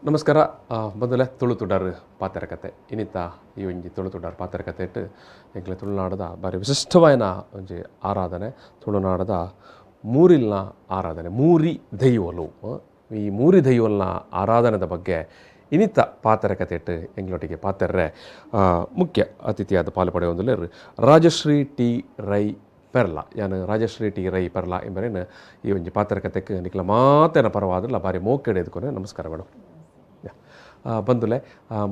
ನಮಸ್ಕಾರ ಬಂದಲೆ ತುಳು ತುಡಾರ್ ಪಾತೆರ ಕತೆ. ಇನಿತ ಈ ಒಂಜಿ ತುಳು ತುಡಾರ್ ಪಾತೆರ ಕತೆ ಎಂಕ್ಲೆ ತುಳುನಾಡದ ಬಾರಿ ವಿಶಿಷ್ಟವಾಯಿನ ಒಂಜಿ ಆರಾಧನೆ, ತುಳುನಾಡದ ಮೂರಿಲ್ನ ಆರಾಧನೆ, ಮೂರಿ ದೈವಲು. ಈ ಮೂರಿ ದೈವಲ್ನ ಆರಾಧನೆದ ಬಗ್ಗೆ ಇನಿತ ಪಾತೆರ ಕತೆಟ್ ಎಂಗ್ಲೊಟ್ಟಿಗೆ ಪಾತೆರ್ರೆ ಮುಖ್ಯ ಅತಿಥಿಯಾದ ಪಾಲು ಪಡೆಯೊಂದುಲ್ಲೆರ್ ರಾಜಶ್ರೀ ಟಿ ರೈ ಪೆರ್ಲ. ಯಾನ್ ರಾಜಶ್ರೀ ಟಿ ರೈ ಪೆರ್ಲ ಎಂಬರೇನು ಈ ಒಂಜಿ ಪಾತೆರ ಕತೆಕ್ ನಿಕ್ಲ ಮಾತೆನ ಪರವಾದಲ್ಲ ಬಾರಿ ಮೋಕೆಡೆ ಎದುಕೊನೆ. ನಮಸ್ಕಾರ ಮೇಡಮ್. ಬಂದುಲೆ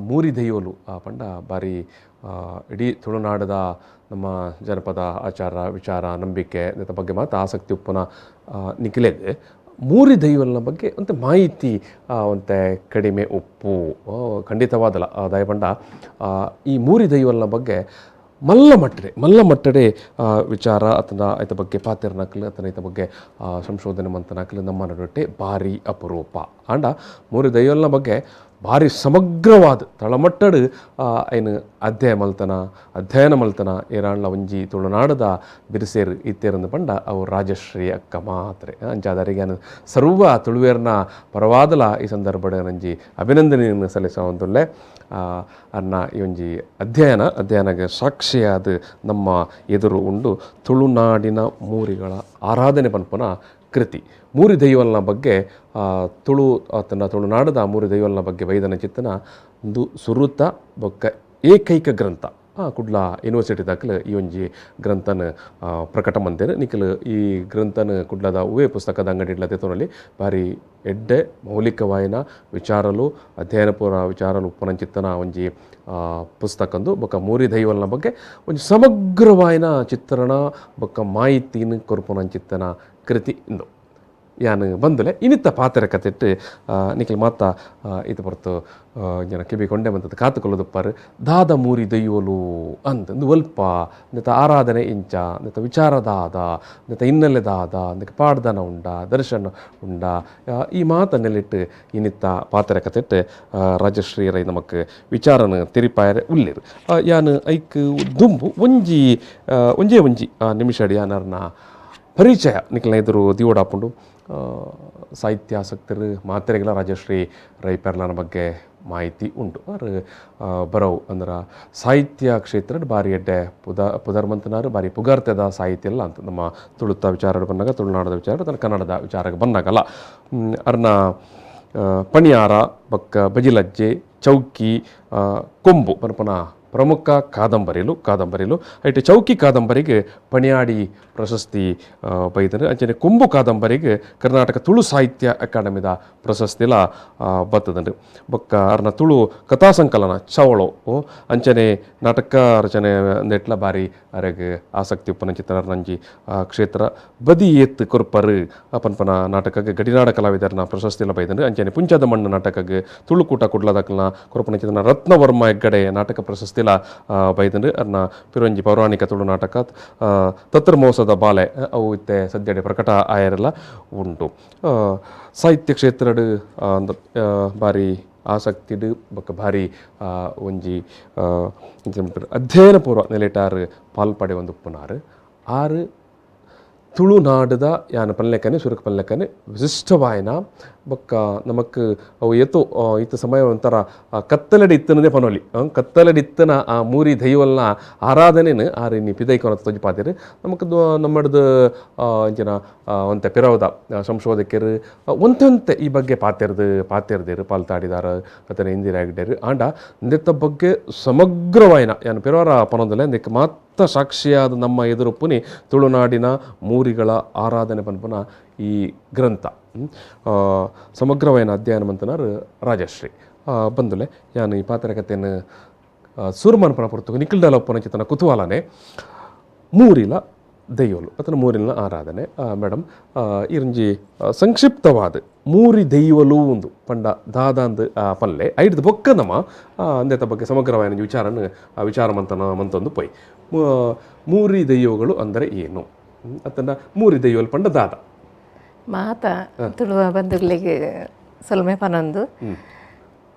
ಮೂರಿ ದೈವಲು ಪಂಡ ಬಾರಿ ಇಡೀ ತುಳುನಾಡದ ನಮ್ಮ ಜನಪದ ಆಚಾರ ವಿಚಾರ ನಂಬಿಕೆ ಇದರ ಬಗ್ಗೆ ಮಾತ್ರ ಆಸಕ್ತಿ ಉಪ್ಪುನ ನಿಖಿಲೆಗ್ ಮೂರಿ ದೈವಲ್ನ ಬಗ್ಗೆ ಒಂತೆ ಮಾಹಿತಿ ಒಂತೆ ಕಡಿಮೆ ಉಪ್ಪು ಖಂಡಿತವಾದಲ್ಲ. ದಯಪಂಡ ಈ ಮೂರಿ ದೈವಲ್ನ ಬಗ್ಗೆ ಮಲ್ಲ ಮಟ್ಟಡೆ ಮಲ್ಲ ಮಟ್ಟಡೆ ವಿಚಾರ ಅಥವಾ ಐತ ಬಗ್ಗೆ ಪಾತೆರ್ನಕ್ಲು ಅಥವಾ ಐತ ಬಗ್ಗೆ ಸಂಶೋಧನೆ ಮಂತನಕ್ಲು ನಮ್ಮ ನಡುಟೆ ಭಾರಿ ಅಪರೂಪ. ಆಂಡ ಮೂರಿ ದೈವಲ್ನ ಬಗ್ಗೆ ಭಾರಿ ಸಮಗ್ರವಾದ ತಳಮಟ್ಟಡು ಐನು ಅಧ್ಯಯ ಮಲ್ತನ ಅಧ್ಯಯನ ಮಲ್ತನ ಏರಾಂಡ್ಲ ಒಂಜಿ ತುಳುನಾಡದ ಬಿರುಸೇರು ಇತ್ತೇರಂದು ಪಂಡ ಅವು ರಾಜಶ್ರೀ ಅಕ್ಕ ಮಾತ್ರೆ. ಅಂಚಾದರಿಗೆ ಸರ್ವ ತುಳುವೇರ್ನ ಪರವಾದಲ ಈ ಸಂದರ್ಭಡ್ ನಂಜಿ ಅಭಿನಂದನೆಯನ್ನು ಸಲ್ಲಿಸುವಂದುಲ್ಲೆ. ಅನ್ನ ಈ ಒಂಜಿ ಅಧ್ಯಯನಗೆ ಸಾಕ್ಷಿಯಾದ ನಮ್ಮ ಎದುರು ಉಂಡು ತುಳುನಾಡಿನ ಮೂರಿಗಳ ಆರಾಧನೆ ಪನ್ಪುನ ಕೃತಿ. ಮೂರಿ ದೈವಲ್ನ ಬಗ್ಗೆ ತುಳು ತನ್ನ ತುಳುನಾಡದ ಮೂರಿ ದೈವಲ್ನ ಬಗ್ಗೆ ವೈದನ ಚಿತ್ತನ ಒಂದು ಸುರುತ ಬೊಕ್ಕ ಏಕೈಕ ಗ್ರಂಥ. ಕುಡ್ಲ ಯೂನಿವರ್ಸಿಟಿ ದಾಖಲು ಈ ಒಂಜಿ ಗ್ರಂಥನ ಪ್ರಕಟ ಮಂದೇರು. ನಿಖಲು ಈ ಗ್ರಂಥನ ಕುಡ್ಲದ ಹೂವೇ ಪುಸ್ತಕದ ಅಂಗಡಿ ಇಡ್ಲ ತೆತೋನಲ್ಲಿ ಭಾರಿ ಎಡ್ಡೆ ಮೌಲಿಕವಾಯಿನ ವಿಚಾರಲು ಅಧ್ಯಯನಪೂರ್ವ ವಿಚಾರಲು ಉಪ್ಪನಂಚಿತ್ತನ ಒಂಜಿ ಪುಸ್ತಕಂದು ಬೊಕ್ಕ ಮೂರಿ ದೈವಲ್ನ ಬಗ್ಗೆ ಒಂಜಿ ಸಮಗ್ರವಾಯಿನ ಚಿತ್ರಣ ಬೊಕ್ಕ ಮಾಹಿತಿನ ಕೊರ್ಪುನಂಚಿತ್ತನ ಕೃತಿ ಇಂದು. ಯಾನ್ ಬಂದುಲೆ ಇನಿತ ಪಾತೆರ ಕತೆಟ್ ನಿಖಲ್ ಮಾತ ಇದು ಹೊರತು ಜನ ಕಿವಿ ಕೊಂಡೆ ಬಂತದ್ದು ಕಾತುಕೊಳ್ಳುದುಪ್ಪಾರು ದಾದ ಮೂರಿ ದೈವಲು ಅಂದ್ ಒಂದು ಒಲ್ಪ ನೆತ ಆರಾಧನೆ ಇಂಚ ನೆತ ವಿಚಾರದಾದ ನೆತ ಹಿನ್ನೆಲೆ ದಾದ ಅದಕ್ಕೆ ಪಾಡ್ದನ ಉಂಡ ದರ್ಶನ ಉಂಡ ಈ ಮಾತನ್ನೆಲ್ಲಿಟ್ಟು ಇನಿತ್ತ ಪಾತೆರ ಕತೆಟ್ ರಾಜಶ್ರೀ ರೈ ನಮಕ್ ವಿಚಾರನ ತಿರಿಪಾಯರೆ ಉಲ್ಲೇರು. ಯಾನ್ ಐಕ್ ದುಂಬು ಒಂಜಿ ಒಂಜೇ ಒಂಜಿ ನಿಮಿಷ ಯಾನರ್ನ ಪರಿಚಯ ನಿಖಲ್ನ ಎದುರು ದಿವೋಡಾಪುಂಡು. ಸಾಹಿತ್ಯಾಸಕ್ತರು ಮಾತ್ರೆಗಳ ರಾಜಶ್ರೀ ರೈ ಪೆರ್ಲನ ಬಗ್ಗೆ ಮಾಹಿತಿ ಉಂಟು. ಅವರು ಬರವು ಅಂದ್ರೆ ಸಾಹಿತ್ಯ ಕ್ಷೇತ್ರದ ಬಾರಿ ಎಡ್ಡೆ ಪುದರ್ಮಂತನಾರು ಬಾರಿ ಪುಗಾರ್ತೆದ ಸಾಹಿತ್ಯ ಎಲ್ಲ ಅಂತ ನಮ್ಮ ತುಳುತ್ತ ವಿಚಾರ ಬಂದಾಗ ತುಳುನಾಡದ ವಿಚಾರ ತನ್ನ ಕನ್ನಡದ ವಿಚಾರಕ್ಕೆ ಬಂದಾಗಲ್ಲ ಅರ್ನ ಪಣಿಯಾರ ಬಕ್ಕ ಬಜಿಲಜ್ಜೆ ಚೌಕಿ ಕೊಂಬು ಪನ್ಪನ ಪ್ರಮುಖ ಕಾದಂಬರಿಲು ಐಟ್ ಚೌಕಿ ಕಾದಂಬರಿಗೆ ಪಣಿಯಾಡಿ ಪ್ರಶಸ್ತಿ ಬೈದನು. ಅಂಚನೆ ಕೊಂಬು ಕಾದಂಬರಿಗೆ ಕರ್ನಾಟಕ ತುಳು ಸಾಹಿತ್ಯ ಅಕಾಡೆಮಿದ ಪ್ರಶಸ್ತಿಲ ಬತ್ತದಂಡು. ಬೊಕ್ಕ ಅರ್ನ ತುಳು ಕಥಾ ಸಂಕಲನ ಚವಳು ಅಂಚನೆ ನಾಟಕ ರಚನೆ ನೆಟ್ಲ ಬಾರಿ ಅರೆಗ್ ಆಸಕ್ತಿ ಉಪ್ಪನ ಚಿತ್ರ ನಂಜಿ ಕ್ಷೇತ್ರ ಬದಿ ಏತ್ ಕೊರ್ಪರು ಪನ್ಪನ ನಾಟಕಕ್ಕೆ ಗಡಿನಾಡ ಕಲಾವಿದರನ ಪ್ರಶಸ್ತಿಲ ಬೈದಂಡು. ಅಂಚನೆ ಪುಂಚದ ಮಣ್ಣು ನಾಟಕಕ್ಕೆ ತುಳುಕೂಟ ಕುಡ್ಲದಕ್ಲನ ಕೊರ್ಪನ ಚಿತ್ರನ ರತ್ನವರ್ಮ ಹೆಗ್ಗಡೆ ನಾಟಕ ಪ್ರಶಸ್ತಿಲ ಬೈದಂಡು. ಅರ್ನ ಪಿರೊಂಜಿ ಪೌರಾಣಿಕ ತುಳು ನಾಟಕ ತತ್ರ ಮೋಸದ ಬಾಲೆ ಅವು ಇತ್ತೆ ಸದ್ಯಡೆ ಪ್ರಕಟ ಆಯರೆಲ್ಲ ಉಂಟು. ಸಾಹಿತ್ಯ ಕ್ಷೇತ್ರಡ್ ಬಾರಿ ಆಸಕ್ತಿಡ್ ಬೊಕ್ಕ ಭಾರಿ ಒಂಜಿ ಅಧ್ಯಯನ ಪೂರ್ವ ನೆಲೆಟಾರು ಪಾಲ್ಪಡೆ ಒಂದು ಉಪ್ಪುನಾರು ಆರು ತುಳುನಾಡದ ಯಾನ ಪಲ್ಲೆಕನೆ ಸುರುಕು ಪಲ್ಲೆಕನೆ ವಿಶಿಷ್ಟವಾಯನ ಬೊಕ್ಕ ನಮಕ್ ಅವು ಏತೋ ಇತ್ತ ಸಮಯ ಒಂಥರ ಕತ್ತಲಡಿ ಇತ್ತನದೇ ಪನೊಲಿ ಕತ್ತಲಡಿ ಇತ್ತನ ಆ ಮೂರಿ ದೈವಲ್ನ ಆರಾಧನೆನು ಆರು ಇನ್ನಿ ಪಿದೈಕೊನ ತೊಜಿ ನಮಕ್ ನಮ್ಮಡ್ದು ಇಂಚಿನ ಒಂತೆ ಪಿರವದ ಸಂಶೋಧಕರು ಒಂತೆ ಈ ಬಗ್ಗೆ ಪಾತೆರ್ದೇರು ಪಾಲ್ತಾಡಿದಾರ ಅತನ ಇಂದಿರಾ ಹೆಗ್ಡೆರು. ಆಂಡ ಇಂದೆತ್ತ ಬಗ್ಗೆ ಸಮಗ್ರವಾಯಿನ ಯಾನ್ ಪಿರವರ ಪನೊಂದಲೆ ಇಂದಕ್ಕೆ ಮಾತ್ರ ಸಾಕ್ಷಿಯಾದ ನಮ್ಮ ಎದುರುಪ್ಪುನಿ ತುಳುನಾಡಿನ ಮೂರಿಗಳ ಆರಾಧನೆ ಪನ್ಪುನ ಈ ಗ್ರಂಥ ಸಮಗ್ರವಾಯಿನ ಅಧ್ಯಯನ ಮಂತನಾರು ರಾಜಶ್ರೀ ಬಂದುಲೆ. ಯಾನ್ ಈ ಪಾತ್ರ ಕಥೆಯನ್ನು ಸೂರ್ಮನ್ಪನ ಪೊರ್ತುಗು ನಿಖಿಲ್ಡಲ ಉಪ್ಪುನ ಚಿತ್ತನ ಕುತೂಹಲನೆ ಮೂರಿಲ ದೈವಲು ಅಥವಾ ಮೂರಿನ ಆರಾಧನೆ. ಮೇಡಮ್, ಇರಂಜಿ ಸಂಕ್ಷಿಪ್ತವಾದ ಮೂರಿ ದೈವಲು ಒಂದು ಪಂಡ ದಾದಾಂದ್ ಪಲ್ಲೆ ಐಡ್ದು ಬೊಕ್ಕ ನಮ ಅಂದೆತ ಬಗ್ಗೆ ಸಮಗ್ರವಾದ ವಿಚಾರನ ವಿಚಾರ ಮಂತನ ಮಂತೊಂದು ಪೊಯ್. ಮೂರಿ ದೈವಗಳು ಅಂದರೆ ಏನು ಅತನ ಮೂರಿ ದೈವಲು ಪಂಡ ದಾದ? ಮಾತ ತುಳುವ ಬಂಧುಗಳಿಗೆ ಸೊಲ್ಮೆ ಪನೊಂದು.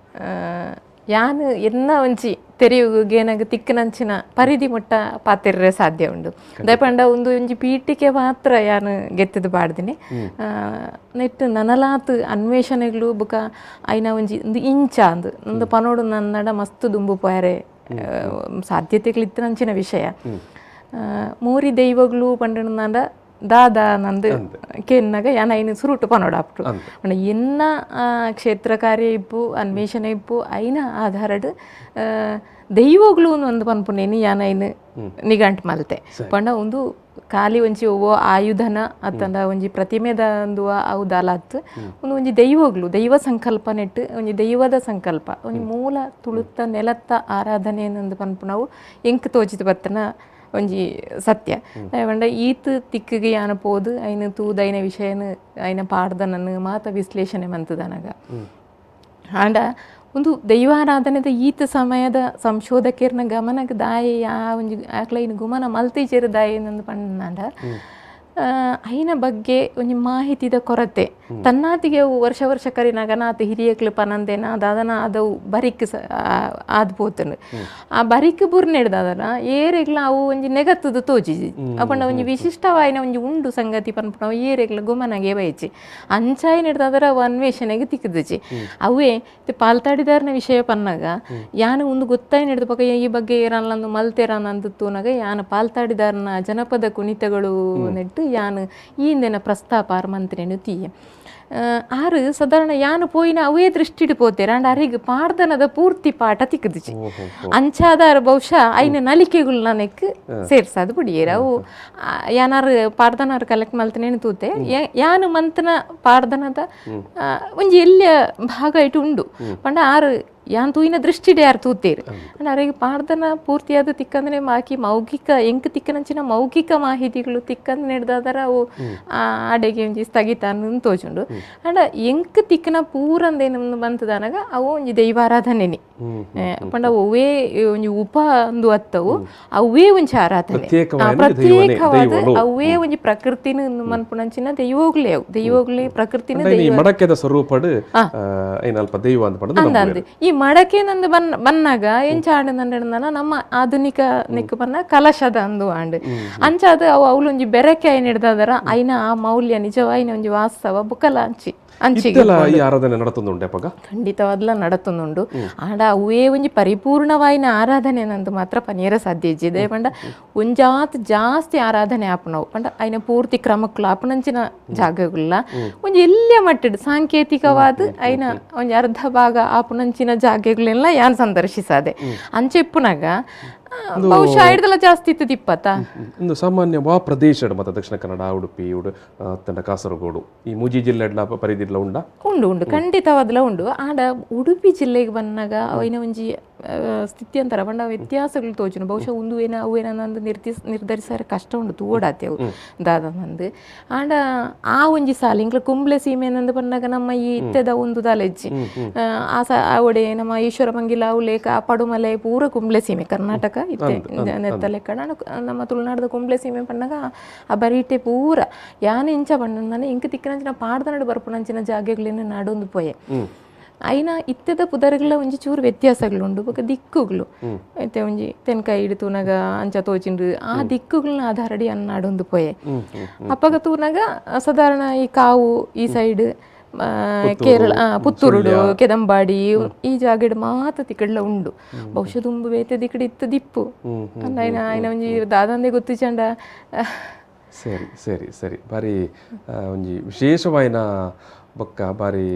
ಯಾನ್ ಎನ್ನ ಒಂಜಿ ತೆರಿವು ಗೇನಗ್ ತಿಕ್ಕನಂಚಿನ ಪರಿಧಿ ಮುಟ್ಟ ಪಾತಿರ್ರೆ ಸಾಧ್ಯ ಉಂಡು. ದಾಯೆ ಪಂಡ ಉಂದು ಒಂಜಿ ಪೀಠಿಕೆ ಮಾತ್ರ ಯಾನ್ ಗೆತ್ತದು ಪಾಡ್ದಿನಿ. ನೆಟ್ ನನಲಾತ್ ಅನ್ವೇಷಣೆಗಳು ಬುಕ ಐನ ಒಂಜಿ ಉಂದು ಇಂಚ ಅಂದ್ ಉಂದು ಪನೋಡು ನನ್ನಡ ಮಸ್ತ್ ದುಂಬು ಪೋಯರೆ ಸಾಧ್ಯತೆಗಳು ಇತ್ತಿನಂಚಿನ ವಿಷಯ. ಮೂರಿ ದೈವಗಳು ಪಂಡನಂಡ ದಾದಾ ನಂದು ಕೇನ್ನಾಗ ಯಾನ್ ಐನ್ ಸುರುಟು ಪನೋಡಾಪುಂಡು. ಪಂಡ ಎನ್ನ ಕ್ಷೇತ್ರ ಕಾರ್ಯ ಇಪ್ಪು, ಅನ್ವೇಷಣೆ ಇಪ್ಪು, ಐನ ಆಧಾರಡ್ ದೈವಗಳು ಒಂದು ಪನ್ಪುನೇನಿ ಯಾನ್ ಐನ್ ನಿಗಂಟ್ ಮಲ್ತೆ. ಪಂಡ ಉಂದು ಖಾಲಿ ಒಂಜಿ ಒವ್ವೋ ಆಯುಧನ ಅತ್ತಂಡ ಒಂಜಿ ಪ್ರತಿಮೆದ ಅಂದುವ ಅವು ದಾಲಾತ್, ಉಂದು ಒಂಜಿ ದೈವಗಳು, ದೈವ ಸಂಕಲ್ಪ ನೆಟ್ಟು ಒಂಜಿ ದೈವದ ಸಂಕಲ್ಪ, ಒಂಜಿ ಮೂಲ ತುಳುತ್ತ ನೆಲತ್ತ ಆರಾಧನೆ ಅಂದ್ ಪನ್ಪುನವು ಎಂಕ್ ತೋಜಿದ್ ಬತ್ತನ ಒಂಜಿ ಸತ್ಯ. ಪಂಡ ಈತ್ ತಿಕ್ಕಿಗೆ ಯಾನ ಪೋದು ಐನ್ ತೂದು ಐನ ವಿಷಯನ ಐನ ಪಾಡ್ದನನ್ ಮಾತ ವಿಶ್ಲೇಷಣೆ ಮಂತುದನಗ ಆಂಡ ಉಂದು ದೈವಾರಾಧನೆದ ಈತ ಸಮಯದ ಸಂಶೋಧಕರ್ನ ಗಮನಕ್ಕೆ ದಾಯೆ ಯಾ ಒಂಜಿ ಆಕ್ಲೈನ್ ಗುಮನ ಮಲ್ತಿಜೆರ್ ದಾಯೆ ಅಂದ್ ಪಂಡ ಐನ ಬಗ್ಗೆ ಒಂಜಿ ಮಾಹಿತಿದ ಕೊರತೆ. ತನ್ನಾತಿಗೆ ಅವು ವರ್ಷ ವರ್ಷ ಕರಿನಾಗ ನಾತ್ ಹಿರಿಯಕ್ಲು ಪನಂದೇನ ದಾದನ ಅದವು ಬರಿಕ್ ಆದ್ ಪೋತುಂಡು. ಆ ಬರಿಕ್ ಬುರ್ನೆಡ್ದಾದನ ಏರೆಗ್ಲ ಅವು ಒಂಜಿ ನೆಗತ್ತದು ತೋಜಿಜಿ. ಅಪಂಡ ಒಂಜಿ ವಿಶಿಷ್ಟವಾಯಿನ ಒಂಜಿ ಉಂಡು ಸಂಗತಿ ಪನ್ಪುನವು ಏರೆಗ್ಲ ಗುಮನಗೆ ಬೈಜಿ. ಅಂಚಾಯಿನೆಡ್ದಾದರ ಅವು ಅನ್ವೇಷಣೆಗೆ ತಿಕ್ಕುದುಜಿ. ಅವೇ ಪಾಲ್ತಾಡಿದಾರನ ವಿಷಯ ಪನ್ನಾಗ ಯಾನ್ ಉಂದು ಗೊತ್ತಾಯಿನೆಡ್ದು ಬೊಕ ಈ ಬಗ್ಗೆ ಏರನ್ಲಂದು ಮಲ್ತೇರನಂದು ತೂನಗ ಯಾನ್ ಪಾಲ್ತಾಡಿದಾರನ ಜನಪದ ಕುಣಿತಗಳು ನೆಟ್ಟು ಯಾನ್ ಈ ಇಂದೆನ ಪ್ರಸ್ತಾಪ ಆರ್ ಮಂತ್ರಿನು ತೀಯೆ. ಆರು ಸಾಧಾರಣ ಯಾನು ಪೋಯಿನ ಅವೇ ದೃಷ್ಟಿಡ್ ಪೋತೇರ್. ಆಂಡ ಅರೆಗ್ ಪಾಡ್ದನದ ಪೂರ್ತಿ ಪಾಠ ತಿಕ್ಕುದುಜಿ. ಅಂಚಾದಾರ ಬಹುಶಃ ಐನ ನಲಿಕೆಗಳು ನನಕ್ ಸೇರ್ಸಾದ್ ಬುಡಿಯೇರ್. ಅವು ಯಾನಾರು ಪಾಡ್ದನಾರು ಕಲೆಕ್ಟ್ ಮಲ್ತನೇನು ತೂತೆ. ಯಾನು ಮಂತನ ಪಾಡ್ದನದ ಒಂಜಿ ಎಲ್ಯ ಭಾಗ ಇಟ್ಟು ಉಂಡು. ಪಂಡ ಆರು ಯಾನ್ ತೂಯಿನ ದೃಷ್ಟಿಡೆ ಯಾರು ತೂತೇರ್. ಅಂಡ ಅರೆಗ್ ಪಾಡ್ದನ ಪೂರ್ತಿಯಾದ ತಿಕ್ಕಂದ್ರೆ ಬಾಕಿ ಮೌಖಿಕ ಎಂಕ್ ತಿಕ್ಕನಂಚಿನ ಮೌಖಿಕ ಮಾಹಿತಿಗಳು ತಿಕ್ಕಂದ್ ನೆಡ್ದಾದರ ಅವು ಆಡೆಗೆ ಒಂಜಿ ಸ್ಥಗಿತ ಅನ್ನೋದು ತೋಜುಂಡು. ಅಂಡ ಎಂಕ್ ತಿಕ್ಕನ ಪೂರಂದೇನು ಬಂತದಾನಗ ಅವು ಒಂಜಿ ದೈವಾರಾಧನೆನಿ. ಪಂಡ ಒವ್ವೇ ಒಂಜಿ ಉಪ ಅಂದು ಅತ್ತವು ಅವೇ ಒಂಜಿ ಆರಾಧನೆ ಪ್ರತ್ಯೇಕವಾದ ಅವೇ ಒಂಜಿ ಪ್ರಕೃತಿನ ಮನ್ಪುನಂಚಿನ ದೈವಗಳೇ ಅವು. ದೈವಗಳೇ ಪ್ರಕೃತಿನ ದೈವ ಮಡಕೆದ ಸ್ವರೂಪಡ್ ಐನಲ್ಪ ದೈವ ಅಂತ ಅಂದ್. ಈ ಮಡಕೆ ನಂದು ಬನ್ನಾಗ ಎಂಚ ಆಂಡ್ ನಂಡನ ನಮ್ಮ ಆಧುನಿಕ ನೆಕ್ ಬನ್ನ ಕಲಶದ ಅಂದು ಆಂಡ್. ಅಂಚಾದ ಅವು ಅವಲೊಂಜಿ ಬೆರಕೆ ಐನ್ ಹಿಡ್ದಾದರ ಐನ ಆ ಮೌಲ್ಯ ನಿಜವಾಯಿನ ಒಂಜಿ ವಾಸ್ತವ ಬುಕಲ ಅಂಚಿ ಅಂಚಿಗೆ ಈ ಆರಾಧನೆ ನಡತೊಂದುಂಡು ಅಪಗ ಖಂಡಿತವಾದ್ಲ ನಡತೊಂದುಂಡು. ಆಂಡ ಅವೇ ಒಂಜಿ ಪರಿಪೂರ್ಣವಾಯಿನ ಆರಾಧನೆ ನಂದು ಮಾತ್ರ ಪನಿಯರ ಸಾಧ್ಯ ಇಜ್ಜಿ. ಪಂಡ ಒಂಜಾತ್ ಜಾಸ್ತಿ ಆರಾಧನೆ ಆಪುನವು ಪಂಡ ಐನ ಪೂರ್ತಿ ಕ್ರಮಕ್ಕುಲ ಆಪುನಂಚಿನ ಜಾಗಗುಲ್ಲ ಒಂಜಿ ಎಲ್ಲಿಯ ಮಟ್ಟಡ್ ಸಾಂಕೇತಿಕವಾದ ಐನ ಒಂಜಿ ಅರ್ಧ ಭಾಗ ಆಪುನಂಚಿನ ಜಾಗೆಗಳೆಲ್ಲ ಯಾನ್ ಸಂದರ್ಶಿಸಾದೆ. ಅಂಚೆ ಇಪ್ಪುನಾಗ ಬಹುಶಃ ಐಡ್ದಲ ಜಾಸ್ತಿ ಇತ್ತು ಇಪ್ಪತ್ತ. ಇಂದು ಸಾಮಾನ್ಯ ವಾ ಪ್ರದೇಶ ಮತ್ತೆ ದಕ್ಷಿಣ ಕನ್ನಡ, ಉಡುಪಿ, ತಂಡ ಕಾಸರಗೋಡು ಈ ಮೂಜಿ ಜಿಲ್ಲೆ ಪರಿಧಿಡ್ಲ ಉಂಡಾ? ಉಂಡು ಉಂಡು, ಖಂಡಿತವಾದ್ಲ ಉಂಡು. ಆಂಡ ಉಡುಪಿ ಜಿಲ್ಲೆಗೆ ಬಂದಾಗ ಅವಿನ ಒಂಜಿ ಸ್ಥಿತ್ಯಂತರ ಪಂಡ ವ್ಯತ್ಯಾಸಗಳು ತೋಜುನು. ಬಹುಶಃ ಉಂದು ಏನ ಅವು ಏನಂದು ನಿರ್ಧರಿಸಾರೆ ಕಷ್ಟ ಉಂಡು ತೂವೊಡಾತೆ ಅವು ದಾದ ಮಂದು. ಆಂಡ ಆ ಒಂಜಿ ಸಾಲ ಇಂಕ್ಲ ಕುಂಬ್ಳೆ ಸೀಮೆ ನಂದು ಪನ್ನಾಗ ನಮ್ಮ ಈ ಇತ್ತೆದ ಒಂದು ದಾಲೆಜ್ಜಿ ಆ ಒಡೆ ನಮ್ಮ ಈಶ್ವರ ಮಂಗಿಲ ಲೇಖ ಆ ಪಡುಮಲೆ ಪೂರ ಕುಂಬ್ಳೆ ಸೀಮೆ ಕರ್ನಾಟಕ ಇತ್ತೆ ನೆತ್ತ ಲೆಕ್ಕ. ನಮ್ಮ ತುಳುನಾಡದ ಕುಂಬ್ಳೆ ಸೀಮೆ ಪನ್ನಾಗ ಆ ಬರೀಟೆ ಪೂರ ಯಾನ್ ಇಂಚ ಪಂಡ ಇಂಕ್ ತಿಕ್ಕನಂಚಿನ ಪಾಡ್ದನಡು ಬರ್ಪುನಂಚಿನ ಜಾಗೆಗಳನ್ನ ನಾಡೊಂದು ಪೋಯೆ. ಐನ ಇತ್ತೆದ ಪುದರ್ಗಳ ಒಂಜಿ ಚೂರು ವ್ಯತ್ಯಾಸಗಳು ಬೊಕ ದಿಕ್ಕುಗಳು ಇತ್ತೆ ಒಂಜಿ ತೆನ್ಕಾಯಿ ಇಡು ತೂನಗ ಅಂಚ ತೋಚಿಂಡು ಆ ದಿಕ್ಕುಗಳನ್ನ ಆಧಾರಡಿ ಅನ್ನ ನಾಡೊಂದು ಪೋಯೆ. ಅಪ್ಪಗ ತೂನಗ ಸಾಧಾರಣ ಈ ಕಾವು ಈ ಸೈಡ್ ಕೇರಳ ಪುತ್ತೂರುಡು ಕೆದಂಬಾಡಿ ಈ ಜಾಗಡ್ ಮಾತ ತಿಕಡ್ಲ ಉಂಡು. ಬಹುಶಃ ದುಂಬು ಬೇತೆ ದಿಕ್ಕಡ್ ಇತ್ತು ದಿಪ್ಪು ಐನ ಐನ ಒಂಜಿ ದಾದಂದೆ ಗೊತ್ತಿಚಂಡ. ಸರಿ ಸರಿ ಸರಿ, ಬಾರಿ ಒಂಜಿ ವಿಶೇಷವಾಯಿನ ಬೊಕ್ಕ ಬಾರಿ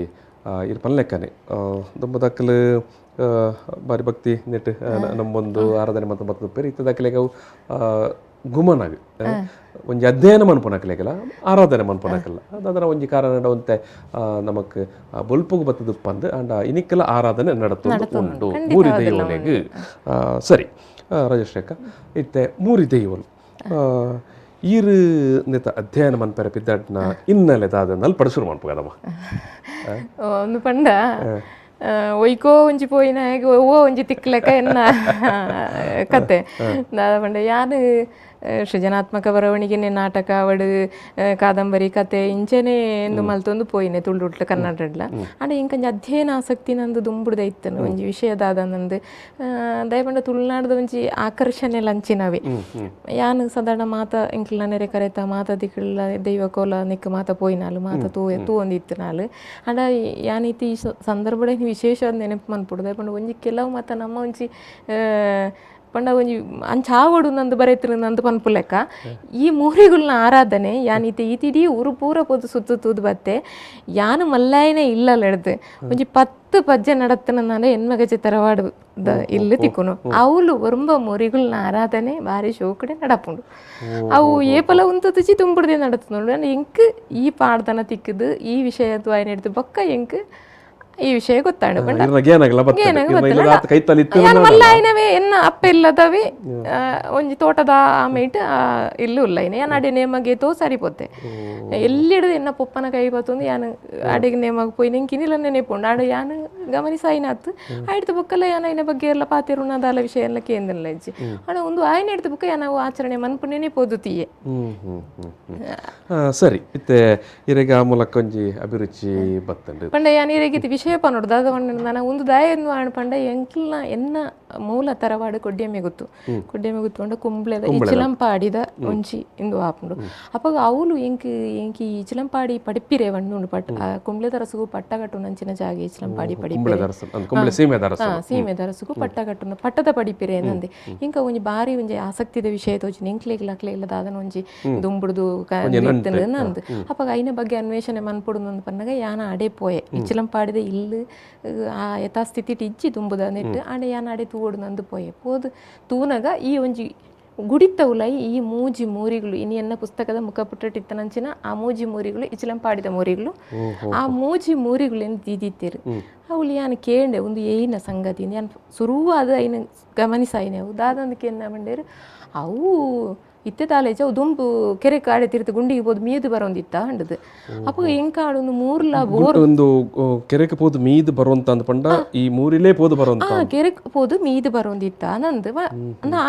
ಇರ್ ಪನ್ಲೆಕ್ಕನೆ ದುಂಬು ದಕ್ಕಲು ಬಾರಿ ಭಕ್ತಿ ನೆಟ್ ನಮ್ಮೊಂದು ಆರಾಧನೆ ಮತ್ತು ಮತ್ತು ಪೇರು ಇತ್ತ ದಕ್ಕಲೆಗ್ ಅವು ಗುಮನಾಗ್ ಒಂಜಿ ಅಧ್ಯಯನ ಮನ್ಪುನಕ್ಲೆಗಲ ಆರಾಧನೆ ಮನ್ಪುನಕಲ್ಲ ಅದರ ಒಂಜಿ ಕಾರಣ ಒಂತೆ ನಮಕ್ ಬೊಲ್ಪುಗು ಬತ್ತುದುಪ್ಪಂದು ಆಂಡ ಇನಿಕ್ಕಲ ಆರಾಧನೆ ನಡತೊಂದು ಉಂಡು ಮೂರಿ ದೈವಲೆಗ್. ಸರಿ ರಾಜಶ್ರೇಖ, ಇತ್ತೆ ಮೂರಿ ದೈವಲು ಈರು ನೆತ ಅಧ್ಯಯನ ಮನ್ಪೆರೆ ಪಿದ್ದಡ್ನ ಇನ್ನಲೆ ದಾದ ನಲ್ಪ ಶುರು ಮನ್ಪುಗದಮ್ಮ. ಒಂದು ಪಂಡ ಒಯ್ಕೋ ಒಂಜಿ ಪೋಯಿನ ಓ ಒಂಜಿ ತಿಕ್ಲೆಕ ಎನ್ನ ಕತೆ ದಾದ ಪಂಡ ಯಾನ್ ಸೃಜನಾತ್ಮಕ ಬರವಣಿಗೆನೆ ನಾಟಕ ಅವಡು ಕಾದಂಬರಿ ಕತೆ ಇಂಚೆನೆ ಎಂದು ಮಲ್ತೊಂದು ಪೋಯಿನೆ ತುಳುಟ್ಲ ಕನ್ನಡಡ್ಲ. ಆಂಡ ಇಂಕೊಂಜಿ ಅಧ್ಯಯನ ಆಸಕ್ತಿ ನಂದು ದುಂಬುಡ್ದ ಇತ್ತನು ಒಂಜಿ ವಿಷಯದಾದ ನಂದು ದಯಪಂಡ ತುಳುನಾಡ್ದ ಒಂಜಿ ಆಕರ್ಷಣೆ ಲಂಚಿನವೇ. ಯಾನ್ ಸಾಧಾರಣ ಮಾತ ಎಂಕ್ಲ ನೆರೆ ಕರೆತ ಮಾತ ದಿಕ್ಕುಲ ದೈವ ಕೋಲ ನಿಕ್ ಮಾತ ಪೋಯಿನಾಲು ಮಾತ ತೂವೊಂದಿತ್ತಿನಾಲು. ಆಂಡ ಯಾನ್ ಇತ್ತೆ ಈ ಸಂದರ್ಭಡ್ ವಿಶೇಷವಾದ ನೆನಪು ಮನ್ಪುಡು ದಯಪಂಡ ಒಂಜಿ ಕೆಲವು ಮಾತ ನಮ್ಮ ಒಂಜಿ ಪಂಡ ಒಂಜಿ ಅಂಚಾವೊಡು ನಂದು ಬರೆತಿರು ನಂದು ಪನ್ಪುಲೆಕ್ಕ ಈ ಮೂರಿಗುಲ್ನ ಆರಾಧನೆ ಯಾನ್ ಇತ್ತೆ ಈತಿಡೀ ಊರು ಪೂರ ಪೋದು ಸುತ್ತು ತೂದು ಬತ್ತೆ. ಯಾನ್ ಮಲ್ಲಾಯನೆ ಇಲ್ಲಲೆಡ್ದು ಒಂಜಿ 10 ಪಜ್ಜೆ ನಡತ್ತನ ನಾನು ಎನ್ಮಗಜೆ ತರವಾಡು ಇಲ್ಲು ತಿಕ್ಕುನು ಅವಳು ಒರುಂಬ ಮೂರಿಗುಲ್ನ ಆರಾಧನೆ ಬಾರಿ ಶೋಕಡೆ ನಡಪುಂಡು. ಅವು ಏಪಲ ಉಂತು ತುಚಿ ತುಂಬುಡ್ದೆ ನಡತ್ನುಂಡು. ಎಂಕ್ ಈ ಪಾಡ್ದನ ತಿಕ್ಕುದು ಈ ವಿಷಯ ಆಯ್ನ ಹಿಡ್ದು ಬೊಕ್ಕ ಎಂಕ್ ಈ ವಿಷಯ ಗೊತ್ತಾಂಡು. ಮಲ್ಲಾಯಿನವೇ ಎನ್ನ ಅಪ್ಪ ಇಲ್ಲದವೇ ಒಂಜಿ ತೋಟದ ಆಮೇಟ್ ಇಲ್ಲು ಉಲ್ಲೈನೆ ಯಾನ್ ಅಡೆ ನೇಮಗೆ ತೋ ಸರಿಪೋತೆ ಎಲ್ಲಿಡ್ದು ಎನ್ನ ಪೊಪ್ಪನ ಕೈ ಬತ್ತೊಂದು ಯಾನ್ ಅಡೆಗೆ ನೇಮಗ್ ಪೋಯಿ ನೆಂಕಿನಿಲ್ಲ ನೆನೆಪುಂಡು. ಆಡ ಯಾನ್ ಗಮನಿಸಾಯಿನಾತ್ ಆಯ್ತು ಬೊಕ್ಕಲ ಯಾನ್ ಐನ ಬಗ್ಗೆ ಎಲ್ಲ ಪಾತೆರುಣದಾಲ ವಿಷಯ ಎಲ್ಲ ಕೇಂದ್ರ ಇಜ್ಜಿ. ಆಡ ಒಂದು ಆಯ್ನ ಹಿಡ್ದು ಬೊಕ್ಕ ಯಾನ್ ಅವು ಆಚರಣೆ ಮನ್ಪುನೇನೆ ಪೋದು ತೀಯೆ. ಸರಿ ಇತ್ತೆ ಇರೆಗ ಆ ಮೂಲಕ ಒಂಜಿ ಅಭಿರುಚಿ ಬತ್ತಂಡು ಪಂಡ ಯಾನ್ ಇರೆಗೆ ವಿಷಯ ಪನೊಡು ದಾದ ಪಂಡ ನನ ಒಂದು ದಾಯ ಆಣ್ ಪಂಡ ಎಂಕ್ಲ್ನ ಎನ್ನ ಮೂಲ ತರವಾಡು ಕೊಡ್ಯಮ್ಮೆ ಗೊತ್ತು. ಕೊಡ್ಯಮ್ಮೆ ಗೊತ್ತು ಪಂಡ ಕುಂಬ್ಳೆದ ಇಚಿಲಂಪಾಡಿದ ಒಂಜಿ ಇಂದು ಆಪುಂಡು. ಅಪಗ ಅವಳು ಎಂಕ್ ಎಂಕ್ ಈ ಇಚಿಲಂಪಾಡಿ ಪಡಿಪಿರೆ ಉಂಡು ಪಟ್ ಕುಂಬ್ಳೆದ ರಸಗು ಪಟ್ಟ ಕಟ್ಟುನಂಚಿನ ಜಾಗ ಇಚಿಲಂಪಾಡಿ ಪಡಿಪಿರೆ ಸೀಮೆದ ರಸಗು ಪಟ್ಟ ಕಟ್ಟುನ ಪಟ್ಟದ ಪಡಿಪಿರೆ ನಂದೆ ಇಂಕ ಒಂಜಿ ಬಾರಿ ಒಂಜಿ ಆಸಕ್ತಿದ ವಿಷಯ ತೋಜಿ ಎಂಕ್ಲೆಗ್ ಲಕ್ಲೆ ಇಲ್ಲ ದಾದನ ಒಂಜಿ ದುಂಬುಡ್ದು ನಂದು. ಅಪಗ ಐನ ಬಗ್ಗೆ ಅನ್ವೇಷಣೆ ಮನ್ಪುಡು ನಂದು ಪನ್ನಗ ಯಾನ ಅಡೆ ಪೋಯೆ ಇಚಿಲಂಪಾಡಿದ ಇಲ್ಲು ಆ ಯಥಾಸ್ಥಿತಿ ಇಜ್ಜಿ ತುಂಬುದ ನೆಟ್ಟು ಆಂಡ ಯಾನ್ ಅಡೆ ತೂವೊಡು ನಂದು ಪೋಯೆ ಪೋದು ತೂನಗ ಈ ಒಂಜಿ ಗುಡಿತ್ತ ಉಲೈ ಈ ಮೂಜಿ ಮೂರಿಗಳು ಇನಿ ಎನ್ನ ಪುಸ್ತಕದ ಮುಖಪುಟಟಿತ್ತನಂಚಿನ ಆ ಮೂಜಿ ಮೂರಿಗಳು ಇಚಿಲಂಪಾಡಿದ ಮೂರಿಗಳು ಆ ಮೂಜಿ ಮೂರಿಗಳು ಏನು ದೀದಿತ್ತೇರು. ಅವಳು ಯಾನ್ ಕೇಂಡೆ ಒಂದು ಏನ ಸಂಗತಿ ಯಾನ್ ಸುರುವಾದ ಐನ ಗಮನಿಸಾಯಿನೆ ಅವು ದಾದಂದು ಕೇಂದ್ರ ಬಂಡೇರು ಅವು ಇತ್ತೆ ತಾಲೇಜ ಅವು ದುಂಬು ಕೆರೆ ಕಾಡೆ ತಿರ್ತು ಗುಂಡಿಗೆ ಪೋದು ಮೀದು ಬರೋಂದಿತ್ತ ಅಂಡದು. ಅಪ್ಪ ಎಂಕಾಡು ಒಂದು ಮೂರ್ಲ ಬೋರ್ ಒಂದು ಕೆರೆಗೆ ಪೋದು ಮೀದು ಬರುವಂತ ಅಂದ್ ಪಂಡ ಈ ಮೂರಿಲೇ ಪೋದು ಬರುವಂತ ಕೆರೆಗೆ ಪೋದು ಮೀದು ಬರೋಂದಿತ್ತ ನಂದು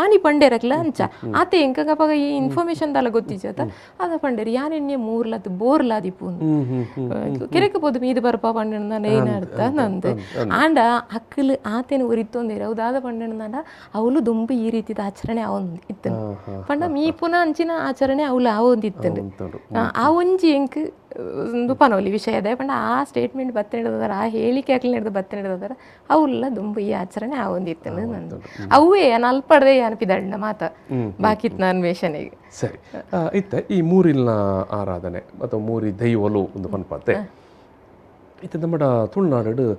ಆನಿ ಪಂಡೇರಕ್ಲ ಅಂಚ ಆತೆ ಎಂಕಗಪಗ ಈ ಇನ್ಫಾರ್ಮೇಶನ್ ದಾಲ ಗೊತ್ತಿಜ್ಜತ ಅದ ಪಂಡೇರು ಯಾನೆಣ್ಣೆ ಮೂರ್ಲದ್ ಬೋರ್ಲಾದಿಪು ಕೆರೆಗೆ ಪೋದು ಮೀದು ಬರಪ ಪಂಡನ ಏನ ಅರ್ಥ ನಂದು. ಆಂಡ ಅಕ್ಕಲು ಆತೇನು ಉರಿತೊಂದಿರ ಅವು ಪಂಡನ ಅವಳು ದುಂಬು ಈ ರೀತಿದ ಆಚರಣೆ ಅವನ್ ಇತ್ತು ಪಂಡ ಮೀ ಪುನಃ ಅಂಚಿನ ಆಚರಣೆ ಅವಳು ಆವೊಂದಿತ್ತಂಡು ಆ ಒಂಜಿ ಎಂಕ್ ಒಂದು ಪನೋಲಿ ವಿಷಯ ಅದೇ ಪಂಡ ಆ ಸ್ಟೇಟ್ಮೆಂಟ್ ಬತ್ತ ಹಿಡಿದಾರ ಆ ಹೇಳಿಕೆ ಅಕ್ಲೆ ಹಿಡಿದು ಬತ್ತ ಹಿಡಿದಾರ ಅವುಲ್ಲ ದುಂಬು ಈ ಆಚರಣೆ ಆವೊಂದಿತ್ತಂಡು ನಂದು. ಅವೇ ಯಾನ್ ಅಲ್ಪಡ್ದೆ ಅನ್ಪಿದಣ್ಣ ಮಾತ ಬಾಕಿತ್ ಅನ್ವೇಷಣೆಗೆ. ಸರಿ ಇತ್ತೆ ಈ ಮೂರಿಲ್ನ ಆರಾಧನೆ ಅಥವಾ ಮೂರಿ ದೈವಲು ಒಂದು ಪನ್ಪತ್ತೆ ಇತ್ತೆ ನಮ್ಮ ತುಳುನಾಡು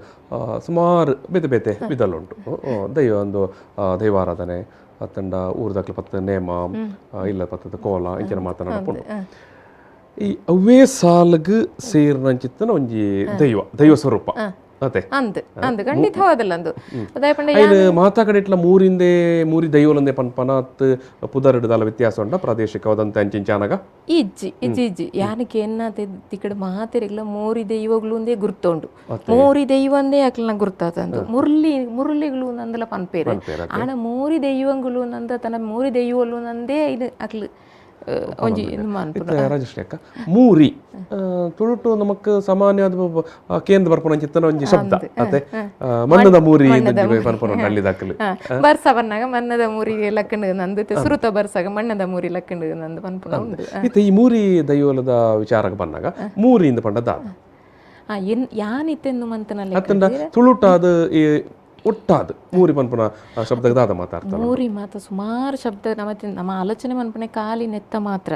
ಸುಮಾರು ಬೇತೆ ಬೇತೆ ವಿಧಲುಂಟು ದೈವ ಒಂದು ದೈವಾರಾಧನೆ ಅತ್ತಂಡ ಊರ್ದಕ್ಲ ಪತ್ತ ನೇಮ ಇಲ್ಲ ಪತ್ತದ ಕೋಲ ಇಂಚಿನ ಮಾತನಾಡಪುಂಡು. ಈ ಅವೇ ಸಾಲಗ್ ಸೇರಿನಂಚಿತ್ತನ ಒಂಜಿ ದೈವ ದೈವ ಸ್ವರೂಪ ಅತೆ ಅಂದ್ ಅಂದ್ ಖಂಡಿತವಾದಲ್ಲ ಅಂದು ಮಾತಾ ಕಡೆ ಇಟ್ಲ ಮೂರಿಂದೆ ಮೂರಿ ದೈವಲಂದೆ ಪನ್ಪನ ಅತ್ ಪುದರ್ಡ್ದಾಲ ವ್ಯತ್ಯಾಸ ಉಂಡ ಪ್ರಾದೇಶಿಕವಾದಂತೆ ಅಂಚಿಂಚಾನಗ ಇಜ್ಜಿ ಇಜ್ಜಿ ಇಜ್ಜಿ ಯಾನಕ್ಕೆ ಎನ್ನ ತಿಕ್ಕಡ ಮಾತೆರೆಗ್ಲ ಮೋರಿ ದೈವಗಳು ಒಂದೇ ಗುರ್ತುಂಡು. ಮೋರಿ ದೈವಂದೇ ಅಕ್ಲನ ಗುರ್ತಾತಂದು ಮುರ್ಲಿ ಮುರುಳಿಗಳು ನಂದಲ ಪನ್ಪೇರು ಆನ ಮೋರಿ ದೈವಂಗಳು ನಂದ ತನ್ನ ಮೋರಿ ದೈವಲು ನಂದೇ ಇದು ಅಕ್ಲು ಒಂಜಿ ರಾಜಶ್ರೀ ಅಕ್ಕ ಮೂರಿ ತುಳುಟು ನಮಕ್ ಸಾಮಾನ್ಯವಾದ ಕೇಂದ್ರ ಬರ್ಪುನ ಚಿತ್ತನ ಒಂಜಿ ಶಬ್ದ ಅತೆ ಮಣ್ಣದ ಮೂರಿ ಪನ್ಪುನ ಹಳ್ಳಿ ದಾಖಲು ಬರ್ಸ ಬನ್ನಾಗ ಮಣ್ಣದ ಮೂರಿಗೆ ಲಕ್ಕಂಡು ನಂದು ಸುರುತ ಬರ್ಸಾಗ ಮಣ್ಣದ ಮೂರಿ ಲಕ್ಕಂಡು ನಂದು ಪನ್ಪುನ ಉಂಡು. ಇತ್ತೆ ಈ ಮೂರಿ ದೈವಲದ ವಿಚಾರಕ್ಕೆ ಬಂದಾಗ ಮೂರಿಯಿಂದ ಪಂಡದ ಯಾನ್ ಇತ್ತೆಂದು ಮಂತನಲ್ಲಿ ಅತ್ತಂಡ ತುಳುಟಾದ ಈ ಒಟ್ಟಾದ ಮೂರಿ ಪನ್ಪುನ ಶಬ್ದಕ್ಕೆ ದಾದ ಮಾತಾಡ್ತಾರೆ ಮೂರಿ ಮಾತ ಸುಮಾರು ಶಬ್ದ ನಮ್ಮ ನಮ್ಮ ಆಲೋಚನೆ ಮನ್ಪುನೆ ಖಾಲಿ ನೆತ್ತ ಮಾತ್ರ.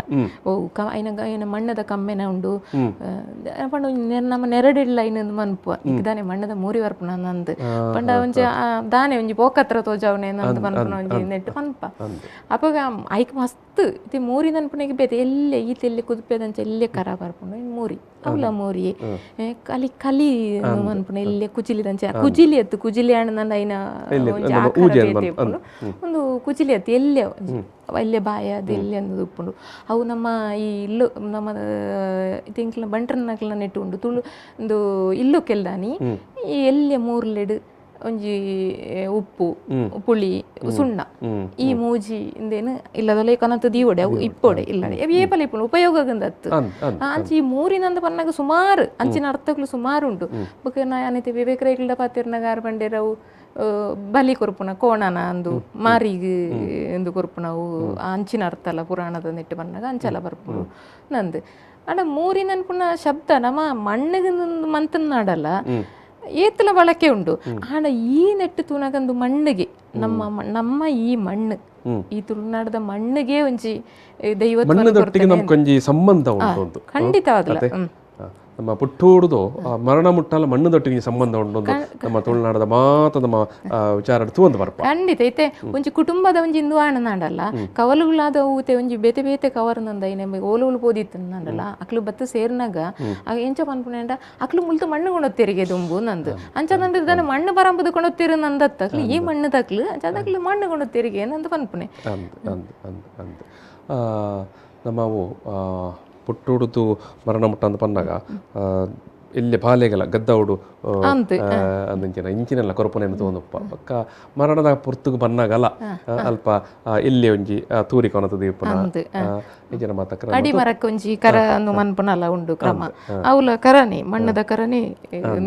ಓ ಐನ ಐನ ಮಣ್ಣದ ಕಮ್ಮೆನ ಉಂಡು ಪಂಡ ನಮ್ಮ ನೆರಡಿಲ್ಲ ಐನೊಂದು ಮನ್ಪುವ ದಾನೆ ಮಣ್ಣದ ಮೂರಿ ಬರ್ಪುನ ನಂದು ಪಂಡ ಒಂಜಿ ದಾನೆ ಒಂಜಿ ಪೋಕತ್ರ ತೋಜಾವನೆ ನಂದು ಪನ್ಪುನ ಒಂಜಿ ನೆಟ್ಟು ಪನ್ಪ. ಅಪಗ ಐಕ್ ಮಸ್ತ್ ಇತ್ತೆ ಮೂರಿ ನನ್ಪುನೆಗೆ ಬೇತೆ ಎಲ್ಲೆ ಈತ ಎಲ್ಲೆ ಕುದುಪೆದಂಚ ಎಲ್ಲೆ ಕರ ಬರ್ಪುಂಡು ಮೂರಿ ಅವಲ ಮೂರಿ ಕಲಿ ಕಲಿ ಮನ್ಪುನ ಎಲ್ಲೆ ಕುಜಿಲಿದಂಚ ಕುಜಿಲಿ ಎತ್ತು ಕುಜಿಲಿ ಅಣ್ಣ ನನ್ನ ಐನ ಒಂಜಿ ಆಕಾರ ಬೇತೆ ಇಪ್ಪುಂಡು ಒಂದು ಕುಜಿಲಿ ಅತ್ತು ಎಲ್ಲೆ ಎಲ್ಲೆ ಬಾಯ ಅದು ಎಲ್ಲೆ ಅನ್ನೋದು ಉಪ್ಪುಂಡು. ಅವು ನಮ್ಮ ಈ ಇಲ್ಲು ನಮ್ಮ ತಿಂಕ್ಲ ಬಂಟ್ರನಕ್ಲ ನೆಟ್ಟು ಉಂಡು ತುಳು ಒಂದು ಇಲ್ಲು ಕೆಲ್ದಾನಿ ಈ ಎಲ್ಲೆ ಮೂರ್ಲೆಡು ಒಂಜಿ ಉಪ್ಪು, ಪುಳಿ, ಸುಣ್ಣ ಈ ಮೂಜಿ ಇಂದೇನು ಇಲ್ಲದೊಲೆ ಕನತ ದೀವೊಡೆ ಅವು ಇಪ್ಪೊಡೆ ಇಲ್ಲಡೆ ಏಪಲ ಇಪ್ಪುಂಡು ಉಪಯೋಗಗಂದತ್ತು. ಅಂಚ ಈ ಮೂರಿನಂದ ಪನ್ನಗ ಸುಮಾರು ಅಂಚಿನ ಅರ್ಥಗಳು ಸುಮಾರು ಉಂಡು. ಬೊಕ ಅನಿತೆ ವಿವೇಕ ರೈಗಳ ಪಾತಿರ್ನಗ ಆರ್ ಪಂಡೇರ್ ಅವು ಬಲಿ ಕೊರ್ಪುನ ಕೋಣನ ಅಂದು ಮಾರಿಗ್ ಎಂದು ಕೊರ್ಪುನವು ಅಂಚಿನ ಅರ್ಥಲ ಪುರಾಣದ ನೆಟ್ಟು ಪನ್ನಗ ಅಂಚಲ ಬರ್ಪುನು ನಂದು. ಆಂಡ ಮೂರಿನ ಅನ್ಪುನ ಶಬ್ದ ನಮ್ಮ ಮಣ್ಣಿಗೆ ಮಂತನಾಡಲ್ಲ ಏತಲ ಬಳಕೆ ಉಂಡು. ಆಂಡ ಈ ನೆಟ್ಟು ತೂನಗಂದು ಮಣ್ಣಿಗೆ ನಮ್ಮ ನಮ್ಮ ಈ ಮಣ್ಣು ಈ ತುಳುನಾಡದ ಮಣ್ಣಿಗೆ ಒಂಜಿ ದೈವ ಮಣ್ಣದೊಟ್ಟಿಗೆ ನಮ್ಕೊಂಜಿ ಸಂಬಂಧ ಉಂಟು. ಖಂಡಿತವಾದಲ್ಲ. ನಮ್ಮ ಪುಟ್ಟೂಡುದು ಮರಣ ಮುಟ್ಟಲ ಮಣ್ಣದೊಟ್ಟಿಗೆ ಸಂಬಂಧ ಉಂಟು ನಮ್ಮ ತುಳುನಾಡದ ಮಾತ ನಮ್ಮ ವಿಚಾರ ತೂವೊಂದು ಬರ್ಪ. ಖಂಡಿತ ಐತೆ ಒಂಜಿ ಕುಟುಂಬದ ಒಂಜಿ ಇಂದು ಆಣನಾಡಲ್ಲ ಕವಲುಗಳಾದ ಊತೆ ಒಂಜಿ ಬೇತೆ ಬೇತೆ ಕವರ್ನಂದ ಐನೆ ಓಲುಗಳು ಪೋದಿತ್ತು ನಾಡಲ್ಲ ಅಕ್ಲು ಬತ್ತು ಸೇರ್ನಾಗ ಎಂಚ ಪನ್ಪುನೇಂಡ ಅಕ್ಲು ಮುಲ್ತು ಮಣ್ಣು ಕೊಂಡೊತ್ತಿರಿಗೆ ದುಂಬು ನಂದು ಅಂಚ ನಂದು ದಾನೆ ಮಣ್ಣು ಬರಂಬುದು ಕೊಂಡೊತ್ತಿರು ನಂದತ್ತ ಅಕ್ಲು ಈ ಮಣ್ಣು ತಕ್ಲು ಅಂಚ ಅಕ್ಲು ಮಣ್ಣು ಕೊಂಡೊತ್ತಿರಿಗೆ ನಂದು ಪನ್ಪುನೆ. ನಮ್ಮವು ಪುಟ್ಟುಡುದು ಮರಣ ಮುಟ್ಟ ಅಂತ ಪನ್ನಾಗ ಇಲ್ಲಿ ಬಾಲೆಗಲ ಗದ್ದೌಡು ಅಂದಿಂಚಿನ ಇಂಚಿನೆಲ್ಲ ಕೊರಪುನೆ ತೋಂದುಪ್ಪ ಬೊಕ್ಕ ಮರಣದ ಪೊರ್ತುಗು ಬನ್ನಾಗಲ ಅಲ್ಪ ಇಲ್ಲಿ ಒಂಜಿ ತೂರಿ ಕೊನತ ದೀಪನ ಇಂಚಿನ ಮಾತ ಅಡಿ ಮರಕ್ಕೆ ಒಂಜಿ ಕರ ಅಂದು ಮನ್ಪುನಲ ಉಂಡು ಕ್ರಮ ಅವಲ ಕರನೆ ಮಣ್ಣದ ಕರನೆ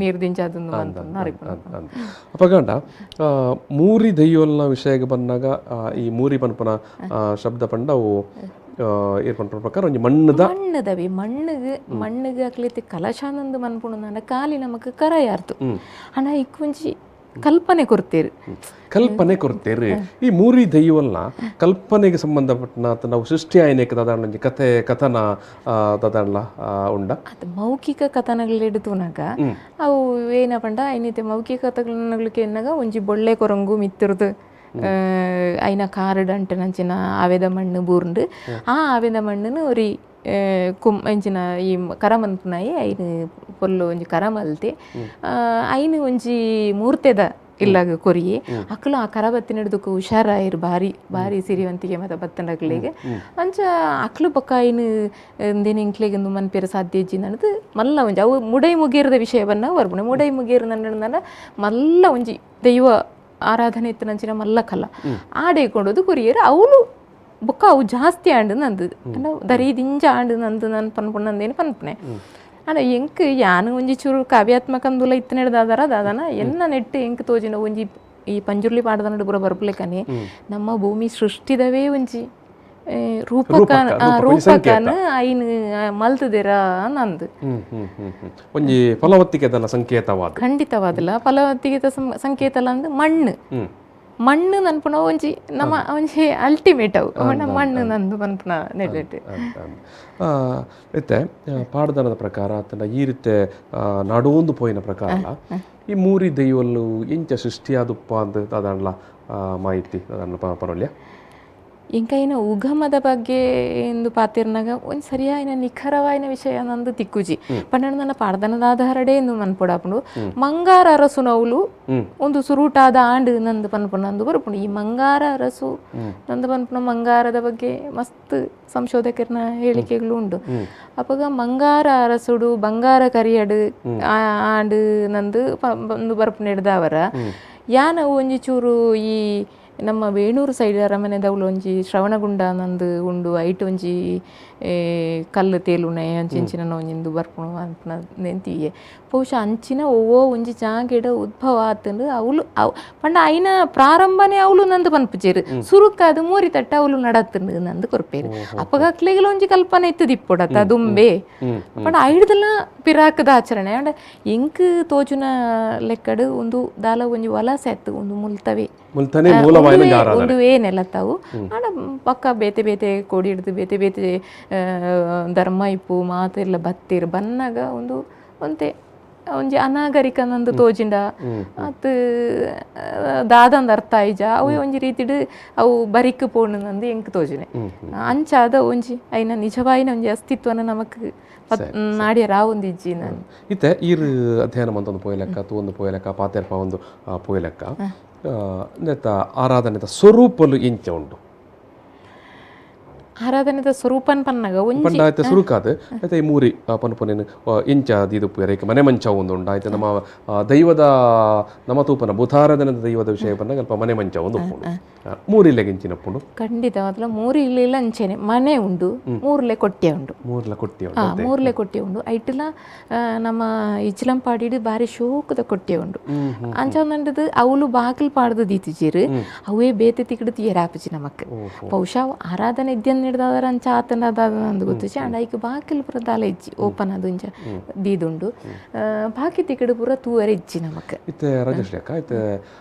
ನೀರು ದಿಂಚಾದೊಂದು ಮನ್ಪುನ. ಅಪಗಂಡ ಮೂರಿ ದೈವಲ್ನ ವಿಷಯಕ್ಕೆ ಬಂದಾಗ ಈ ಮೂರಿ ಪನ್ಪುನ ಶಬ್ದ ಪಂಡ ಅವು ಏರ್ಪಂಡ ಪ್ರಕಾರ ಒಂಜಿ ಮಣ್ಣದ ಮಣ್ಣದವಿ ಮಣ್ಣಿಗೆ ಮಣ್ಣಿಗೆ ಅಕ್ಲೈತಿ ಕಲಶಾನಂದು ಮನ್ಪುಣ ಖಾಲಿ ನಮಕ್ ಕರಯಾರ್ತು ಅಣ್ಣ ಇಕ್ ಒಂಜಿ ಕಲ್ಪನೆ ಕೊಡ್ತೇರು ಕಲ್ಪನೆ ಕೊಡ್ತೇರು. ಈ ಮೂರಿ ದೈವಲ್ನ ಕಲ್ಪನೆಗೆ ಸಂಬಂಧಪಟ್ಟ ನಾವು ಸೃಷ್ಟಿ ಆಯ್ನೇಕ ದಾದಾಣ ಒಂಜಿ ಕಥೆ ಕಥನ ದಾದಾಣ್ಲ ಉಂಡ ಅದು ಮೌಖಿಕ ಕಥನಗಳು ತೂನಾಗ ಅವು ಏನಪಂಡ ಐನೈತೆ ಮೌಖಿಕ ಕಥನಗಳಿಗೆ ಎನ್ನಾಗ ಒಂಜಿ ಬೊಳ್ಳೆ ಕೊರಂಗು ಮಿತ್ತಿರ್ದು ಐನ ಕಾರಡ್ ಅಂಟನಂಚಿನ ಆವೆದ ಮಣ್ಣು ಬೂರ್ಂಡು ಆ ಆವೆದ ಮಣ್ಣನ್ನು ಒರಿ ಕುಮ್ ಎಂಚಿನ ಈ ಕರ ಮನ್ಪುನಾಯಿ ಐನು ಪೊಲ್ಲು ಒಂಜಿ ಕರ ಮಲ್ತೆ ಐನು ಒಂಜಿ ಮೂರ್ತೆದ ಇಲ್ಲಾಗ ಕೊರಿಯೆ ಅಕ್ಲು ಆ ಕರ ಬತ್ತಿನಡ್ದಕ್ಕೆ ಹುಷಾರಾಯಿರು ಭಾರಿ ಭಾರಿ ಸಿರಿವಂತಿಗೆ ಮತ್ತು ಬತ್ತಂಡಕ್ಲಿಗೆ ಅಂಚ ಅಕ್ಲು ಪಕ್ಕ ಐನು ಇಂದೇನು ಇಂಕ್ಲೆಗೆ ಒಂದು ಮನ್ಪೇರ ಸಾಧ್ಯ ಇಜ್ಜಿ ನನ್ನದು ಮಲ್ಲ ಒಂಜಿ ಅವು ಮುಡೈ ಮುಗೇರದ ವಿಷಯವನ್ನ ವರ್ಪುಣೆ ಮುಡೈ ಮುಗೇರು ನನ್ನ ಮಲ್ಲ ಒಂಜಿ ದೈವ ಆರಾಧನೆ ಇತ್ತು ನಂಚಿನ ಮಲ್ಲ ಕಲ್ಲ ಆಡೆ ಕೊಂಡೋದು ಕೊರಿಯರು ಅವಳು ಬೊಕ್ಕ ಅವು ಜಾಸ್ತಿ ಆಂಡು ನಂದು ದರಿ ದಿಂಜ ಆಂಡು ನಂದು ನಾನು ಪನ್ಪುಣ ನಂದೇನು ಪನ್ಪುಣೆ. ಆಂಡ ಎಂಕ್ ಯಾನು ಒಂಜಿ ಚೂರು ಕಾವ್ಯಾತ್ಮಕ ಅಂದುಲ ಇತ್ತನೆಡ್ ದಾದಾರ ದಾದಾನ ಎನ್ನ ನೆಟ್ಟು ಎಂಕ್ ತೋಜಿನ ಒಂಜಿ ಈ ಪಂಜುರ್ಲಿ ಪಾಡದನಡು ಪೂರ ಬರ್ಪುಲೆಕನೆ ನಮ್ಮ ಭೂಮಿ ಸೃಷ್ಟಿದವೇ ಒಂಜಿ ರೂಪಕ ರೂಪಕನ ಐನ್ ಮಲ್ತದಿರ ನಂದು ಒಂಜಿ ಫಲವತ್ತಿಕೆದಲ್ಲ ಸಂಕೇತವಾದ. ಖಂಡಿತವಾದಲ್ಲ ಫಲವತ್ತಿಗೆದ ಸಂಕೇತ ಅಲ್ಲ ಅಂದ್ ಮಣ್ಣು ಮಣ್ಣು ನನ್ಪುನ ಒಂಜಿ ನಮ್ಮ ಒಂಜಿ ಅಲ್ಟಿಮೇಟ್ ಅವು ಮಣ್ಣು ನಂದು ಪನ್ಪುನ ನೆಲೆಟ್. ಇತ್ತೆ ಪಾಡ್ದನದ ಪ್ರಕಾರ ತನ್ನ ಈ ರೀತಿ ನಾಡೊಂದು ಪೋಯಿನ ಪ್ರಕಾರ ಈ ಮೂರಿ ದೈವಲ್ಲು ಎಂಚ ಸೃಷ್ಟಿಯಾದುಪ್ಪ ಅಂದ್ ದಾದಾಣ್ಲ ಮಾಹಿತಿ ದಾದಾಣ್ಲ ಪರವಲ್ಯ. ಇಂಕೈನ ಉಗಮದ ಬಗ್ಗೆ ಎಂದು ಪಾತಿರ್ನಾಗ ಒಂದು ಸರಿಯಾಯಿನ ನಿಖರವಾಯಿನ ವಿಷಯ ನಂದು ತಿಕ್ಕುಜಿ ಪಂಡ ನನ್ನ ಪಾಡ್ದನದ ಆಧಾರಡೇ ಎಂದು ಮನ್ಪೊಡಾಪುಂಡು. ಮಂಗಾರ ಅರಸುನವುಲು ಒಂದು ಸುರೂಟಾದ ಆಂಡು ನಂದು ಪನ್ಪುಣ ನಂದು ಬರುಪುಂಡು. ಈ ಮಂಗಾರ ಅರಸು ನಂದು ಪನ್ಪುಣ ಮಂಗಾರದ ಬಗ್ಗೆ ಮಸ್ತ್ ಸಂಶೋಧಕರನ ಹೇಳಿಕೆಗಳು ಉಂಡು. ಅಪಗ ಮಂಗಾರ ಅರಸುಡು ಬಂಗಾರ ಕರಿಯಡು ಆಂಡು ನಂದು ಒಂದು ಬರ್ಪುಣ ಹಿಡ್ದವರ ಯಾನ ಒಂಜಿ ಚೂರು ಈ ನಮ್ಮ ವೇಣೂರು ಸೈಡ್ ಅರಮನೆದವ್ಲು ಒಂಜಿ ಶ್ರವಣಗುಂಡ ನಂದು ಉಂಡು ಐಟ್ ಒಂಜಿ ಕಲ್ಲು ತೇಲುನೆ ಅಂಚಿಂಚಿನ ಒಂಜಿಂದು ಬರ್ಪುಣು ಅನ್ಪುನ ನೆಂತಿಯೆ ಬಹುಶಃ ಅಂಚಿನ ಒವ್ವೋ ಒಂಜಿ ಜಾಗೆಡ್ ಉದ್ಭವ ಆತಂಡು ಅವಳು ಅವು ಪಂಡ ಐನ ಪ್ರಾರಂಭನೇ ಅವಳು ನಂದು ಪನ್ಪುಜೆರ್ ಸುರುಕಾದ ಮೂರಿ ತಟ್ಟ ಅವಳು ನಡತ್ತಂಡು ನಂದು ಕೊರ್ಪೇರು. ಅಪ್ಪಗ ಅಕ್ಲೆಗ್ಲ ಒಂಜಿ ಕಲ್ಪನೆ ಇತ್ತು ಇಪ್ಪೊಡತ್ತ ದುಂಬೆ ಪಂಡ ಐಡ್ದಲ ಪಿರಾಕದ ಆಚರಣೆ ಅಂಡ ಎಂಕ್ ತೋಜುನ ಲೆಕ್ಕಡು ಒಂದು ದಾಲ ಒಂಜಿ ವಲಸೆ ಅತ್ತು ಒಂದು ಮುಲ್ತವೆ ಮುಲ್ತನೆ ಮೂಲವಾಯಿನ ಆರಾಧನೆ ಒಂದು ಏನೆಲ್ಲ ತಾವು ಆಂಡ ಪಕ್ಕ ಬೇತೆ ಬೇತೆ ಕೋಡಿ ಹಿಡ್ದು ಬೇತೆ ಬೇತೆ ಧರ್ಮ ಇಪ್ಪು ಮಾತೆಲ್ಲ ಬತ್ತೀರ್ ಬನ್ನಾಗ ಒಂದು ಒಂತೆ ಒಂಜಿ ಅನಾಗರಿಕ ನಂದು ತೋಜಿಂಡ ಅತ್ ದಾದಂದ ಅರ್ಥ ಆಯ್ಜ ಅವು ಒಂಜಿ ರೀತಿಡ್ ಅವು ಬರಿಕ್ ಪೋಣು ನಂದು ಎಂಕ್ ತೋಜಿನೆ ಅಂಚಾದ ಒಂಜಿ ಐನ ನಿಜವಾಯಿನ ಒಂಜಿ ಅಸ್ತಿತ್ವನ ನಮಕ್ ನಾಡ್ಯರ ಒಂದು ಇಜ್ಜಿ ನಾನು. ಇತ್ತೆ ಈರ್ ಅಧ್ಯಯನ ಮಂತೊಂದು ಪೋಯಲೆಕ್ಕ ತೂವೊಂದು ಪೋಯಲೆಕ್ಕ ಪಾತೆರ್ಪ ಒಂದು ಪೋಯಲೆಕ್ಕ ನೆತ್ತ ಆರಾಧನೆದ ಸ್ವರೂಪಲು ಎಂಚ ಉಂಡು? ಆರಾಧನೆದ ಸ್ವರೂಪನ್ ಪನ್ನಗ ಒಂಜಿ ಪಂಡ ಆಯ್ತು ಸುರುಕಾದ್ ಐತೆ ಈ ಮೂರಿ ಪನ್ಪುನೇನು ಇಂಚ ದೀದುಪ್ಪುವೆರ್ ಐಕ್ ಮನೆ ಮಂಚ ಒಂದು ಉಂಡು. ಆಯ್ತು ನಮ್ಮ ದೈವದ ನಮ್ಮ ತೂಪನ ಭೂತಾರಾಧನೆದ ದೈವದ ವಿಷಯ ಪನ್ನಗ ಅಲ್ಪ ಮನೆ ಮಂಚ ಒಂದು ಉಪ್ಪುಂಡು. ಮೂರಿಲೆಗ್ ಇಂಚಿನ ಉಪ್ಪುಂಡು. ಖಂಡಿತವಾದ್ಲ ಮೂರಿ ಇಲ್ಲ ಅಂಚೆನೆ ಮನೆ ಉಂಡು, ಮೂರ್ಲೆ ಕೊಟ್ಯ ಉಂಡು. ಮೂರ್ಲ ಕೊಟ್ಯ ಉಂಡು. ಮೂರ್ಲೆ ಕೊಟ್ಯ ಉಂಡು. ಐಟ್ಲ ನಮ್ಮ ಇಚ್ಲಂಪಾಡಿಡ್ ಬಾರಿ ಶೋಕದ ಕೊಟ್ಯ ಉಂಡು. ಅಂಚ ಒಂದಂಡದು ಅವುಲು ಬಾಕಿಲ್ ಪಾಡ್ದು ದೀತಿಜೆರ್, ಅವೇ ಬೇತೆ ತಿಕ್ಕಡ್ ತೀಯರಾಪುಜಿ ನಮಕ್. ಬಹುಶಃ ಆರಾಧನೆ ಇದ್ಯನ್ ಹಿಡ್ದಾದ್ರ ಅಂಚ ಆತನ ಅಂದ್ ಗೊತ್ತುಜಿ. ಆಂಡ ಐಕ್ ಬಾಕಿಲ್ ಪೂರ ದಾಲ ಇಜ್ಜಿ, ಓಪನ್ ಅದು ಇಂಚ ದೀದುಂಡು. ಬಾಕಿ ತಿಕ್ಕಡ್ ಪೂರ ತೂವರೆ ಇಜ್ಜಿ ನಮಕ್. ಇತ್ತೆ ರಾಜಶ್ರೀ ಅಕ್ಕ, ಇತ್ತೆ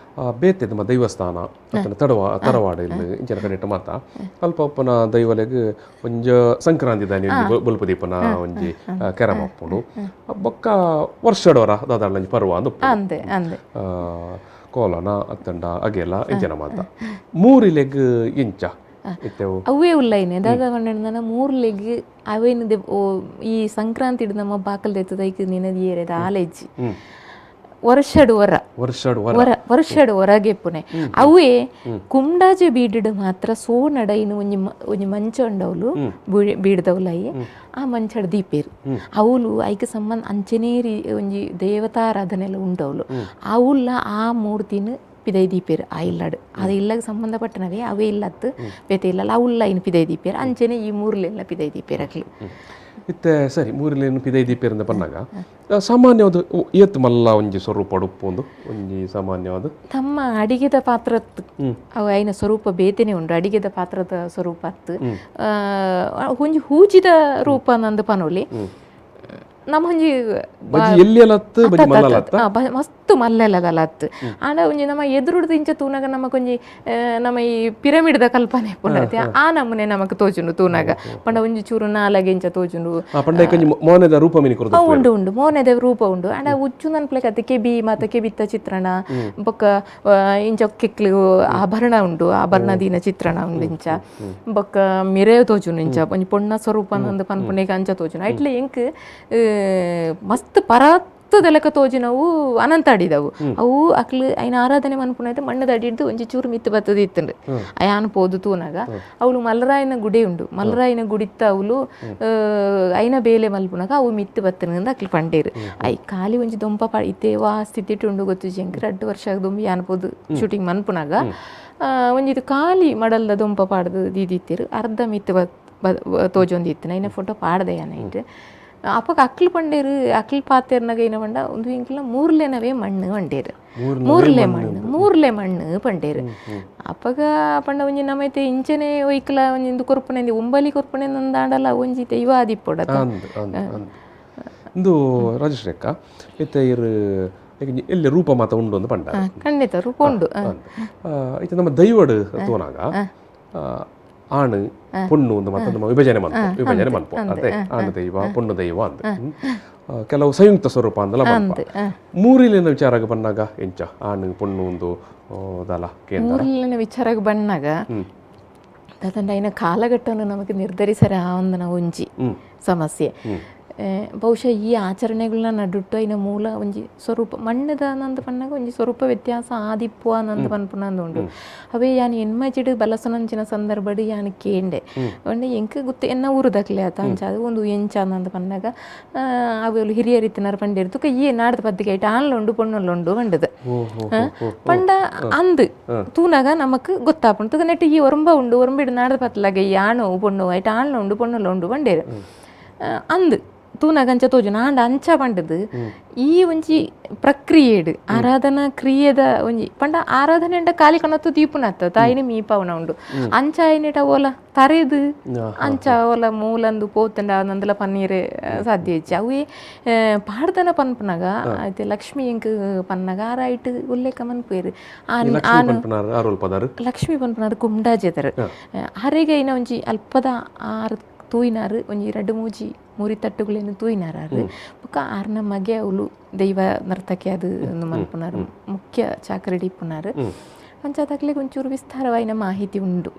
ಬೇತೆ ನಮ್ಮ ದೈವಸ್ಥಾನ ಅತ್ತನ ತರವಾಡು ಇಲ್ಲಿ ಇಂಚಿನ ಕಡೆಟ್ ಮಾತ ಅಲ್ಪ ಉಪ್ಪುನ ದೈವಲೆಗ್ ಒಂಜ ಸಂಕ್ರಾಂತಿ ದಾನಿ ಒಂಜಿ ಬೊಲ್ಪು ದೀಪನ ಒಂಜಿ ಕೆರಮ ಉಪ್ಪುಂಡು. ಬೊಕ್ಕ ವರ್ಷಡೋರ ದಾದಾಳ ಒಂಜಿ ಪರ್ವ ಅಂದ್ ಉಪ್ಪುಂಡು. ಅಂದೆ ಅಂದೆ ಕೋಲನ ಅತ್ತಂಡ ಅಗೆಲ ಇಂಚಿನ ಮಾತ ಮೂರಿಲೆಗ್ ಇಂಚ ಇತ್ತೆ ಅವೇ ಉಲ್ಲೈನೆ ದಾದ ಪಂಡ ಮೂರ್ಲೆಗ್ ಅವೇನು ಈ ಸಂಕ್ರಾಂತಿಡ್ ನಮ್ಮ ಬಾಕಲ್ ದೆತ್ತದ ಐಕ್ ನಿನದ ಏರೆದ ಆಲೆಜ್ಜಿ ವರ್ಷಡ್ ವರ ವರ್ಷಡ್ ಹೊರಗೆಪ್ಪುನೆ. ಅವೇ ಕುಂಡಾಜೆ ಬೀಡಿಡ್ ಮಾತ್ರ ಸೋನಡ ಇನ್ನು ಒಂಜಿ ಒಂಜಿ ಮಂಚ ಉಂಡವ್ಲು ಬೀಡ್ದವ್ಲೈ ಆ ಮಂಚಡ್ ದೀಪೇರು. ಅವುಲು ಐಕ್ ಸಂಬಂಧ ಅಂಚೆನೇ ಒಂಜಿ ದೇವತಾರಾಧನೆಲ್ಲ ಉಂಡವ್ಲು. ಅವುಲ್ಲ ಆ ಮೂರ್ತಿನ ಪಿದೈ ದೀಪೇರು ಆ ಇಲ್ಲಡ್. ಅದು ಇಲ್ಲಗ್ ಸಂಬಂಧಪಟ್ಟನವೇ ಅವೇ ಇಲ್ಲತ್ತು ಬೇತೆ ಇಲ್ಲ ಅವುಲ್ಲ ಇನ್ನು ಪಿದೈ ದೀಪೇರು. ಅಂಚೆನೆ ಈ ಮೂರ್ಲೆಲ್ಲ ಪಿದೈ ದೀಪೇರು ಅಕ್ಲು. ಇತ್ತೆ ಸರಿ ಮೂರ್ಲೇನು ಪಿದೈ ದೀಪೇರಿಂದ ಪನ್ನಾಗ ಸಾಮಾನ್ಯವಾದ ಏತ್ ಮಲ್ಲ ಒಂಜಿ ಸ್ವರೂಪ ಉಪ್ಪು ಒಂದು ಒಂಜಿ ಸಾಮಾನ್ಯವಾದ ತಮ್ಮ ಅಡಿಗೆದ ಪಾತ್ರ ಅವು ಐನ ಸ್ವರೂಪ ಬೇತೆನೆ ಉಂಡು. ಅಡಿಗೆದ ಪಾತ್ರದ ಸ್ವರೂಪ ಅತ್ತು ಒಂಜಿ ಹೂಜಿದ ರೂಪ ನಂದು ಪನೋಲಿ. ನಮ್ಮ ಒಂಜಿ ಮಸ್ತ್ ಮಲ್ಲೆಲ್ಲದಲ್ಲ ಅತ್ತು. ಆಂಡ ಒಂಜಿ ನಮ್ಮ ಎದುರುಡ್ದು ಇಂಚ ತೂನಾಗ ನಮಕೊಂಜಿ ನಮ್ಮ ಈ ಪಿರಮಿಡ್ದ ಕಲ್ಪನೆ ಪುಂಡತೆ ಆ ನಮೂನೆ ನಮಕ್ ತೋಜುಂಡು ತೂನಾಗ. ಪಂಡ ಒಂಜಿ ಚೂರು ನಾಲಗೆ ಇಂಚ ತೋಜುಂಡು. ಉಂಡು ಉಂಡು ಮೋನೆದ ರೂಪ ಉಂಡು. ಆಂಡ ಉಚ್ಚು ನನ್ಪ್ಲೆ ಕತೆ ಕೆಬಿ ಮಾತ ಕೆಬಿತ್ತ ಚಿತ್ರಣ ಬೊಕ್ಕ ಇಂಚ ಕೆಕ್ಲು ಆಭರಣ ಉಂಡು, ಆಭರಣ ದೀನ ಚಿತ್ರಣ ಉಂಡು ಇಂಚ. ಬೊಕ್ಕ ಮಿರೆ ತೋಜುಂಡು ಇಂಚ ಒಂಜಿ ಪೊಣ್ಣ ಸ್ವರೂಪ ಅಂದ್ ಪನ್ಪುನೆಗ್ ಅಂಚ ತೋಜುಂಡು. ಐಟ್ಲೆ ಎಂಕ್ ಮಸ್ತ್ ಪರಾತ್ತದೆಲಕ ತೋಜಿನವು ಅನಂತ ಅಡಿದವು. ಅವು ಅಕ್ಲು ಐನ ಆರಾಧನೆ ಮನ್ಪುನೈತೆ ಮಣ್ಣದ ಅಡಿಡ್ದು ಒಂಜಿ ಚೂರು ಮಿತ್ತು ಬತ್ತದ ಇತ್ತುಂಡು. ಅಯಾನ್ ಪೋದು ತೂನಾಗ ಅವಳು ಮಲರಾಯನ ಗುಡಿ ಉಂಡು. ಮಲರಾಯನ ಗುಡಿತ್ತ ಅವಳು ಐನ ಬೇಲೆ ಮಲ್ಪುನಾಗ ಅವು ಮಿತ್ತು ಬತ್ತನಂದ ಅಕ್ಲು ಪಂಡೇರು. I ಖಾಲಿ ಒಂಜಿ ದೊಂಪ ಇತ್ತೆ ವಾ ಸ್ಥಿತಿಟ್ ಉಂಡು ಗೊತ್ತುಜಿ ಎಂಕ್. 2 ವರ್ಷ ದೊಂಬಿ ಯಾನ್ ಪೋದು ಶೂಟಿಂಗ್ ಮನ್ಪುನಾಗ ಒಂಜಿ ಖಾಲಿ ಮಡಲ್ದ ದೊಂಪ ಪಾಡ್ದು ದೀದಿತ್ತೀರು. ಅರ್ಧ ಮಿತ್ತು ತೋಜೊಂದಿತ್ತು. ಐನ ಫೋಟೋ ಪಾಡ್ದೆ ಯಾನೈಟ್. ಅಪ್ಪಗ ಅಕ್ಲು ಪಂಡೇರು ಅಕ್ಲು ಪಾತೇರ್ನಾಗ ಏನ ಪಂಡ ಒಂದು ಇಂಕ್ಲ ಮೂರ್ಲೆನವೇ ಮಣ್ಣು ಪಂಡೇರು. ಮೂರ್ಲೆ ಮಣ್ಣು ಮೂರ್ಲೆ ಮಣ್ಣು ಪಂಡೇರು. ಅಪ್ಪಗ ಪಂಡ ಒಂಜಿ ನಮೈತೆ ಇಂಚನೆ ಒಯ್ಕಲ ಒಂಜಿ ಇಂದು ಕೊರ್ಪುನೆ ಉಂಬಲಿ ಕೊರ್ಪುನೆ ನಂದಾಂಡಲ ಒಂಜಿ ದೈವ ಆದಿಪ್ಪೊಡ. ಇಂದು ರಾಜಶ್ರೀ ಅಕ್ಕ ಇತ್ತೆ ಇರು ಎಲ್ಲಿ ರೂಪ ಮಾತ ಉಂಡು ಅಂತ ಪಂಡ. ಖಂಡಿತ ರೂಪ ಉಂಡು. ಇತ್ತೆ ನಮ್ಮ ದೈವಡು ತೋನಾಗ ಆಣು ಪೊಣ್ಣು ಒಂದು ಮಾತ ನಮ್ಮ ವಿಭಜನೆ ಮನ್ಪು ವಿಭಜನೆ ಮನ್ಪು ಅದೇ ಆಣು ದೈವ ಪೊಣ್ಣು ದೈವ ಅಂತ ಕೆಲವು ಸಂಯುಕ್ತ ಸ್ವರೂಪ ಅಂದಲ ಮನ್ಪ. ಮೂರಿಲಿನ ವಿಚಾರಕ್ಕೆ ಬಂದಾಗ ಎಂಚ ಆಣು ಪೊಣ್ಣು ಒಂದು ದಲ ಕೇಂದ್ರ ಮೂರಿಲಿನ ವಿಚಾರಕ್ಕೆ ಬಂದಾಗ ದಾದಂಡ ಐನ ಕಾಲಘಟ್ಟವನ್ನು ನಮಗೆ ನಿರ್ಧರಿಸರೆ ಆ ಒಂದು ಒಂಜಿ ಸಮಸ್ಯೆ. ಬಹುಶಃ ಈ ಆಚರಣೆಗಳನ್ನ ನಡುಟ್ಟು ಐನ ಮೂಲ ಒಂಜಿ ಸ್ವರೂಪ ಮಣ್ಣದ ನಂದು ಪನ್ನಾಗ ಒಂಜಿ ಸ್ವರೂಪ ವ್ಯತ್ಯಾಸ ಆದಿಪ್ಪು ನಂದು ಪನ್ಪುನಂದು ಉಂಡು. ಅವೇ ಯಾನ್ ಎನ್ಮಜಿಡ್ ಬಲಸನಂಚಿನ ಸಂದರ್ಭಡ್ ಯಾನ್ ಕೇಂಡೆ ಪಂಡ ಎಂಕ್ ಗೊತ್ತು ಎನ್ನ ಊರುದಕ್ಲೆ ಆತ ಅಂಚ ಅದು ಒಂದು ಎಂಚ ನಂದು ಪನ್ನಾಗ ಅವೆಲ್ಲ ಹಿರಿಯರಿತ್ತಿನಾರ್ ಪಂಡೇರು ತುಕ ಈ ನಾಡ್ದ ಪದ್ದಿಗೆ ಐಟ್ ಆನ್ಲ ಉಂಡು ಪೊಣ್ಣುಲ್ಲ ಉಂಡು ಪಂಡದು ಪಂಡ ಅಂದ್ ತೂನಾಗ ನಮಕ್ ಗೊತ್ತಾಪುಂಡು. ತುಕ ನೆಟ್ ಈ ಒರಂಬ ಉಂಡು ಒರಂಬಿಡ್ ನಾಡ್ದ ಪತ್ಲಾಗ ಈ ಆಣು ಪೊಣ್ಣು ಐಟ್ ಆನ್ಲ ಉಂಡು ಪೊಣ್ಣುಲ್ಲ ಉಂಡು ಪಂಡೇರು ಅಂದ್ ತೂನಾಗ ಅಂಚ ತೋಜುನ. ಆಂಡ ಅಂಚ ಪಂಡದು ಈ ಒಂಜಿ ಪ್ರಕ್ರಿಯೆಡ್ ಆರಾಧನಾ ಕ್ರಿಯೆದ ಒಂಜಿ ಪಂಡ ಆರಾಧನೆ ಅಂಡ ಖಾಲಿ ಕಣತ್ತು ದೀಪುನತ್ತ ತಾಯಿನ ಮೀಪವನ ಉಂಡು. ಅಂಚ ಐನಿಟ ಓಲ ತರೆದು ಅಂಚ ಓಲ ಮೂಲಂದು ಪೋತಂಡ ನಂದಲ ಪನ್ನೀರೆ ಸಾಧ್ಯ ಇಜ್ಜಿ. ಅವೇ ಪಾಡ್ದನ ಪನ್ಪುನಾಗ ಐತೆ ಲಕ್ಷ್ಮಿ ಎಂಕ್ ಪನ್ನಾಗ ಆರಾಯ್ಟ್ ಉಲ್ಲೇಖ ಮನ್ಪುವೆರ್. ಲಕ್ಷ್ಮಿ ಪನ್ಪುನಾರ್ ಕುಂಡಾಜೆದರ್ ಆರೆಗೆ ಐನ ಒಂಜಿ ಅಲ್ಪದ ಆರು ತೂಯಿನಾರು ಒಂಜಿ 2 3 ಮೂರಿ ತಟ್ಟುಗಳೇನು ತೂಯಿನಾರು. ಬೊಕ್ಕ ಆರ್ನ ಮಗೆ ಅವಳು ದೈವ ನರ್ತಕಿ ಅದು ಮನ್ಪುನಾರು ಮುಖ್ಯ ಚಾಕರಿ ಇಪ್ಪುನಾರು. ಅಂಚಾದಾಗ್ಲಿಗೆ ಒಂಚೂರು ವಿಸ್ತಾರವಾಯಿನ ಮಾಹಿತಿ ಉಂಡು.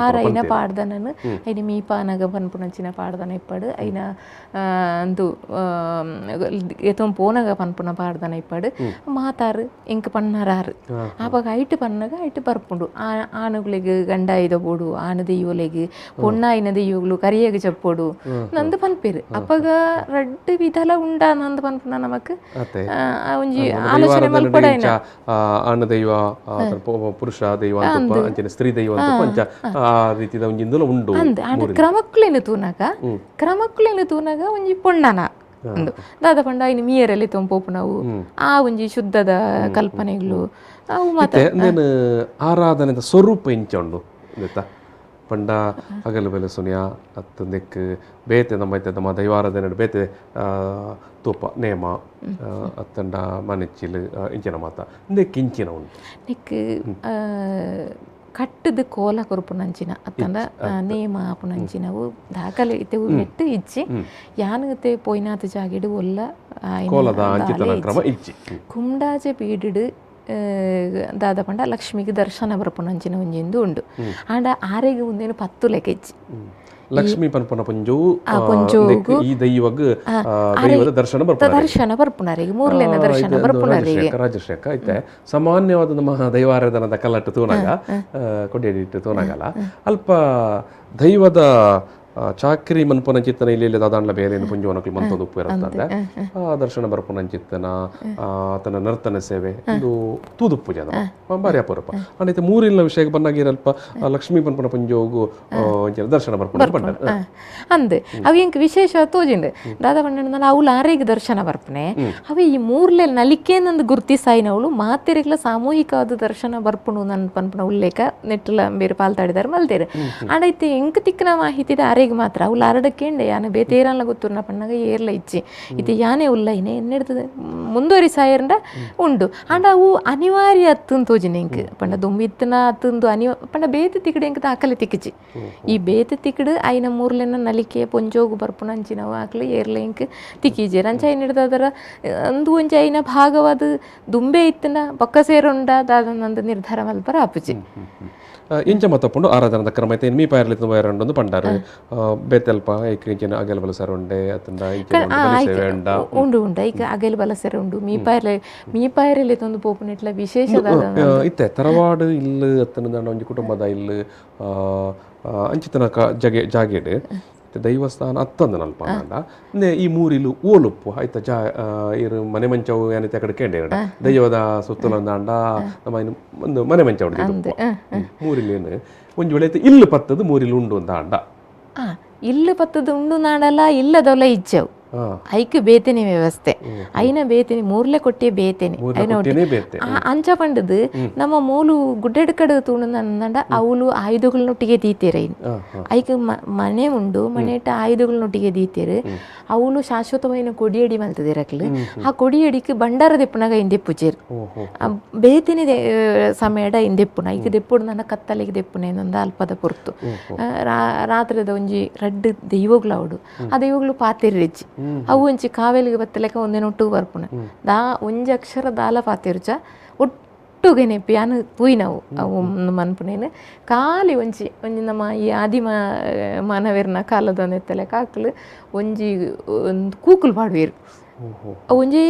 ಆರೈನ ಪಾಡ್ದನನು ಐನ ಮೀಪಾನಗ ಪನ್ಪುನಂಚಿನ ಪಾಡ್ದನ ಇಪ್ಪಡು, ಐನ ಅಂದು ಎತ್ತೊಂದು ಪೋನಗ ಪನ್ಪುನ ಪಾಡ್ದನ ಇಪ್ಪಡು. ಮಾತಾರು ಎಂಕ್ ಪನ್ನಾರಾರು ಆವಾಗ ಐಟ್ ಪನ್ನಗ ಐಟ್ ಬರ್ಪುಂಡು. ಆನುಗಳಿಗೆ ಗಂಡ ಐದ ಬೋಡು, ಆನು ದೆಯ್ಯೋಲೆಗ್ ಪೊಣ್ಣಾಯಿನ ದೆಯ್ಯೋಗ್ಲು ಕರಿಯಗ್ ಚಪ್ಪೋಡು ನಂದು ಪನ್ಪೇರು. ಅಪಗ ರಡ್ಡ್ ವಿಧಲ ಉಂಡ ನಂದು ಪನ್ಪುನ ನಮಕ್ ಒಂಜಿ ಆಲೋಚನೆ ಮಲ್ಪೊಡಾಯಿನ. ಆಣ ದೈವ, ಪುರುಷ ದೈವ ಅಂಚನೆ ಸ್ತ್ರೀ ದೈವ ಅಂಚ ಆ ರೀತಿದ ಒಂಜಿ ಇಂದುಲ ಉಂಡು. ಅಂದ್ ಆಂಡ ಕ್ರಮಕ್ಕುಲೆನ್ ತೂನಗ, ಕ್ರಮಕ್ಕುಲೆನ್ ತೂನಗ ಒಂಜಿ ಪೊಣ್ಣನ ಉಂದು ದಾದ ಪಂಡ ಐನ ಮೀಯರಲ್ಲಿ ತೊಂಪೋಪುನವು ಆ ಒಂಜಿ ಶುದ್ಧದ ಕಲ್ಪನೆಗಳು ಅವು ಮಾತ. ಆರಾಧನೆದ ಸ್ವರೂಪ ಇಂಚ ಉಂಡು ಪಂಡ ಅಗಲು ಬೆಲೆ ಸುನಿಯ ಅತ್ತಂದೆಕ್ ಬೇತೆ ನಮ್ಮ ಇತ್ತೆ ನಮ್ಮ ದೈವಾರಾಧನೆ ಬೇತೆ ತೂಪ ನೇಮ ಅತ್ತಂಡ ಮನೆಚ್ಚಿಲು ಇಂಚಿನ ಮಾತ ಇಂದೆಕ್ ಇಂಚಿನ ಉಂಡು. ನೆಕ್ ಕಟ್ಟದ ಕೋಲ ಕೊರ್ಪುನಂಚಿನ ಅತ್ತಂಡ ನೇಮ ಆಪುನಂಚಿನವು ದಾಖಲೆ ಇತ್ತೆ ನೆಟ್ಟು ಇಜ್ಜಿ. ಯಾನುಗತೆ ಪೋಯಿನಾತ ಜಾಗೆಡ್ ಒಲ್ಲ ಕುಂಡಾಜೆ ಬೀಡು ದಾದ ಪಂಡ ಲಕ್ಷ್ಮಿಗೆ ದರ್ಶನ ಬರ್ಪುನಂಚಿನ ಒಂಜಿಂದು ಉಂಡು. ಆಂಡ ಆರೆಗ್ ಉಂದೇನು 10 ಲೆಕ್ಕ ಇಜ್ಜಿ. ಲಕ್ಷ್ಮಿ ಪನ್ಪುನ ಪೊಂಜೋ ಈ ದೈವಗ್ ದೈವದ ದರ್ಶನ ಬರ್ಪುನ ದರ್ಶನ ಬರ್ಪುನರಿಗೆ ಮೂರ್ಲೆನ ದರ್ಶನ ಬರ್ಪುನರಿಗೆ ರಾಜಶೇಖ ಐತೆ. ಸಾಮಾನ್ಯವಾದ ನಮ್ಮ ದೈವಾರಾಧನದ ಕಲ್ಲಟ್ಟು ತೂನಾಗ ಕೊಡಿಯಡಿಟ್ಟು ತೂನಾಗಲ್ಲ ಅಲ್ಪ ದೈವದ ಚಾಕ್ರಿ ಮನ್ಪುನ ಚಿತ್ತನ ಇಲ್ಲಿ ದಾದಾಂಡ್ಲ ಬೇಲೆ ಪುಂಜವನಕ್ಲು ಮಂತೊಂದು ಉಪ್ಪು ಇರುತ್ತದೆ. ಆ ದರ್ಶನ ಬರ್ಪುನ ಚಿತ್ತನ ಆತನ ನರ್ತನ ಸೇವೆ ಇದು ತೂದುಪ್ಪು ಜನ ಭಾರಿ ಅಪರೂಪ. ಅಂಡ್ ಮೂರಿಲ್ಲ ವಿಷಯಕ್ಕೆ ಬಂದಾಗ ಅಲ್ಪ ಲಕ್ಷ್ಮೀ ಪನ್ಪುನ ಪುಂಜೋಗು ದರ್ಶನ ಬರ್ಪುನ ಪಂಡ ಅಂದ್ ಅವು ಎಂಕ್ ವಿಶೇಷ ತೋಜಿಂಡು. ದಾದ ಪಂಡ ಅವು ಆರೆಗ್ ದರ್ಶನ ಬರ್ಪುನೆ, ಅವು ಈ ಮೂರ್ಲೆ ನಲಿಕೆ ನಂದು ಗುರ್ತಿಸಾಯಿನವಳು ಮಾತೆರೆಗ್ಲ ಸಾಮೂಹಿಕವಾದ ದರ್ಶನ ಬರ್ಪುನು ನನ್ ಪನ್ಪುನ ಉಲ್ಲೇಖ ನೆಟ್ಟುಲ ಬೇರೆ ಪಾಲ್ತಾಡಿದಾರೆ ಮಲ್ತೇರು. ಆಂಡ ಇತ್ತೆ ಎಂಕ್ ತಿಕ್ಕಿನ ಮಾಹಿತಿ ಆರೆಗ್ ಮಾತ್ರ ಅವು ಅರಡಕ್ಕೇಂಡೆ ಯಾನೆ ಬೇತೇರಲ್ಲ ಗೊತ್ತುರ್ನ ಪಣ್ಣಾಗ ಏರ್ಲ ಇಚ್ಚಿ ಇತ್ತೆ ಯಾನೆ ಉಲ್ಲ ಇನೆ ಎನ್ನೆಡ್ತದೆ ಮುಂದುವರಿಸಾಯರ್ಂಡ ಉಂಡು. ಆಂಡ ಅವು ಅನಿವಾರ್ಯ ಅತ್ತಂದು ತೋಜಿನ ಎಂಕ್ ಪಂಡ ದುಂಬಿತ್ತನ ಅತ್ತಂದು ಅನಿವಾ ಪಂಡ ಬೇತೆ ತಿಕ್ಕಡೆ ಎಂಕ್ ದಾಖಲೆ ತಿಕ್ಕಿಚಿ. ಈ ಬೇತೆ ತಿಕ್ಕಡು ಐನ ಮೂರ್ಲೆನ ನಲಿಕೆ ಪೊಂಜೋಗು ಬರ್ಪುನ ಅಂಚಿನವು ಆಕ್ಲು ಏರ್ಲ ಎಂಕ್ ತಿಕ್ಕಿಜೆರ್. ಅಂಚ ಐನ್ ಹಿಡ್ದಾದರ ಅಂದು ಒಂಜಿ ಐನ ಭಾಗವಾದ ದುಂಬೆ ಇತ್ತನ ಬೊಕ್ಕ ಸೇರುಂಡ ದಾದ ನಿರ್ಧಾರ ಮಲ್ಪರ ಆಪುಜಿ. ಇಂಚ ಮತ್ತಪ್ಪುಂಡು ಆರಾಧನದ ಕ್ರಮ ಐತೆ ಮೀ ಪಾಯರ್ಲಿ ತುಂಬ ಪಂಡಾರು ಬೇತೆಲ್ಪ ಐಕ್ ಇಂಚಿನ ಅಗಲ್ ಬಲಸರ ಉಂಡೆ ಅತ್ತಂಡ ಉಂಡು ಉಂಡು ಐಕ್ ಅಗಲ್ ಬಲಸರ ಉಂಡು ಮೀಪಾಯರ್ಲೆ ಮೀಪಾಯರ್ಲೆ ತಂದು ಪೋಪುನೆಟ್ಲ ವಿಶೇಷ ಇತ್ತೆ ತರವಾಡು ಇಲ್ಲು ಅತ್ತಂಡ ಒಂಜಿ ಕುಟುಂಬದ ಇಲ್ಲು ಅಂಚಿತನ ಜಗೆ ಜಾಗೆಡ್ ದೈವಸ್ಥಾನ ಅತ್ತಂದ ನಲ್ಪ ಅಂಡ ಈ ಮೂರಿಲು ಓಲುಪ್ಪು ಆಯ್ತ ಜಾ ಇರು ಮನೆ ಮಂಚವು ಏನೈತೆ ಆ ಕಡೆ ಕೇಂದ್ರ ದೈವದ ಸುತ್ತಲ ಅಂಡ ನಮ್ಮ ಒಂದು ಮನೆ ಮಂಚ ಹೊಡೆದಿದ್ದು ಮೂರಿಲೇನು ಒಂಜಿ ವೇಳೆ ಇಲ್ಲು ಪತ್ತದು ಮೂರಿಲು ಉಂಡು ಅಂತ ಅಂಡ ಇಲ್ಲು ಪತ್ತದು ಉಂಡು ನಾಡಲ್ಲ ಇಲ್ಲದವಲ್ಲ ಇಜ್ಜವು ಐಕ್ ಬೇತೇನೆ ವ್ಯವಸ್ಥೆ ಐನ ಬೇತೇನೆ ಮೂರ್ಲೆ ಕೊಟ್ಟೆ ಬೇತೇನೆ ಅಂಚ ಪಂಡದು ನಮ್ಮ ಮೂಲು ಗುಡ್ಡೆಡ್ ಕಡೆ ತೂಣಂಡ ಅವಳು ಆಯುಧಗಳನ್ನೊಟ್ಟಿಗೆ ದೀತೇರು. ಐನ್ ಐಕ್ ಮನೆ ಉಂಡು, ಮನೆಟ ಆಯುಧಗಳನ್ನೊಟ್ಟಿಗೆ ದೀತೇರು. ಅವಳು ಶಾಶ್ವತವಾಯಿನ ಕೊಡಿಯಡಿ ಮಲ್ತದಿರಕ್ಲು. ಆ ಕೊಡಿಯಡಿಕ್ ಬಂಡಾರ ದೆಪ್ಪುನಾಗ ಇಂದೆಪ್ಪುಜೇರು ಬೇತೇನೆ ಸಮಯಡ ಇಂದೆಪ್ಪುನ ಐಕ್ ದೆಪ್ಪುಡು ನನ್ನ ಕತ್ತಲೆಗೆ ದೆಪ್ಪುನೆ ಇನ್ನೊಂದು ಅಲ್ಪದ ಪೊರ್ತು ರಾತ್ರಿದ ಒಂಜಿ ರಡ್ಡ್ ದೈವಗಳು ಅವಡು ಆ ದೈವಗಳು ಪಾತೆರ್ರೆಜ್ಜಿ ಅವು ಒಂಜಿ ಕಾವೇಲಿಗೆ ಬತ್ತಲೆಕ ಒಂದೇನೊಟ್ಟು ಬರ್ಪುನ ದಾ ಒಂಜಿ ಅಕ್ಷರ ದಾಲ ಪಾತೆರ್ಜ ಒಟ್ಟುಗೆ ನೆಪ್ಪಿ ಯಾನು ತೂಯಿನವು ಅವು ಮನ್ಪುನೇನು ಖಾಲಿ ಒಂಜಿ ಒಂಜಿ ನಮ್ಮ ಈ ಆದಿಮ ಮಾನವೆರ್ನ ಕಾಲದ ನೆತ್ತಲೆಕ ಆಕ್ಲು ಒಂಜಿ ಒಂದು ಕೂಕುಲು ಪಾಡುವೆರು. ಒಂಜೇ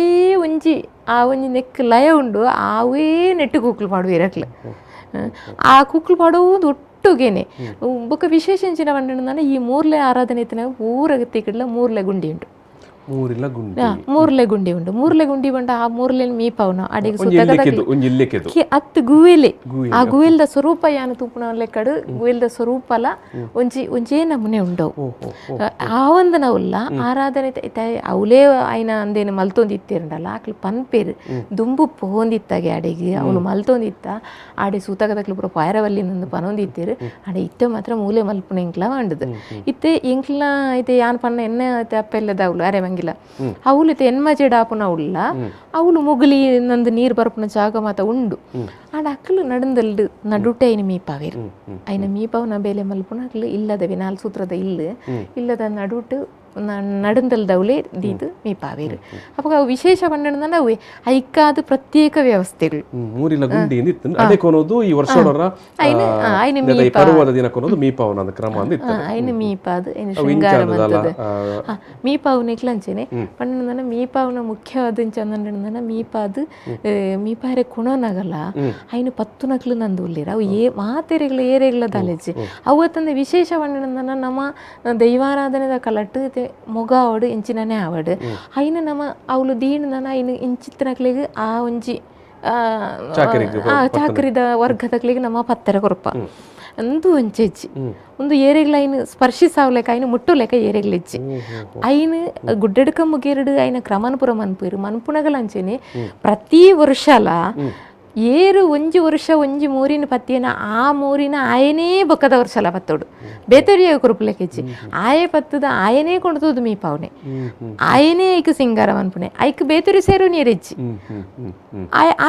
ಒಂಜಿ ಆ ಒಂಜಿ ನೆಕ್ ಲಯ ಉಂಡು ಆವೇ ನೆಟ್ಟು ಕೂಕುಲು ಪಾಡುವೆರು ಅಕ್ಲು. ಆ ಕೂಕುಲು ಪಾಡುವುದು ಒಟ್ಟುಗೇನೆ. ಬೊಕ್ಕ ವಿಶೇಷ ಎಂಚಿನ ಪಂಡ ಈ ಮೂರ್ಲೆ ಆರಾಧನೆ ಇತ್ತಿನ ಊರ ತಿಕ್ಕಡ್ಲ ಮೂರ್ಲೆ ಗುಂಡಿ ಉಂಟು. ಮೂರಿಲ್ಲ ಗುಂಡಿ ಮೂರ್ಲೆ ಗುಂಡಿ ಉಂಟು. ಮೂರ್ಲೆ ಗುಂಡಿ ಬಂಡ ಆ ಮೂರ್ಲೆ ಮೀಪವನ ಅಡಿಗೆ ಸುತ್ತ ಅತ್ತು ಗುವೆಲೆ ಆ ಗುವೆಲ್ದ ಸ್ವರೂಪ ಯಾನು ತೂಪುನ ಲೆಕ್ಕಡು ಗುವೆಲ್ದ ಸ್ವರೂಪಲ ಒಂಜಿ ಒಂಜೇ ನಮೂನೆ ಉಂಡವು. ಆ ಒಂದನವುಲ್ಲ ಆರಾಧನೆ ಅವಲೇ ಆಯ್ನ ಅಂದೇನು ಮಲ್ತೊಂದಿತ್ತಿರಂಡಲ್ಲ ಆಕ್ಲು ಪನ್ಪೇರು ದುಂಬು ಪೋಂದಿತ್ತಾಗೆ ಅಡಿಗೆ ಅವಳು ಮಲ್ತೊಂದಿತ್ತ ಆಡೆ ಸೂತಕದಕ್ಲು ಪೂರ ಪಾಯರವಲ್ಲಿ ನಂದು ಪನೊಂದಿತ್ತೀರು. ಆಡೆ ಇತ್ತೆ ಮಾತ್ರ ಮೂಲೆ ಮಲ್ಪುನ ಎಂಕ್ಲ వంಡದು ಇತ್ತೆ ಎಂಕ್ಲ ಇತ್ತೆ ಯಾನ್ ಪನ್ನ ಎನ್ನ ಅಪ್ಪೆಲ್ಲದ ಅವಳು ಅರೆ ಮಂಗಿಲ್ಲ ಅವಳು ಇತ್ತೆ ಎನ್ಮಜೆಡ್ ಆಪುನ ಉಲ್ಲ ಅವಳು ಮುಗುಲಿ ನಂದು ನೀರು ಬರ್ಪುನ ಜಾಗ ಮಾತ ಉಂಡು. ಆಡ ಅಕ್ಲು ನಡುಂದಲ್ಡು ನಡುಟೆ ಐನ ಮೀಪಾವೇರು ಐನ ಮೀಪಾವನ ಬೇಲೆ ಮಲ್ಪುನ ಅಕ್ಲು ಇಲ್ಲದವೆ ನಾಲ್ ಸೂತ್ರದ ಇಲ್ಲು ಇಲ್ಲದ ನಡುಟು ನಡುಂದಲ್ದವಳೆ ದೀದು ಮೀಪಾವೇರು. ಅವಾಗ ಅವು ವಿಶೇಷ ಪಂಡನ ಅವೆ ಐಕಾದ ಪ್ರತ್ಯೇಕ ವ್ಯವಸ್ಥೆಗಳು. ಮೂರಿಲ ಗುಂಡಿ ಅಡೆ ಕೊನೋದು ಈ ವರ್ಷ ಪರ್ವದ ದಿನ ಕೊನೋದು ಮೀಪಾವನ ಕ್ರಮ ಅಂದಿತ್ತು. ಐನು ಮೀಪಾದು ಐನು ಶೃಂಗಾರ ಮಂತದು ಮೀಪಾವು ಅಂಚೆನೆ ಪಂಡನ ಮೀಪಾವನ ಮುಖ್ಯವಾದ ಇಂಚ ಮೀಪಾದು ಮೀಪಾರೆ ಕುಣನಗಲ ಐನು 10 ನಕ್ಲು ನಂದು ಉಳ್ಳೇರು. ಅವು ಏ ಮಾತೆರೆಗಳ ಏರೆಗಳ ದಾಲೆಜ್ಜಿ ಅವತ್ತಂದ ವಿಶೇಷ ಪಂಡನ ನಮ್ಮ ದೈವಾರಾಧನೆದ ಕಲಟ್ಟು ಮೊಗ ಆವಡು ಇಂಚಿನನೇ ಆವಡು ಐನು ನಮ್ಮ ಅವಳು ದೀನ ಐನು ಇಂಚಿತ್ತನಕ್ಲಿಗೆ ಆ ಒಂಜಿ ಚಾಕರಿದ ವರ್ಗದಕ್ಲಿಗೆ ನಮ್ಮ ಪತ್ತರ ಕೊರಪ ಅಂದು ಒಂಚೆಜ್ಜಿ ಒಂದು ಏರೆಗ್ಲ ಐನು ಸ್ಪರ್ಶಿಸಾವ್ಲೆಕ ಐನು ಮುಟ್ಟುಲೆಕ ಏರೆಗ್ಲೆಜ್ಜಿ ಐನು ಗುಡ್ಡೆಡ್ಕ ಮುಗೇರಡು ಐನ ಕ್ರಮನ್ಪುರ ಮನ್ಪುರು ಮನ್ಪುನಗಲ ಅಂಚೆನೆ ಪ್ರತಿ ವರ್ಷಲ ಏರು ಒಂಜಿ ವರ್ಷ ಒಂಜಿ ಮೂರಿನ ಪತ್ತಿಯನ ಆ ಮೂರಿನ ಆಯನೇ ಬೊಕ್ಕದ ವರ್ಷಲ ಪತ್ತೋಡು ಬೇತರಿಯ ಕುರುಪುಲೆಕೆಜ್ಜಿ ಆಯೆ ಪತ್ತದ ಆಯನೇ ಕೊಂಡುದು ಮೀಪಾವನೆ ಆಯನೇ ಐಕ್ ಸಿಂಗಾರ ಮನ್ಪುನೆ ಐಕ್ ಬೇತರಿ ಸೇರು ನೀರೆಜ್ಜಿ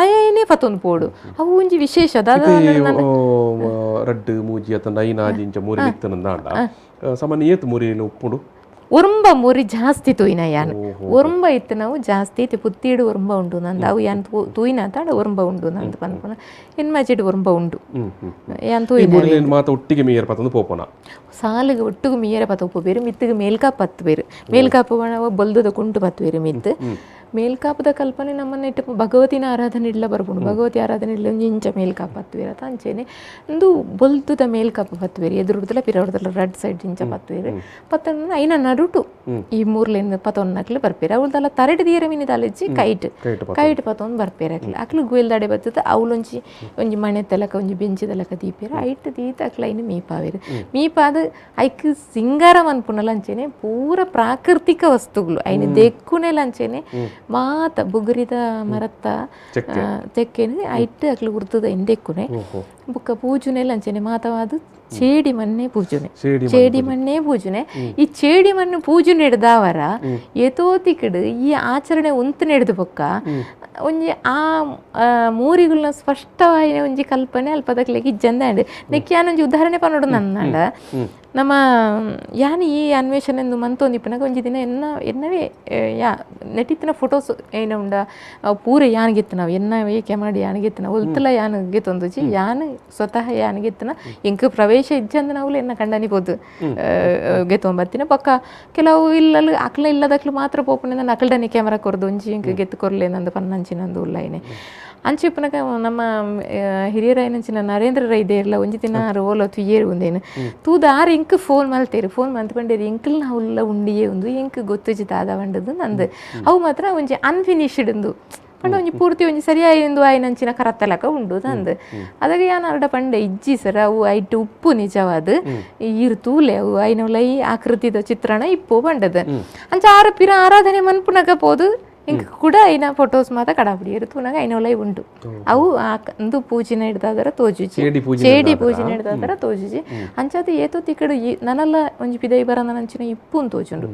ಆಯನೇ ಪತ್ತೊಂದು ಪೋಡು ಅವು ಒಂಜಿ ವಿಶೇಷ. ರಡ್ಡು ಮೂಜಿ ಅತ್ತ ಐನಾಜಿ ಇಂಚ ಮೂರಿ ಇತ್ತನಂದಾಂಡ ಸಾಮಾನ್ಯ ಏತ್ ಮೂರಿಲು ಉಪ್ಪುಡು ಒರುಂಬ ಮೂರಿ ಜಾಸ್ತಿ ತೂಯಿನ ಯಾನ್ ಒರುಂಬ ಇತ್ತು ನಾವು ಜಾಸ್ತಿ ಇತ್ತು ಪುತ್ತೀಡು ಒರುಂಬ ಉಂಡು ನಂದು ಅವು ಯಾನ್ ತೂಯಿನ ತಾಂಡ ಒರುಂಬ ಉಂಡು ನಂದು ಪನ್ಪುನ ಎನ್ಮಜಿಡ್ ಒರುಂಬ ಉಂಡು ಯಾನ್ ತೂಯಿನ ಮಾತ ಒಟ್ಟಿಗೆ ಮೀಯರ ಪತ್ತೊಂದು ಪೋಪೋನ ಸಾಲಿಗೆ ಒಟ್ಟಿಗೆ ಮೀಯರ ಪತ್ತ ಉಪ್ಪು ಬೇರು ಮಿತ್ತಿಗೆ ಮೇಲ್ಕಾಪ್ ಪತ್ತು ಬೇರು ಮೇಲ್ಕಾಪು ಬೊಲ್ದದ ಕುಂಟು ಪತ್ತು ಬೇರು ಮಿತ್ತು ಮೇಲ್ಕಾಪದ ಕಲ್ಪನೆ ನಮ್ಮನ್ನ ಇಟ್ಟು ಭಗವತಿನ ಆರಾಧನೆ ಇಡ್ಲ ಬರ್ಬೋದು. ಭಗವತಿ ಆರಾಧನೆ ಇಡ್ಲ ಒಂಜಿ ಇಂಚ ಮೇಲ್ಕಾಪ್ ಪತ್ತುವೇರ ಅಂಚೆನೆ ಒಂದು ಬೊಲ್ತುದ ಮೇಲ್ಕಾಪು ಪತ್ತುವೇರು ಎದುರುಡ್ದಲ ಪಿರವಡ್ದಲ ರಡ್ ಸೈಡ್ ಇಂಚ ಪತ್ತುವೇರು ಪತ್ತನ ಐನ ನಡುಟು ಈ ಮೂರ್ಲೆನ್ ಪತ್ತೊನ್ನಕ್ಲು ಬರ್ಪೇರು ಅವಳ್ದಲ್ಲ ತರಡು ತೀರ ಮೀನಿ ತಾಲೆಜ್ಜಿ ಕೈಟ್ ಕೈಟ್ ಪತ್ತೊಂದು ಬರ್ಪೇರು ಅಕ್ಲು ಅಕ್ಲು ಗುವೆಲ್ದಾಡೆ ಬತ್ತದ ಅವಳೊಂಜಿ ಒಂಜಿ ಮಣೆ ತಲಕ ಒಂಜಿ ಬೆಂಚಿ ತಲಕ ದೀಪೇರು ಐಟ್ ದೀತ ಅಕ್ಲು ಐನು ಮೀಪಾವೇರು ಮೀಪಾದ ಐಕ್ ಸಿಂಗಾರ ಮನ್ಪುನಲ ಅಂಚೆನೆ ಪೂರ ಪ್ರಾಕೃತಿಕ ವಸ್ತುಗಳು ಐನು ದೆಕ್ಕುನೆಲ ಅಂಚೆನೆ ಮಾತ ಬುಗುರಿದ ಮರತ್ತ ಚೆಕ್ಕೆನು ಐಟ್ ಅಕ್ಲು ಉರ್ತದ ಎಂದೆಕ್ಕುನೆ ಬುಕ್ಕ ಪೂಜುನೆಲ್ಲ ಅಂಚೆನೆ ಮಾತವಾದ ಚೇಡಿ ಮಣ್ಣೆ ಪೂಜುನೆ ಚೇಡಿ ಮಣ್ಣೇ ಪೂಜುನೆ. ಈ ಚೇಡಿ ಮಣ್ಣು ಪೂಜೆ ನಡೆದಾವರ ಏತೋತಿಕಡು ಈ ಆಚರಣೆ ಉಂತು ನಡೆದು ಬೊಕ್ಕ ಒಂಜಿ ಆ ಮೂರಿಗಳನ್ನ ಸ್ಪಷ್ಟವಾಯಿನ ಒಂಜಿ ಕಲ್ಪನೆ ಅಲ್ಪದಕ್ಲೆಗ್ ಇಜ್ಜಂದಾಂಡ್. ನೆಕ್ ಯಾನೊಂಜಿ ಉದಾಹರಣೆ ಪನ್ನೋಡು ನನ್ನಾಂಡ ನಮ್ಮ ಯಾನ್ ಈ ಅನ್ವೇಷಣೆ ಮಂತೊಂದಿಪ್ಪುನಗ ಒಂಜಿ ದಿನ ಎನ್ನ ಎನ್ನವೇ ಯಾ ನೆಟಿತ್ತಿನ ಫೋಟೋಸ್ ಏನ ಉಂಡ ಪೂರ ಯಾನ್ಗೆತ್ತನವು ಎನ್ನವೇ ಕ್ಯಾಮರಾ ಯಾನ್ಗೆತ್ತನ ಒಲ್ತಲ ಯಾನ್ ಗೆತ್ತೊಂದುಜಿ ಯಾನ್ ಸ್ವತಃ ಯಾನ್ಗೆತ್ತನ ಎಂಕ್ ಪ್ರವೇಶ ಇಜ್ಜಂದ ನಾವು ಎನ್ನ ಕಂಡನಿ ಪೋದು ಗೆತ್ತೊಂಬತ್ತಿನ ಪಕ್ಕ ಕೆಲವು ಇಲ್ಲಲು ಅಕ್ಲ ಇಲ್ಲದಕ್ಲು ಮಾತ್ರ ಪೋಪುನೆ ನನ್ನ ಅಕಲ್ಡನಿ ಕ್ಯಾಮರಾ ಕೊರ್ದು ಒಂಜಿ ಎಂಕ್ ಗೆತ್ತು ಕೊರ್ಲೆ ನಂದು ಪನ್ನಂಚಿನಂದು ಉಲ್ಲೈನೆ ಅಂಚೆ ಇಪ್ಪುನಗ ನಮ್ಮ ಹಿರಿಯರಾಯನಂಚಿನ ನರೇಂದ್ರ ರೈ ದೇರ್ಲ ಒಂಜಿ ದಿನ ಆರು ಓಲ ತುಯ್ಯೇರು ಉಂದೇನು ತೂದು ಆರು ಇಂಕ್ ಫೋನ್ ಮಲ್ತೇರು ಫೋನ್ ಮಲ್ತ್ ಪಂಡೇರು ಎಂಕಲ್ ನಾವುಲ್ಲ ಉಂಡಿಯೇ ಉಂದು ಎಂಕ್ ಗೊತ್ತುಜಿ ದಾದ ಪಂಡದು ನಂದು ಅವು ಮಾತ್ರ ಒಂಜಿ ಅನ್ಫಿನಿಶ್ಡ್ ಉಂದು ಪಂಡ ಒಂಜಿ ಪೂರ್ತಿ ಒಂಜಿ ಸರಿಯಾಯಿ ಆಯ್ನಂಚಿನ ಕರತ್ತಲಕ ಉಂಡು ನಂದು. ಅದಾಗ ಯಾನ್ ಅರ್ಡ ಪಂಡೆ ಇಜ್ಜಿ ಸರ್ ಅವು ಐಟ್ ಉಪ್ಪು ನಿಜವಾದ ಈರು ತೂಲೆ ಅವು ಐನವುಲ ಈ ಆಕೃತಿದ ಚಿತ್ರಣ ಇಪ್ಪು ಪಂಡದು ಅಂಚ ಆರು ಪಿರ ಆರಾಧನೆ ಮನ್ಪುನಗ ಪೋದು ಇಂಕ್ ಕೂಡ ಐನ ಫೋಟೋಸ್ ಮಾತ ಕಡಾಪಿಡಿ ತೂನಗ ಐನೋಲೈ ಉಂಟು ಅವು ಅಂದು ಪೂಜಿನ ಹಿಡ್ದಾದರ ತೋಜುಜಿ ಚೇಡಿ ಪೂಜಿನ ಹಿಡ್ದಾದರ ತೋಜುಜಿ ಅಂಚಾದ ಏತೋ ತಿಕ್ಕಡು ನನಲ್ಲ ಒಂಜಿ ಪಿದೈ ಬರ ನಂಚಿನ ಇಪ್ಪು ತೋಜುಂಡು.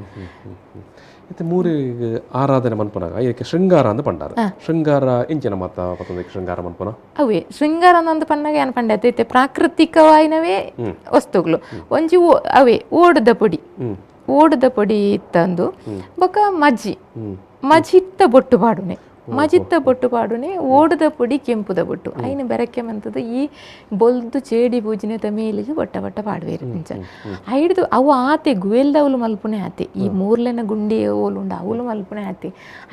ಇತ್ತೆ ಮೂರಿಗೆ ಆರಾಧನೆ ಮನ್ಪುನಗ ಏಕೆ ಶೃಂಗಾರ ಅಂದ್ ಪಂಡಾರ ಶೃಂಗಾರ ಇಂಚಿನ ಮಾತ ಪತ್ತೊಂದಕ್ಕೆ ಶೃಂಗಾರ ಮನ್ಪುನ ಅವೇ ಶೃಂಗಾರ ಅಂದ್ ಪಣ್ಣಗ ಏನ್ ಪಂಡೆ ಇತ್ತೆ ಪ್ರಾಕೃತಿಕವಾಯಿನವೇ ವಸ್ತುಗಳು ಒಂಜಿ ಅವೇ ಓಡದ ಪೊಡಿ ಓಡದ ಪೊಡಿ ಇತ್ತಂದು ಬೊಕ ಮಜ್ಜಿ ಮಜಿತ್ತ ಬೊಟ್ಟು ಪಾಡುನೆ ಮಜಿತ್ತ ಬೊಟ್ಟು ಪಾಡುನೆ ಓಡದ ಪೊಡಿ ಕೆಂಪುದ ಬೊಟ್ಟು ಐನು ಬೆರಕೆ ಮಂತದ್ದು ಈ ಬೊಲ್ದು ಚೇಡಿ ಪೂಜಿನೆತ ಮೇಲಿಗೆ ಬೊಟ್ಟ ಬೊಟ್ಟ ಪಾಡುವೇರು ಇಂಚ ಐಡ್ದು ಅವು ಆತೆ ಗುವೆಲ್ದವುಲು ಮಲ್ಪುನೆ ಆತೆ ಈ ಮೂರ್ಲೆನ ಗುಂಡಿ ಓಲುಂಡು ಅವುಲು ಮಲ್ಪುನೆ ಆತೆ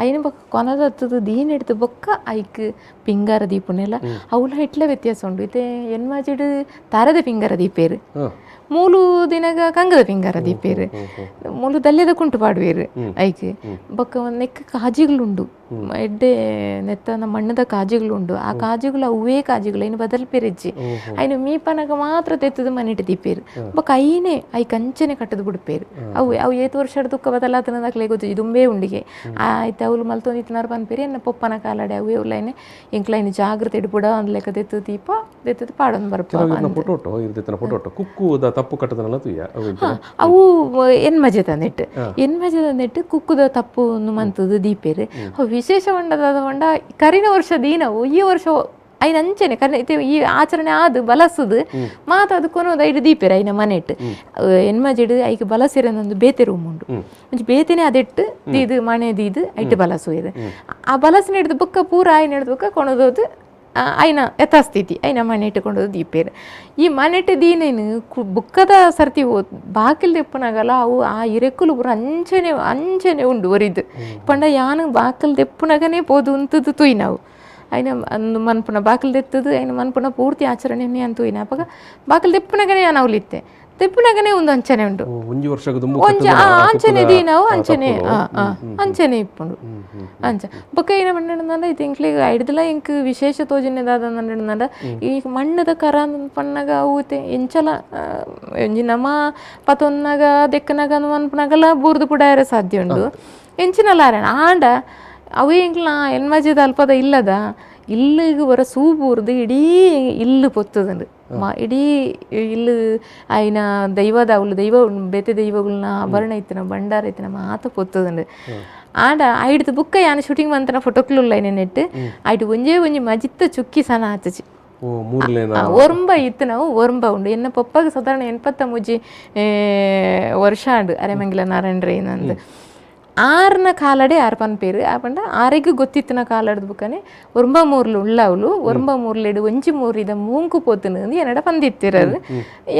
ಐನು ಬೊಕ್ಕ ಕೊನದತ್ತದು ದೀನೆಡ್ದು ಬೊಕ್ಕ ಐಕ್ ಪಿಂಗಾರ ದೀಪುನೆಲ್ಲ ಅವುಲ ಇಟ್ಲ ವ್ಯತ್ಯಾಸ ಉಂಡು. ಇತ್ತೆ ಎನ್ಮಾಜಿಡ್ ತಾರದ ಪಿಂಗಾರ ದೀಪೇರು ಮೂಲು ದಿನಗ ಕಂಗದ ಪಿಂಗಾರ ದೀಪೇರು ಮೂಲು ದಲ್ಯದ ಕುಂಟು ಪಾಡುವೇರು ಐಕ್ ಬೊಕ್ಕ ನೆಕ್ ಕಾಜಿಗಳುಂಡು ಎಡ್ಡೆ ನೆತ್ತನ ಮಣ್ಣದ ಕಾಜಿಗಳುಂಡು ಆ ಕಾಜಿಗಳು ಅವೇ ಕಾಜಿಗಳು ಐನು ಬದಲ್ಪೇರೆಜ್ಜಿ ಐನು ಮೀಪನಗ ಮಾತ್ರ ತೆತ್ತದ ಮನಿಟ್ ದೀಪೇರು ಬೊಕ್ಕ ಐನೇ I ಕಂಚನೆ ಕಟ್ಟದು ಬಿಡ್ಪೇರು ಅವು ಅವು ಏತು ವರ್ಷ ದುಃಖ ಬದಲಾತನದಾಕ್ಲೆ ಗೊತ್ತು ಇದುಂಬೇ ಉಂಡಿಗೆ ಆಯ್ತು ಅವಳು ಮಲ್ತೊಂದಿತ್ತಿನಾರು ಪನ್ಪೇರಿ ಎನ್ನ ಪೊಪ್ಪನ ಕಾಲಡೆ ಅವೇ ಉಲ್ಲೈನೆ ಎಂಕ್ಲೈನು ಜಾಗ್ರತೆ ಇಡ್ಬಿಡ ಅಂದ್ ಲೆಕ್ಕ ತೆತ್ತು ದೀಪ ತೆತ್ತದ ಪಾಡೊಂದು ಬರ್ಪ ಕುಕ್ಕುದ ತಪ್ಪು ಕಟ್ಟದನಲ್ಲ ಅವು ಎನ್ಮಜೆ ತಂದಿಟ್ಟು ಎನ್ಮಜೆ ತಂದಿಟ್ಟು ಕುಕ್ಕುದ ತಪ್ಪು ಮಂತದ್ದು ದೀಪೇರು ಅವು ವಿಶೇಷ ಹೊಂಡದಾದ ಹೊಂಡ ಕರಿನ ವರ್ಷ ದೀನವು ಈ ವರ್ಷ ಐನ ಅಂಚನೆ ಕರ್ನ ಈ ಆಚರಣೆ ಆದ್ ಬಲಸುದು ಮಾತ ಅದು ಕೊನೋದು ಐಡು ದೀಪೆರ್ ಐನ ಮನೆಟ್ ಎನ್ಮಜಿಡ್ ಐಕ್ ಬಲಸಿರನೊಂದು ಬೇತೆ ರೂಮ್ ಉಂಡು ಒಂಜಿ ಬೇತೆನೆ ಅದೆಟ್ಟು ದೀದು ಮನೆ ದೀದು ಐಟ್ ಬಲಸುವೆರ್. ಆ ಬಲಸಿನ ಹಿಡ್ದು ಬೊಕ್ಕ ಪೂರ ಆಯ್ನ ಹಿಡ್ದು ಬೊಕ್ಕ ಕೊನೊದೋದು ಐನ ಯಥಾಸ್ಥಿತಿ ಐನ ಮನೆಟ್ ಕೊಂಡೋದು ದೀಪೇರು. ಈ ಮನೆಟ್ ದೀನೇನು ಬುಕ್ಕದ ಸರ್ತಿ ಬಾಕಿಲ್ ದೆಪ್ಪುನಗಲ ಅವು ಆ ಇರೆಕ್ಕುಲು ಪೂರ ಅಂಚನೆ ಅಂಚನೆ ಉಂಡು ಒರಿದು ಪಂಡ ಯಾನು ಬಾಕಿಲ್ ದೆಪ್ಪುನಗನೇ ಪೋದು ಉಂತುದು ತೂಯಿನವು ಐನ ಅಂದು ಮನ್ಪುನ ಬಾಕಿಲ್ ದೆತ್ತದು ಐನ ಮನ್ಪುನ ಪೂರ್ತಿ ಆಚರಣೆನೇ ಅಂತ ತೂಯಿನ ಅಪಗ ಬಾಕಿಲ್ ದೆಪ್ಪುನಗನೇ ಯಾನ್ ಅವ್ಲಿತ್ತೆ ದೆಪ್ಪುನಗನೇ ಒಂದು ಅಂಚನೆ ಉಂಡು ಒಂಜಿ ವರ್ಷಗ್ ದುಂಬು ಒಂಜಿ ಅಂಚನೆ ದೀನವು ಅಂಚನೆ ಅಂಚನೆ ಇಪ್ಪುಂಡು ಅಂಚ ಬೊಕ್ಕ ಏನ ಪಂಡಂಡ ಇದು ಎಂಕ್ಲೆಗ್ ಐಡ್ದಲ ಎಂಕ್ ವಿಶೇಷ ತೋಜಿನ ದಾದ ಈ ಮಣ್ಣದ ಕರ ಪನ್ನಗ ಅವು ಎಂಚಲ ಒಂಜಿ ನಮ ಪತೊನ್ನಗ ದೆಕ್ಕನಗ ಮನ್ಪುನಗಲ ಬೂರ್ದು ಪುಡಾಯರೆ ಸಾಧ್ಯ ಉಂಡು ಎಂಚಿನಲ ಆರಣ ಆಂಡ ಅವೇ ಎಂಕ್ಲ ಎನ್ಮಜದ ಅಲ್ಪದ ಇಲ್ಲದ ಇಲ್ಲಿಗೆ ಬರ ಸೂ ಬೂರ್ದು ಇಡೀ ಇಲ್ಲು ಪೊತ್ತುದುಂಡು ಇಡೀ ಇಲ್ಲು ಆಯ್ನ ದೈವದ ಅವಳು ದೈವ ಬೇತೆ ದೈವಗಳನ್ನ ಆಭರಣ ಇತ್ತಿನ ಭಂಡಾರ ಇತ್ತಿನ ಮಾತ ಪೊತ್ತುದುಂಡು. ಆಂಡ ಐಡ್ದು ಬುಕ್ಕ ಯಾನ್ ಶೂಟಿಂಗ್ ಮಂತನ ಫೋಟೋಕ್ಲು ಉಲ್ಲ ನೆಟ್ ಐಟ್ ಒಂಜೇ ಒಂಜಿ ಮಜಿತ್ತ ಚುಕ್ಕಿ ಸನ ಆತುಜಿ. ಒರ್ಂಬ ಇತ್ತು ನಾವು ಒರ್ಂಬ ಉಂಡು ಎನ್ನ ಪೊಪ್ಪಗ್ ಸಾಧಾರಣ 83 ವರ್ಷ ಆಂಡ್ ಅರೆಮಂಗಿಲ ನಾರಾಯಣ ನಂದು ಆರ್ನ ಕಾಲಡೆ ಆರ್ ಪನ್ಪೇರು ಆ ಪಂಡ ಆರೆಗ್ ಗೊತ್ತಿತ್ತಿನ ಕಾಲಡ್ದು ಬುಕ್ಕನೆ ಒರ್ಂಬ ಮೂರ್ಲು ಉಳ್ಳವಳು ಒರ್ಂಬ ಮೂರ್ಲೆಡು ಒಂಜಿ ಮೂರಿದ ಮೂಂಕು ಪೋತುನು ಎನ್ನಡ ಪಂದಿತ್ತಿರದು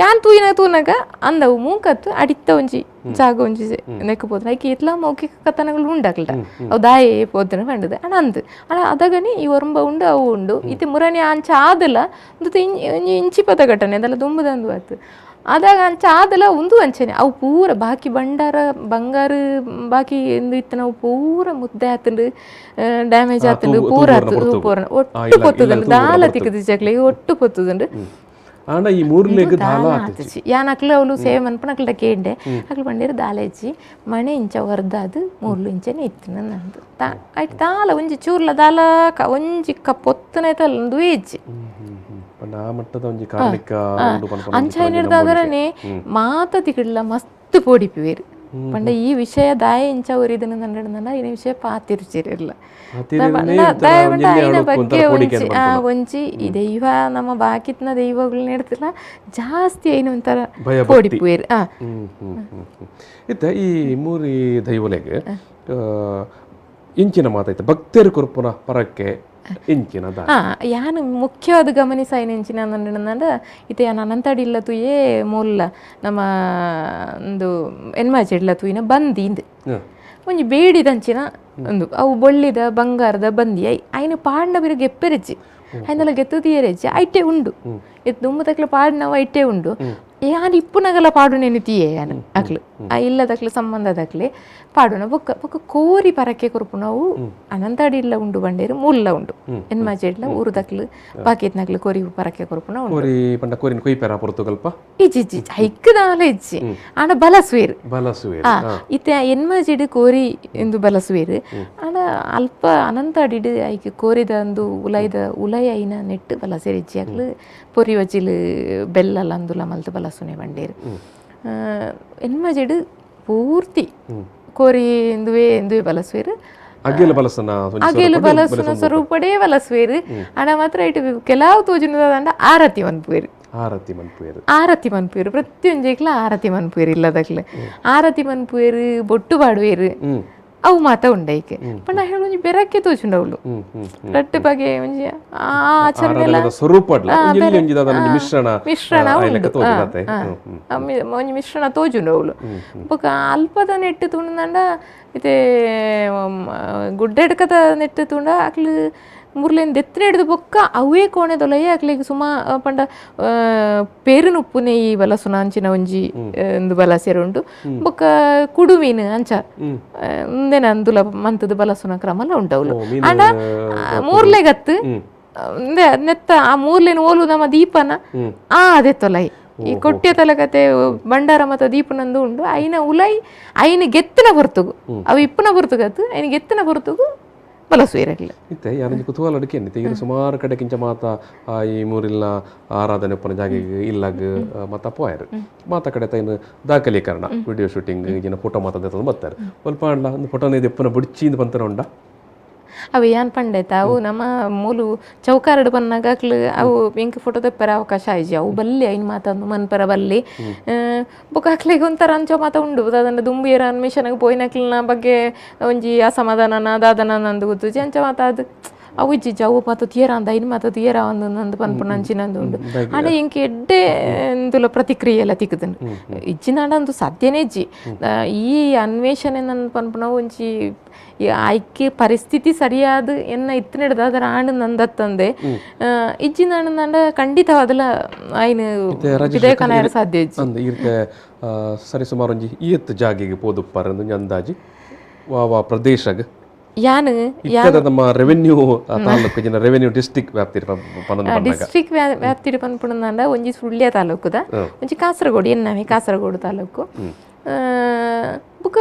ಯಾನ್ ತೂಯಿನ ತೂನಗ ಅಂದವು ಮೂಂಕತ್ತು ಅಡಿತ್ತ ಒಂಜಿ ಜಾಗ ಒಂಜಿ ನೆಕ್ಕು ಪೋತುನು ಐಕೆ ಇತ್ಲ ಮೌಖಿಕ ಕಥನಗಳು ಉಂಡಾಕ್ಲಟ ಅವು ದಾಯೆ ಪೋತುನು ಪಂಡದು ಅಣ ಅಂದ್ ಅಣ ಅದಗನಿ ಈ ಒರ್ಂಬ ಉಂಡು ಅವು ಉಂಡು ಇತ್ತೆ ಮುರನಿ ಅಂಚ ಆದಲ ಒಂದು ಒಂಜಿ ಇಂಚಿ ಪದ ಘಟನೆ ಅದೆಲ್ಲ ದುಂಬುದಂದು ಆತು ಅದಾಗ ಅಂಚ ಆದಲ ಉಂದು ಅಂಚನೆ ಅವು ಪೂರ ಬಾಕಿ ಬಂಡಾರ ಬಂಗಾರ ಬಾಕಿ ಎಂದು ಇತ್ತು ನಾವು ಪೂರ ಮುದ್ದೆ ಆತಂಡು ಡ್ಯಾಮೇಜ್ ಆತಂಡು ಪೂರ ಆತು ಪೂರ ಒಟ್ಟು ಪೊತ್ತುದುಂಡು ದಾಲ ತಿಕ್ಕದು ಜಕ್ಲೆ ಒಟ್ಟು ಪೊತ್ತುದುಂಡು. ಆಂಡ ಈ ಮೂರ್ಲೆಗ್ ದಾಲ ಆತಿಜಿ. ಯಾನ್ ಅಕ್ಲು ಅವಳು ಸೇವೆ ಮನ್ಪುನ ಅಕ್ಲ ಕೇಂಡೆ ಅಕ್ಲು ಪಂಡೇರು ದಾಲ ಇಜ್ಜಿ ಮಣೆ ಇಂಚ ವರ್ದಾದ್ ಮೂರ್ಲು ಇಂಚನೆ ಇತ್ತು ನಂದು ಐಟ್ ದಾಲ ಒಂಜಿ ಚೂರ್ಲ ದಾಲ ಒಂಜಿ ಪೊತ್ತುನ ಒಂದುವೇ ಇಜ್ಜಿ. ಅಂಚ ಹಿಡ್ದಾದ್ರನೆ ಮಾತ ತಿಕಡ್ಲ ಮಸ್ತ್ ಪೋಡಿಪುವೆರ್ ಪಂಡ ಈ ವಿಷಯ ದಾಯ ಇಂಚ ಒರಿದನ ನಂಡನ ಈ ವಿಷಯ ಪಾತಿರುಚಿರಲ್ಲ ಐನ ಬಗ್ಗೆ ಒಂಜಿ ಒಂಜಿ ಈ ದೈವ ನಮ್ಮ ಬಾಕಿತ್ನ ದೈವಗಳನ್ನ ಇಡ್ತಿಲ್ಲ ಜಾಸ್ತಿ ಐನ ಒಂಥರ ಪೋಡಿಪುವೆರ್. ಇತ್ತ ಈ ಮೂರಿ ದೈವಲೆಗ್ ಇಂಚಿನ ಮಾತಾಯ್ತು ಭಕ್ತರು ಕೊರ್ಪುನ ಪರಕ್ಕೆ ಇಂಚಿನ ಯಾನು ಮುಖ್ಯವಾದ ಗಮನಿಸಾಯಿನ ಇಂಚಿನ ನಂಡ ಇತ್ತೆ ಯಾನ್ ಅನಂತಡಿ ಇಲ್ಲ ತೂಯೇ ಮೂಲ ನಮ್ಮ ಒಂದು ಎನ್ಮಾಜಿ ತೂಯಿನ ಬಂದಿ ಒಂಜಿ ಬೇಡಿದಂಚಿನ ಒಂದು ಅವು ಬೊಳ್ಳಿದ ಬಂಗಾರದ ಬಂದಿ ಐನ ಪಾಂಡ ಬಿರು ಗೆಪ್ಪೆರೆಜ್ಜಿ ಐನೆಲ್ಲ ಗೆತ್ತು ತೀಯರೆಜ್ಜಿ ಐಟೆ ಉಂಡು ಇತ್ತು ದುಂಬು ತಕ್ಲ ಪಾಡಿನವು ಐಟೆ ಉಂಡು ಯಾನ್ ಇಪ್ಪುನಗಲ ಪಾಡುನೇನು ತೀಯೆ ಯಾನು ಅಕ್ಲು ಆ ಇಲ್ಲದಕ್ಲು ಸಂಬಂಧದಕ್ಲೆ ಪಾಡುನ ಬೊಕ್ಕ ಬೊಕ್ಕ ಕೋರಿ ಪರಕೆ ಕೊರ್ಪುನವು ಅನಂತಾಡಿ ಇಲ್ಲ ಉಂಡು ಬಂಡೇರು ಮೂಲ ಉಂಡು ಎನ್ಮಾಜೆಡ್ಲ ಊರುದಕ್ಲು ಬಾಕಿತ್ನಕ್ಲು ಕೋರಿ ಪರಕೆ ಕೊರ್ಪುನ ಉಂಡು ಕೋರಿ ಪಂಡ ಕೋರಿನ ಕೊಯ್ಪೆರ ಪೊರ್ತುಗಲ್ಪ ಇಜ್ಜಿ ಇಜ್ಜಿ ಐಕ್ ದಾಲ ಇಜ್ಜಿ ಆಂಡ ಬಲಸುವೇರು ಬಲಸುವೇರು ಇತ್ತೆ ಎನ್ಮಾಜಿಡ್ ಕೋರಿ ಎಂದು ಬಲಸುವೇರು ಆಂಡ ಅಲ್ಪ ಅನಂತಾಡಿಡ್ ಐಕ್ ಕೋರಿದ ಒಂದು ಉಲೈದ ಉಲೈ ಐನ ನೆಟ್ಟು ಬಲಸೇರು ಇಜ್ಜಿ ಅಕ್ಲು ಪೊರಿ ವಜಿಲು ಬೆಲ್ಲಲ ಅಂದುಲ ಮಲ್ತು ಬಲಸುನೆ ಬಂಡೇರು ಎನ್ಮಜಿಡ್ ಪೂರ್ತಿ ಕೋರಿ ಎಂದುವೆ ಎಂದುವೆ ಬಲಸುವೇರು ಅಗೆಲು ಬಲಸನ ಅಗೆಲು ಬಲಸುನ ಸ್ವರೂಪಡೇ ಬಲಸುವೇರು ಆಂಡ ಮಾತ್ರ ಇಟ್ಟು ಕೆಲವು ತೋಜುನದಾಂಡ ಆರತಿ ಮನ್ಪುವೇರು ಆರತಿ ಮನ್ಪುವೇರು ಆರತಿ ಮನ್ಪುವೇರು ಪ್ರತಿಯೊಂಜೆಕ್ಲ ಆರತಿ ಮನ್ಪುವೇರು ಇಲ್ಲದಕ್ಲೆ ಆರತಿ ಮನ್ಪುವೇರು ಬೊಟ್ಟು ಪಾಡುವೇರು ಅವು ಮಾತ ಉಂಡೈಕೆ ಪಂಡ ಹೇಳು ಬೆರಕೆ ತೋಚುಂಡವಳು ರಟ್ಟೆ ಬಗೆ ಒಂಜಿ ಆ ಆಚರಣೆ ಸ್ವರೂಪ ಮಿಶ್ರಣ ಮಿಶ್ರಣ ಉಂಡು ಒಂಜಿ ಮಿಶ್ರಣ ತೋಜುಂಡವಳು ಬೊಕ ಅಲ್ಪದ ನೆಟ್ಟು ತೂಂಡ ಇತ್ತೆ ಗುಡ್ಡೆಡ್ಕದ ನೆಟ್ಟು ತೂಂಡ ಅಕ್ಲು ಮುರ್ಲೆನ್ ದೆತ್ತನೆ ಹಿಡ್ದು ಬೊಕ್ಕ ಅವೇ ಕೋಣೆದೊಲಯೇ ಅಕ್ಲೆಗ್ ಸುಮಾ ಪಂಡ ಪೇರುನುಪ್ಪು ನೆಯ್ಯಿ ಬಲಸುನ ಅಂಚಿನ ಒಂಜಿ ಒಂದು ಬಲಸೆರೆ ಉಂಡು ಬೊಕ್ಕ ಕುಡುಮೀನು ಅಂಚ ಉಂದೆನ ಅಂದುಲ ಮಂತದ ಬಲಸುನ ಕ್ರಮಲ ಉಂಟವ್ಲು. ಆಂಡ ಮೂರ್ಲೆಗತ್ತು ನೆತ್ತ ಆ ಮೂರ್ಲೆನ್ ಓಲು ನಮ್ಮ ದೀಪನ ಆ ಅದೇ ತೊಲೈ ಈ ಕೊಟ್ಟೆ ತಲಕತೆ ಬಂಡಾರ ಮತ ದೀಪನಂದು ಉಂಡು ಐನ ಉಲೈ ಐನ ಗೆತ್ತಿನ ಹೊರತುಗು ಅವು ಇಪ್ಪುನ ಹೊರತುಗತ್ತು ಐನ ಗೆತ್ತಿನ ಹೊರತುಗು ಬಲಸುವಿರಲಿಲ್ಲ. ಇತ್ತೆ ಯಾನೊಂಜಿ ಕುತೂಹಲ ಅಡಿಕೆ ಇತ್ತೆ ಸುಮಾರು ಕಡೆ ಕಿಂಚ ಮಾತ ಈ ಮೂರಿಲ್ಲ ಆರಾಧನೆ ಉಪ್ಪುನ ಜಾಗೆಗ್ ಇಲ್ಲಗ್ ಮಾತ ಪೋಯೆರ್ ಮಾತ ಕಡೆ ತೈನ್ ದಾಖಲೀಕರಣ ವಿಡಿಯೋ ಶೂಟಿಂಗ್ ಇಜಿನ ಫೋಟೋ ಮಾತ ದೆತ್ತೊಂದು ಬತ್ತಾರೆ ಒಲ್ಪ ಆಂಡ್ಲ ಒಂದು ಫೋಟೋನೇ ದೆಪ್ಪುನ ಬುಡ್ಚಿ ಇಂದ್ ಪಂತನ ಉಂಡ. ಅವು ಯಾನ್ ಪಂಡೈತ ಅವು ನಮ್ಮ ಮೂಲು ಚೌಕಾರಡು ಪನ್ನಾಗ ಅಕ್ಲು ಅವು ಎಂಕ್ ಫೋಟೋ ತೆಪ್ಪರ ಅವಕಾಶ ಆಯ್ಜಿ ಅವು ಬಲ್ಲಿ ಐನ್ ಮಾತಂದು ಮನ್ಪರ ಬಲ್ಲಿ ಬೊಕ ಅಕ್ಲೆಗ್ ಒಂಥರ ಅಂಚ ಮಾತ ಉಂಡು ದಾದನ ದುಂಬು ಏರ ಅನ್ವೇಷಣೆಗ್ ಪೋಯಿನಕ್ಲೆನ ಬಗ್ಗೆ ಒಂಜಿ ಅಸಮಾಧಾನನ ದಾದನ ನಂದು ಗೊತ್ತುಜಿ ಅಂಚ ಮಾತ ಅದು ಅವು ಇಜ್ಜಿಜ್ಜಿ ಅವು ಮಾತ ತೀರ ಅಂದ ಐನ್ ಮಾತ ತೀರ ಅಂದು ನಂದು ಪನ್ಪುನ ಅಂಚಿನಂದು ಉಂಡು. ಆಂಡ ಎಂಕ್ ಎಡ್ಡೆ ಇಂದುಲ ಪ್ರತಿಕ್ರಿಯೆ ಎಲ್ಲ ತಿಕ್ಕುದುಂಡು. ಇಜ್ಜಿನಾಂಡ ಅಂದು ಸಾಧ್ಯನೇ ಇಜ್ಜಿ. ಈ ಅನ್ವೇಷಣೆ ನನ್ ಪನ್ಪುನವು ಒಂಜಿ ಆಯ್ಕೆ ಪರಿಸ್ಥಿತಿ ಸರಿಯಾದ ಎನ್ನ ಇತ್ತಿನಡ್ದ ಅದರ ಆಂಡ್ ನಂದತ್ತಂದೆ ಇಜ್ಜಿನಾಂಡ ಖಂಡಿತವಾದಲ ಐನ್ ವಿಧೇಯಕನಾಯರ ಸಾಧ್ಯ ಇಜ್ಜಿ. ಅಂದ್ ಇರ್ತೆ ಸರಿ ಸುಮಾರು ಒಂಜಿ ಈತ್ ಜಾಗೆಗೆ ಪೋದುಪ್ಪಾರ ಒಂಜಿ ಅಂದಾಜಿ ವಾ ವಾ ಪ್ರದೇಶಗ್ ಯಾನ್ ಇತ್ತದ ನಮ್ಮ ರೆವೆನ್ಯೂ ತಾಲೂಕು ಜಿನ ರೆವೆನ್ಯೂ ಡಿಸ್ಟ್ರಿಕ್ಟ್ ವ್ಯಾಪ್ತಿ ಡಿಸ್ಟ್ರಿಕ್ಟ್ ವ್ಯಾಪ್ತಿ ಪನ್ಪುನಂಡ ಒಂಜಿ ಸುಳ್ಯ ತಾಲೂಕುದ ಒಂಜಿ ಕಾಸರಗೋಡು ಎನ್ನಮೆ ಕಾಸರಗೋಡು ತಾಲೂಕು ಬುಕ್ಕ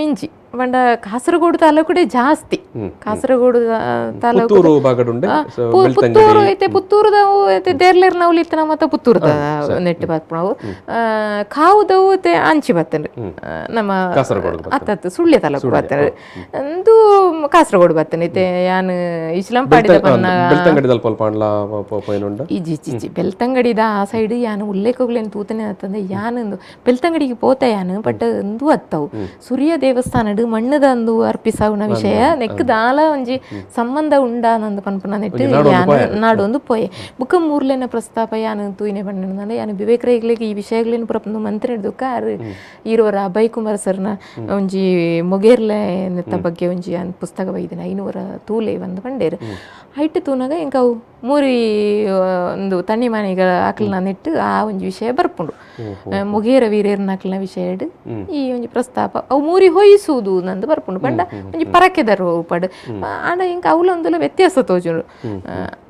ಇಂಜಿ ಪಂಡ ಕಾಸರಗೋಡು ತಾಲೂಕುಡೆ ಜಾಸ್ತಿ. ಕಾಸರಗೋಡು ತಾಲೂಕು ಪುತ್ತೂರು ಐತೆ, ಪುತ್ತೂರುದವು ಐತೆ ದೇರ್ಲೇರ್ ನವ್ಲು ಇತ್ತನ ಮತ್ತ ಪುತ್ತೂರುದ ನೆಟ್ಟು ಬರ್ಪುನವು ಕಾವುದವು ಐತೆ ಅಂಚಿ ಬತ್ತಂಡ್ರಿ ನಮ್ಮ ಅತ್ತತ್ತು ಸುಳ್ಯ ತಾಲೂಕು ಬತ್ತಂಡ್ರಿ ಅಂದು ಕಾಸರಗೋಡು ಬತ್ತಂಡ್ರಿ ಐತೆ ಯಾನ್ ಇಸ್ಲಾಂಪಾಡಿದ ಪನ್ನ ಇಜ್ಜಿ ಇಜ್ಜಿ ಬೆಳ್ತಂಗಡಿದ ಆ ಸೈಡ್ ಯಾನ್ ಉಲ್ಲೇಖಗಳೇನು ತೂತನೆ ಅಂತಂದ್ರೆ ಯಾನ್ ಬೆಳ್ತಂಗಡಿಗೆ ಪೋತೆ ಯಾನ್ ಬಟ್ ಅಂದು ಅತ್ತವು ಸೂರ್ಯ ದೇವಸ್ಥಾನಡ್ ಮಣ್ಣದ ಅಂದು ಅರ್ಪಿಸಾವುನ ವಿಷಯ ನೆಕ್ ದಾಲ ಒಂಜಿ ಸಂಬಂಧ ಉಂಡಾ ನಂದು ಪನ್ಪುನ ನೆಟ್ಟು ಯಾನ್ ನಾಡೊಂದು ಪೋಯೆ ಬುಕ್ಕ ಮೂರ್ಲೆನ ಪ್ರಸ್ತಾಪ ಯಾನ್ ತೂಯಿನೆ ಪಂಡ ಯಾನ್ ವಿವೇಕ್ ರೈಗ್ಲೆಗ್ ಈ ವಿಷಯಗಳೇನು ಪೂರ ಮಂತ್ರ ಹಿಡ್ದುಕ್ಕ ಆರು ಈರುವರ ಅಭಯ್ ಕುಮಾರ್ ಸರ್ನ ಒಂಜಿ ಮೊಗೇರ್ಲೆ ನೆತ್ತ ಬಗ್ಗೆ ಒಂಜಿ ಯಾನ್ ಪುಸ್ತಕ ಬೈದಿನ 500 ತೂಲೆ ಬಂದು ಪಂಡೇರು. ಐಟ್ ತೂನಾಗ ಎಂಕ ಅವು ಮೂರಿ ಒಂದು ತಣ್ಣಿ ಮನೆಗಳ ಅಕ್ಲನ ನೆಟ್ಟು ಆ ಒಂಜಿ ವಿಷಯ ಬರ್ಪುಂಡು. ಮೊಗೇರ ವೀರೇರ್ನ ಅಕ್ಲನ ವಿಷಯ ಈ ಒಂಜಿ ಪ್ರಸ್ತಾಪ ಅವು ಮೂರಿ ಹೊಯ್ಸುವುದು ನಂದು ಬರ್ಪುಂಡು. ಪಂಡ ಒಂಜಿ ಪರಕೆದರು ಪಡು ಆಂಡ ಇಂಕ ಅವಲೊಂದುಲ ವ್ಯತ್ಯಾಸ ತೋಜುಂಡು.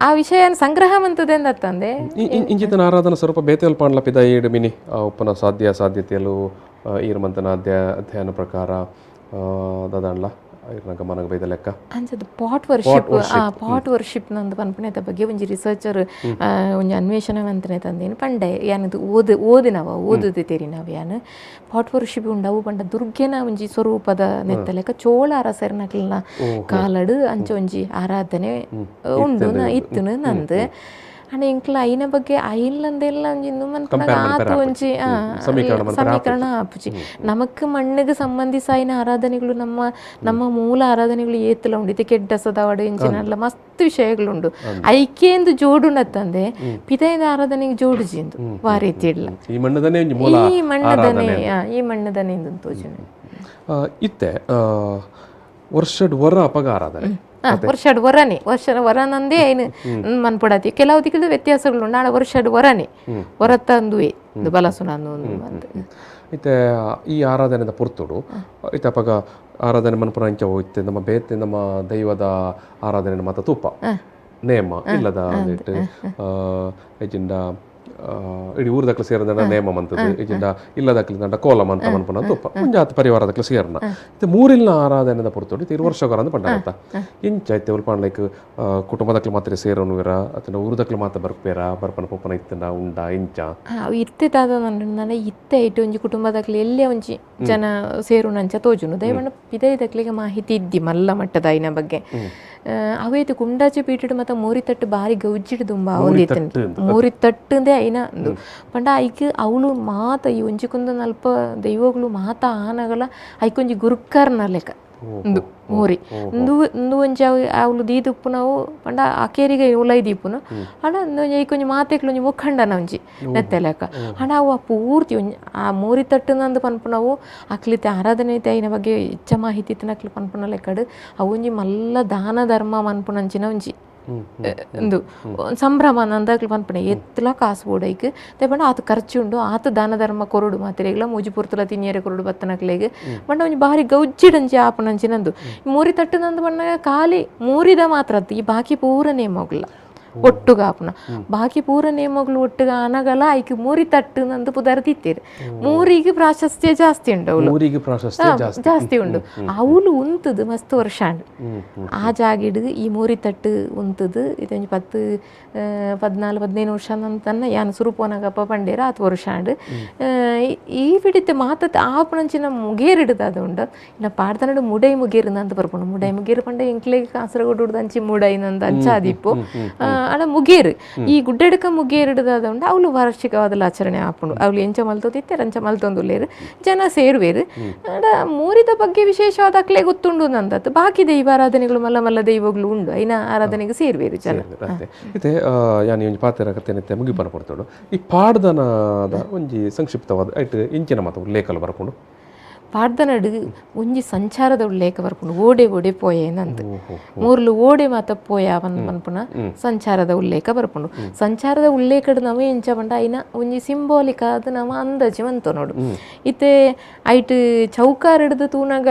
ಆ ವಿಷಯ ಸಂಗ್ರಹ ಮಂತದೆಂದತ್ತಂದೆ ಇಂಚಿತನ ಆರಾಧನಾ ಸ್ವರೂಪ ಬೇತೆಲ್ ಪಾಂಡ್ಲ ಪಿದ ಏಡು ಮಿನಿ ಉಪ್ಪನ ಸಾಧ್ಯ ಸಾಧ್ಯತೆಯಲು ಈರ್ಮಂತನ ಅಧ್ಯಯನ ಪ್ರಕಾರ ದಾದಾಂಡ್ಲ ಗಮನಗ್ ಬೈದ ಲೆಕ್ಕ ಅಂಚದ pot worship pot worship ನಂದು ಪನ್ಪುನೆತ ಬಗ್ಗೆ ಒಂಜಿ ರಿಸರ್ಚರ್ ಒಂಜಿ ಅನ್ವೇಷಣೆ ಮಂತನೆ ತಂದೇನು ಪಂಡೆ ಯಾನದು ಓದು ಓದಿನವ ಓದುದು ತೆರಿನವ ಯಾನ್ ಪಾಟ್ ವರ್ಷಿಪ್ ಉಂಡವು ಪಂಡ ದುರ್ಗೆನ ಒಂಜಿ ಸ್ವರೂಪದ ನೆತ್ತ ಲೆಕ್ಕ ಚೋಳ ಅರಸರ್ನಕ್ಲೆನ ಕಾಲಡು ಅಂಚ ಒಂಜಿ ಆರಾಧನೆ ಉಂಡು ಇತ್ತುನು ನಂದು. ಅಂಡ ಎಂಕ್ಲ ಐನ ಬಗ್ಗೆ ಐಲ್ಲಂದೆಲ್ಲ ಒಂಜಿ ಮನ್ಪುನಾಗ ಆತು ಒಂಜಿ ಸಮೀಕರಣ ಆಪುಜಿ. ನಮಕ್ ಮಣ್ಣಿಗೆ ಸಂಬಂಧಿಸಾಯಿನ ಆರಾಧನೆಗಳು ನಮ್ಮ ನಮ್ಮ ಮೂಲ ಆರಾಧನೆಗಳು ಏತಲ ಉಂಡು ಇತ್ತೆ ಕೆಡ್ಡಸದವಡು ಇಂಚಿನಲ್ಲ ಮಸ್ತ್ ವಿಷಯಗಳುಂಡು. ಐಕ್ಯೆಂದು ಜೋಡುನತ್ತಂದೆ ಪಿದೈದ ಆರಾಧನೆಗೆ ಜೋಡುಜಿಂದು ವಾ ರೀತಿ ಇಲ್ಲ ಈ ಮಣ್ಣದನೆ ಈ ಮಣ್ಣದನೆ ಈ ಮಣ್ಣದನೆ ಇಂದು ತೋಜುನೆ ಇತ್ತೆ ವರ್ಷಡ್ ವರ ಅಪಗ ಆರಾಧನೆ ವರ್ಷಡ್ ವರನೆ ವರ್ಷ ವರನಂದೇ ಐನು ಮನ್ಪುಡತಿ ಕೆಲವು ದಿಕ್ಕದ ವ್ಯತ್ಯಾಸಗಳು ನಾಳೆ ವರ್ಷಡ್ ವರನೆ ಹೊರತಂದುವೆ ಬಲಸುನ ಇತ್ತೆ ಈ ಆರಾಧನೆದ ಪೊರ್ತುಡು ಇತ್ತೆ ಅಪಗ ಆರಾಧನೆ ಮನ್ಪುನ ಅಂಚ ಹೋಯ್ತೆ ನಮ್ಮ ಬೇತೆ ನಮ್ಮ ದೈವದ ಆರಾಧನೆ ಮಾತ ತೂಪ ನೇಮ ಇಲ್ಲದ ಅಂದಿಟ್ಟು ಇಜಿಂಡ ಇಡೀ ಊರದಕ್ಲು ಸೇರಿದ ನೇಮ ಮಂತದ್ದು ಇಜಿಂಡ ಇಲ್ಲದಕ್ಲು ದಂಡ ಕೋಲ ಮಂತ ಮನ್ಪುನ ತೂಪ ಒಂಜಾತ ಪರಿವಾರದಕ್ಲು ಸೇರ್ನ ಇತ್ತೆ ಮೂರಿಲ್ನ ಆರಾಧನೆದ ಪೊರ್ತುಡು ಇತ್ತೆ ವರ್ಷ ಅಂದ್ ಪಂಡ ಇಂಚ ಇತ್ತೆ ಉಲ್ಪಾಂಡ್ ಲೈಕ್ ಕುಟುಂಬದಕ್ಲು ಮಾತ್ರ ಸೇರೋನುವಿರ ಅಥವಾ ಊರದಕ್ಲು ಮಾತ್ರ ಬರ್ಪೇರ ಬರ್ಪನ ಪೊಪ್ಪನ ಇತ್ತಂಡ ಉಂಡ ಇಂಚ ಇತ್ತೆ ದಾದ ಇತ್ತೆ ಇಟ್ಟು ಒಂಜಿ ಕುಟುಂಬದಕ್ಲು ಎಲ್ಲೇ ಒಂಜಿ ಜನ ಸೇರುನಂಚ ತೋಜುನು ದಯಮಣ್ಣ ಪಿದೈದಕ್ಲಿಗೆ ಮಾಹಿತಿ ಇದ್ದಿ ಮಲ್ಲ ಮಟ್ಟದ ಐನ ಬಗ್ಗೆ ಅವೇತು ಕುಂಡಾಚೆ ಪೀಟೆಡ್ ಮತ್ತ ಮೂರಿತಟ್ಟು ಬಾರಿ ಗೌಜಿಡ್ ದುಂಬ ಒಂದಿತ್ತು ಮೂರಿತಟ್ಟಂದೇ ಐನ ಪಂಡ ಐಕ್ ಅವಳು ಮಾತ ಈ ಒಂಜಿ ಕುಂದನಲ್ಪ ದೈವಗಳು ಮಾತ ಆನಗಲ ಐಕೊಂಜಿ ಗುರುಕರ್ನ ಲೆಕ್ಕ ಉಂದು ಮೂರಿ ಇಂದು ಇಂದು ಒಂಜಿ ಅವು ಅವಳು ದೀದುಪ್ಪುನವು ಪಂಡ ಅಕೇರಿಗೆ ಉಲೈ ದೀಪುನು ಆಂಡ ಒಂಜಿ ಐಕೊಂಜಿ ಮಾತೆಕ್ಲು ಒಂಜಿ ಮುಖಂಡನ ಒಂಜಿ ನೆತ್ತೆ ಲೆಕ್ಕ ಆಂಡ ಅವು ಆ ಪೂರ್ತಿ ಒಂಜಿ ಆ ಮೂರಿ ತಟ್ಟುನಂದು ಪನ್ಪುನವು ಅಕ್ಲಿತೆ ಆರಾಧನೆ ಐತೆ ಐನ ಬಗ್ಗೆ ಹೆಚ್ಚ ಮಾಹಿತಿ ಇತ್ತಿನ ಅಕ್ಲು ಪನ್ಪುನ ಲೆಕ್ಕಡು ಅವು ಒಂಜಿ ಮಲ್ಲ ದಾನ ಧರ್ಮ ಮನ್ಪುನಂಚಿನ ಒಂಜಿ ಇಂದು ಸಂಭ್ರಮ ನಂದಾಗ್ಲು ಪನ್ಪುನೆ ಎತ್ತಲ ಕಾಸು ಬೋಡೈಕ್ ಪಂಡ ಆತ ಖರ್ಚು ಉಂಡು ಆತ ದಾನ ಧರ್ಮ ಕೊರಡು ಮಾತಿರೆಗ್ಲ ಮೂಜಿ ಪೊರ್ತುಲ ತಿನಿಯರೆ ಕೊರಡು ಬತ್ತನಕ್ಲೆಗ್ ಪಂಡ ಒಂಜಿ ಬಾರಿ ಗೌಜಿಡಂಚಿ ಆಪುನಂಚಿನಂದು ಮೂರಿ ತಟ್ಟುನಂದು ಪಂಡ ಖಾಲಿ ಮೂರಿದ ಮಾತ್ರ ಈ ಬಾಕಿ ಪೂರ ನೇಮೋಗ್ಲ ಒಟ್ಟುಗಾಪುನ ಬಾಕಿ ಪೂರ ನೇಮಗಳು ಒಟ್ಟುಗ ಆನಗಲ ಐಕ್ ಮೂರಿ ತಟ್ಟು ನಂದು ಪುದರ್ ತಿತ್ತೇರು. ಮೂರಿಗೆ ಪ್ರಾಶಸ್ತ್ಯ ಜಾಸ್ತಿ ಉಂಡು ಅವಳು. ಮೂರಿಗೆ ಪ್ರಾಶಸ್ತ್ಯ ಜಾಸ್ತಿ. ಜಾಸ್ತಿ ಉಂಡು. ಅವಳು ಉಂತದು ಮಸ್ತ್ ವರ್ಷ ಆಂಡ್. ಆ ಜಾಗಿಡ್ ಈ ಮೂರಿ ತಟ್ಟು ಉಂತದು ಇದೊಂಜಿ 10 14 15 ವರ್ಷ ತನ್ನ ಯಾನ್ ಸುರು ಪೋನಾಗಪ್ಪ ಪಂಡೇರ ಆತ್ ವರ್ಷ ಆಂಡ್. ಈ ಬಿಡಿತೆ ಮಾತ ಆಪುನಂಚಿನ ಮುಗೇರಿಡ್ದು ಅದು ಉಂಡು. ಇನ್ನ ಪಾಡ್ದನಡು ಮುಡೈ ಮುಗೇರು ಅಂತ ಬರ್ಪುಂಡು. ಮುಡೈ ಮುಗೇರು ಪಂಡ ಎಂಕ್ಲೆಗ್ ಕಾಸರಗೋಡು ಅಂಚಿ ಮುಡೈ ನಂದು ಅಂಚ ಆದಿಪ್ಪು. ಆಂಡ ಮುಗೇರು ಈ ಗುಡ್ಡೆಡ್ಕ ಮುಗೇರಿಡ್ದು ಅದು ಉಂಡು. ಅವಳು ವಾರ್ಷಿಕವಾದ ಆಚರಣೆ ಆಪುಂಡು. ಅವಳು ಎಂಚ ಮಲ್ತೊಂದಿತ್ತೆರ್ ಅಂಚ ಮಲ್ತೊಂದುಲ್ಲೆರ್ ಜನ ಸೇರುವೆರ್. ಆಂಡ ಮೂರಿದ ಬಗ್ಗೆ ವಿಶೇಷವಾದ ಅಕ್ಲೆ ಗೊತ್ತುಂಡು ನಂದತ್ತು. ಬಾಕಿ ದೈವಾರಾಧನೆಗಳು ಮಲ್ಲ ಮಲ್ಲ ದೈವಗಳು ಉಂಡು, ಐನ ಆರಾಧನೆಗೆ ಸೇರುವೆರ್ ಜನ. ಅತ್ತೆ ಇತ್ತೆ ಯಾನ್ ಒಂಜಿ ಪಾತೆರ ಕತೆನಿತ್ತೆ ಮುಗಿಪನ ಪೊರ್ತುಡು ಈ ಪಾಡ್ದನದ ಒಂಜಿ ಸಂಕ್ಷಿಪ್ತವಾದ ಐಟ್ ಇಂಚಿನ ಮಾತ ಉಲ್ಲೇಖಲು ಬರ್ಪುಂಡು. ಪಾಡ್ದನಡು ಒಂಜಿ ಸಂಚಾರದ ಉಲ್ಲೇಖ ಬರ್ಪುಂಡು. ಓಡೆ ಓಡೆ ಪೋಯೇನಂತ ಮೂರ್ಲು ಓಡೆ ಮಾತ ಪೋಯ ಪನ್ಪುನ ಸಂಚಾರದ ಉಲ್ಲೇಖ ಬರ್ಪುಂಡು. ಸಂಚಾರದ ಉಲ್ಲೇಖಡ್ ನಮ ಎಂಚ ಪಂಡ ಐನ ಒಂಜಿ ಸಿಂಬಾಲಿಕ್ ಆದ್ ನಮ ಅಂದಾಜು ಮಂತೊನೊಡು. ಇತ್ತೆ ಐಟ್ ಚೌಕಾರಿಡ್ದು ತೂನಗ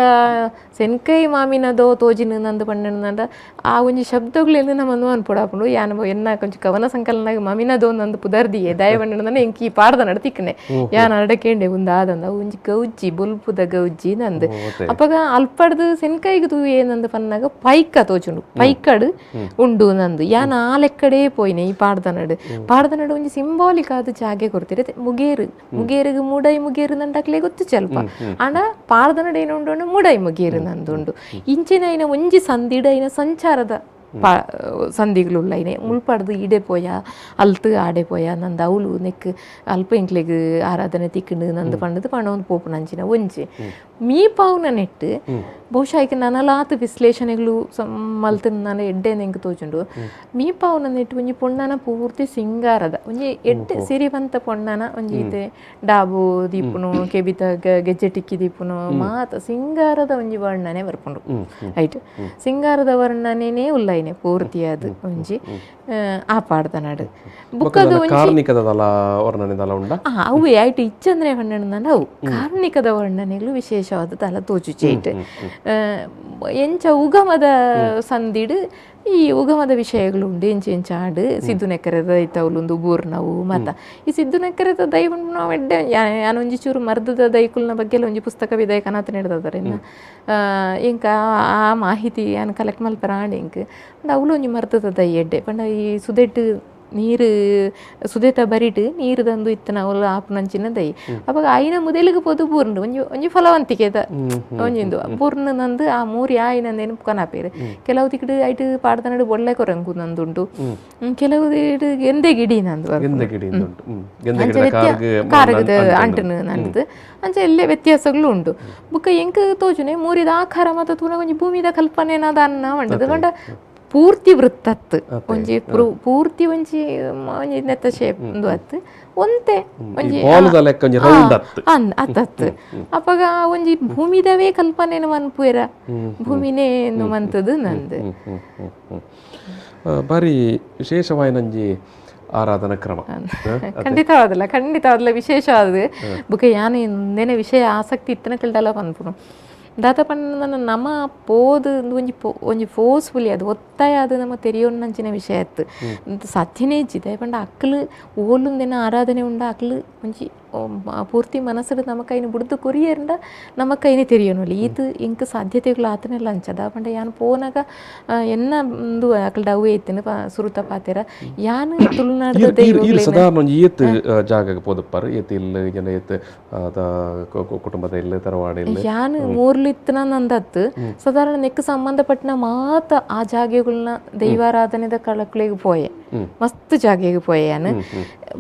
ಸೆನ್ಕೈ ಮಾಮಿನದೋ ತೋಜಿನ ನಂದು ಪಂಡ ಆ ಒಂಜಿ ಶಬ್ದಗಳೆಲ್ಲ ನಮ ಅನ್ಪೊಡಾಪುಂಡು. ಯಾನ್ ಎನ್ನ ಕೊಂಚ ಕವನ ಸಂಕಲನಾಗ ಮಾಮಿನದೋ ನಂದು ಪುದರ್ದಿಯೇ ದಯ ಪಂಡ ಎಂಕ್ ಈ ಪಾಡ್ದನಡು ತಿಕ್ಕನೆ ಯಾನ್ ಅರಡಕೇಂಡೆ ಉಂದಾದಂದ ಒಂಜಿ ಗೌಜಿ ಬೊಲ್ಪುದ ಗೌಜಿ ನಂದು. ಅಪಗ ಅಲ್ಪಡ್ದು ಸೆನ್ಕೈಗ್ ತೂಯೆ ನಂದು ಪನ್ನಾಗ ಪೈಕ ತೋಚುಂಡು, ಪೈಕಡ್ ಉಂಡು ನಂದು. ಯಾನ್ ಆ ಲೆಕ್ಕಡೇ ಪೋಯಿನೆ ಈ ಪಾಡ್ದನಡು. ಪಾಡ್ದನಡು ಒಂಜಿ ಸಿಂಬಾಲಿಕ್ ಆದ್ ಜಾಗೆ ಕೊರ್ತಿರ. ಮುಗೇರು ಮುಗೇರುಗ್ ಮೂಡೈ ಮುಗೇರು ನಂಡಕ್ಲೆ ಗೊತ್ತು ಚಲ್ಪ. ಆಂಡ ಪಾಡ್ದನಡು ಏನು ಉಂಡು ಮೂಡೈ ಮುಗೇರು ನಂದುಂಡು. ಇಂಚಿನ ಐನ ಒಂಜಿ ಸಂದಿಡ ಐನ ಸಂಚಾರದ ಸಂದಿಗಳು ಐನೆ ಮುಲ್ಪಡ್ದು ಈಡೆ ಪೋಯ ಅಲ್ತು ಆಡೆ ಪೋಯ ನಂದು ಅವಳು ನೆಕ್ ಅಲ್ಪ ಎಂಕ್ಲೆಗ್ ಆರಾಧನೆ ತಿಕ್ಕಂಡು ನಂದು ಪಂಡದು ಪಣೊಂದು ಪೋಪುನ ಅಂಚಿನ ಒಂಜಿ ಮೀಪಾವುನ ನೆಟ್ಟು ಬಹುಶಃ ಐಕ್ ನನಲಾತ್ ವಿಶ್ಲೇಷಣೆಗಳು ಮಲ್ತು ನಾನು ಎಡ್ಡೆ ನೆಂಕ್ ತೋಚುಂಡು. ಮೀಪಾವುನ ನೆಟ್ಟು ಒಂಜಿ ಪೊಣ್ಣನ ಪೂರ್ತಿ ಸಿಂಗಾರದ ಒಂಜಿ ಎಡ್ಡೆ ಸಿರಿವಂತ ಪೊಣ್ಣನ ಒಂಜಿ ಇತ್ತೆ ಡಾಬು ದೀಪುನು ಕೆಬಿತ ಗೆಜ್ಜೆ ಟಿಕ್ಕಿ ದೀಪುನು ಮಾತ ಸಿಂಗಾರದ ಒಂಜಿ ವರ್ಣನೆ ಬರ್ಪುಂಡು. ರೈಟ್, ಸಿಂಗಾರದ ವರ್ಣನೆನೇ ಉಲ್ಲೈನೆ ಪೂರ್ತಿಯಾದ ಒಂಜಿ ಆ ಪಾಡ್ದನಡು. ಬುಕ್ಕದ ಕಾರ್ಣಿಕದಲ್ಲ ವರ್ಣನೆ ಉಂಡ ಅವು ಐಟ್ ಇಚ್ಚಂದ್ರೆ ಪಂಡ ಅವು ಕಾರ್ಣಿಕದ ವರ್ಣನೆಗಳು ವಿಶೇಷವಾದ ತಲ ತೋಚುಚೇಟ್. ಎಂಚ ಉಗಮದ ಸಂದಿಡು ಈ ಉಗಮದ ವಿಷಯಗಳು ಉಂಡು. ಎಂಚ ಎಂಚ ಆಡು ಸಿದ್ದು ನೆಕ್ಕರೆದ ದೈತವುಲುಂದು ಬೂರ್ನವು ಮತ ಈ ಸಿದ್ದು ನೆಕ್ಕರೆದ ದೈವ ನಾವು ಎಡ್ಡೆ ಯಾನ್ ಒಂಜಿ ಚೂರು ಮರ್ದದ ದೈಕುಲ್ನ ಬಗ್ಗೆ ಒಂಜಿ ಪುಸ್ತಕ ವಿದಯ ಕನಾತ ನೆಡ್ದಾರೆ ಎಂಕ ಆ ಮಾಹಿತಿ ಯಾನ್ ಕಲೆಕ್ಟ್ ಮಲ್ಪರ ಆಂಡ್ ಎಂಕ್. ಅಂಡ ಅವ್ಲು ಒಂಜಿ ಮರ್ದದ ದೈ ಎಡ್ಡೆ ಪಂಡ ಈ ಸುದೆಟ್ಟು ನೀರು ಸುದೇತ ಬರಿಟ್ ನೀರು ತಂದು ಇತ್ತನ ಅವಳು ಆಪುನಂಚಿನ ದೈ. ಅವಾಗ ಆಯಿನ ಮುದೆಲಿಗೆ ಪೋದು ಬೂರ್ಂಡು ಒಂಜಿ ಒಂಜಿ ಫಲವಂತಿಕೆದ ಒಂಜಿಂದು ಬೂರ್ನ ನಂದು ಆ ಮೂರಿ ಆಯಿನ ನೆನಪು ಕನಾಪೇರು. ಕೆಲವು ತಿಕ್ಕಡು ಐಟ್ ಪಾಡ್ದನಡು ಬೊಳ್ಳೆ ಕೊರಂಗು ನಂದುಂಡು, ಕೆಲವು ಗೆಂದೆ ಗಿಡಿ ನಂದು ಕಾರಗದ ಅಂಟನು ನಂದು ಅಂಚ ಎಲ್ಲೇ ವ್ಯತ್ಯಾಸಗಳು ಉಂಡು. ಬುಕ್ಕ ಎಂಕ್ ತೋಜುನೆ ಮೂರಿದ ಆಕಾರ ಮಾತ ತೂನ ಒಂಜಿ ಭೂಮಿದ ಕಲ್ಪನೆ ಏನಾದ ಅನ್ನ ಮಂಡದು ಪಂಡ ಪೂರ್ತಿ ವೃತ್ತತ್ತು ಒಂಜಿ ಪೂರ್ತಿ ಒಂಜಿ ಒಂಜಿ ನೆತ್ತ ಶೇಪ್ ಉಂದು ಅತ್ತು ಒಂತೆ ಒಂಜಿ ಅತ್ತತ್ತು. ಅಪಗ ಒಂಜಿ ಭೂಮಿದವೇ ಕಲ್ಪನೆನು ಮನ್ಪುವೆರ ಭೂಮಿನೇ ಮಂತದು ನಂದು. ಬಾರಿ ವಿಶೇಷವಾಯಿನಂಜಿ ಆರಾಧನಾ ಕ್ರಮ ಖಂಡಿತವಾದಲ್ಲ, ಖಂಡಿತವಾದಲ್ಲ ವಿಶೇಷವಾದ. ಬುಕ್ಕ ಯಾನ್ ಇಂದೇನೆ ವಿಷಯ ಆಸಕ್ತಿ ಇತ್ತನ ಕಲ್ಡಲ ಪನ್ಪುನು ದಾತ ಪಂಡ ನಮ ಪೋದು ಒಂಜಿ ಒಂಜಿ ಫೋರ್ಸ್ಫುಲಿ ಅದು ಒತ್ತಾಯ ಅದು ನಮ್ಮ ತೆರಿಯೊನ್ನಂಚಿನ ವಿಷಯ ಅತ್ತು ಸಾಧ್ಯನೇ ಇಜ್ಜಿದೆ. ಪಂಡ ಅಕ್ಲು ಓಲುಂದೆನ ಆರಾಧನೆ ಉಂಡ ಅಕ್ಲು ಒಂಜಿ ಪೂರ್ತಿ ಮನಸ್ಸು ನಮ್ಮ ಕೈನ ಬುಡ್ದು ಕೊರಿಯರ್ಂಡ ನಮ್ಮ ಕೈನೇ ತೆರಿಯೋನುಲ್ಲ. ಈತ್ ಇಂಕ್ ಸಾಧ್ಯತೆಗಳು ಆತನೆಲ್ಲ ಅಂಚದ ಪಂಡ ಯಾನ್ ಪೋನಾಗ ಎನ್ನ ಉಂದು ಅಕ್ಲ್ಡ ಅವೇ ಇತ್ತಿನ ಸುರುತ ಪಾತೆರ ಯಾನ್ ತುಳುನಾಡ್ದ ದೈವಗ್ಲೆನ ಸಾಧಾರಣ ಒಂಜಿ ಏತ್ ಜಾಗಗ್ ಪೋದುಪ್ಪರ್ ಏತ್ ಇಲ್ಲ್ ಜನ ಏತ್ ಕುಟುಂಬದ ಇಲ್ಲ್ ತರವಾಡ ಇಲ್ಲ್ ಯಾನ್ ಮೂರ್ಲು ಇತ್ತನ ನಂದತ್ತು ಸಾಧಾರಣ ನೆಕ್ ಸಂಬಂಧಪಟ್ಟಿನ ಮಾತ ಆ ಜಾಗೆಗಳನ್ನ ದೈವಾರಾಧನೆದ ಕಳಕ್ಲೆಗ್ ಪೋಯೆ ಮಸ್ತ್ ಜಾಗೆಗ್ ಪೋಯೆ ಯಾನ್.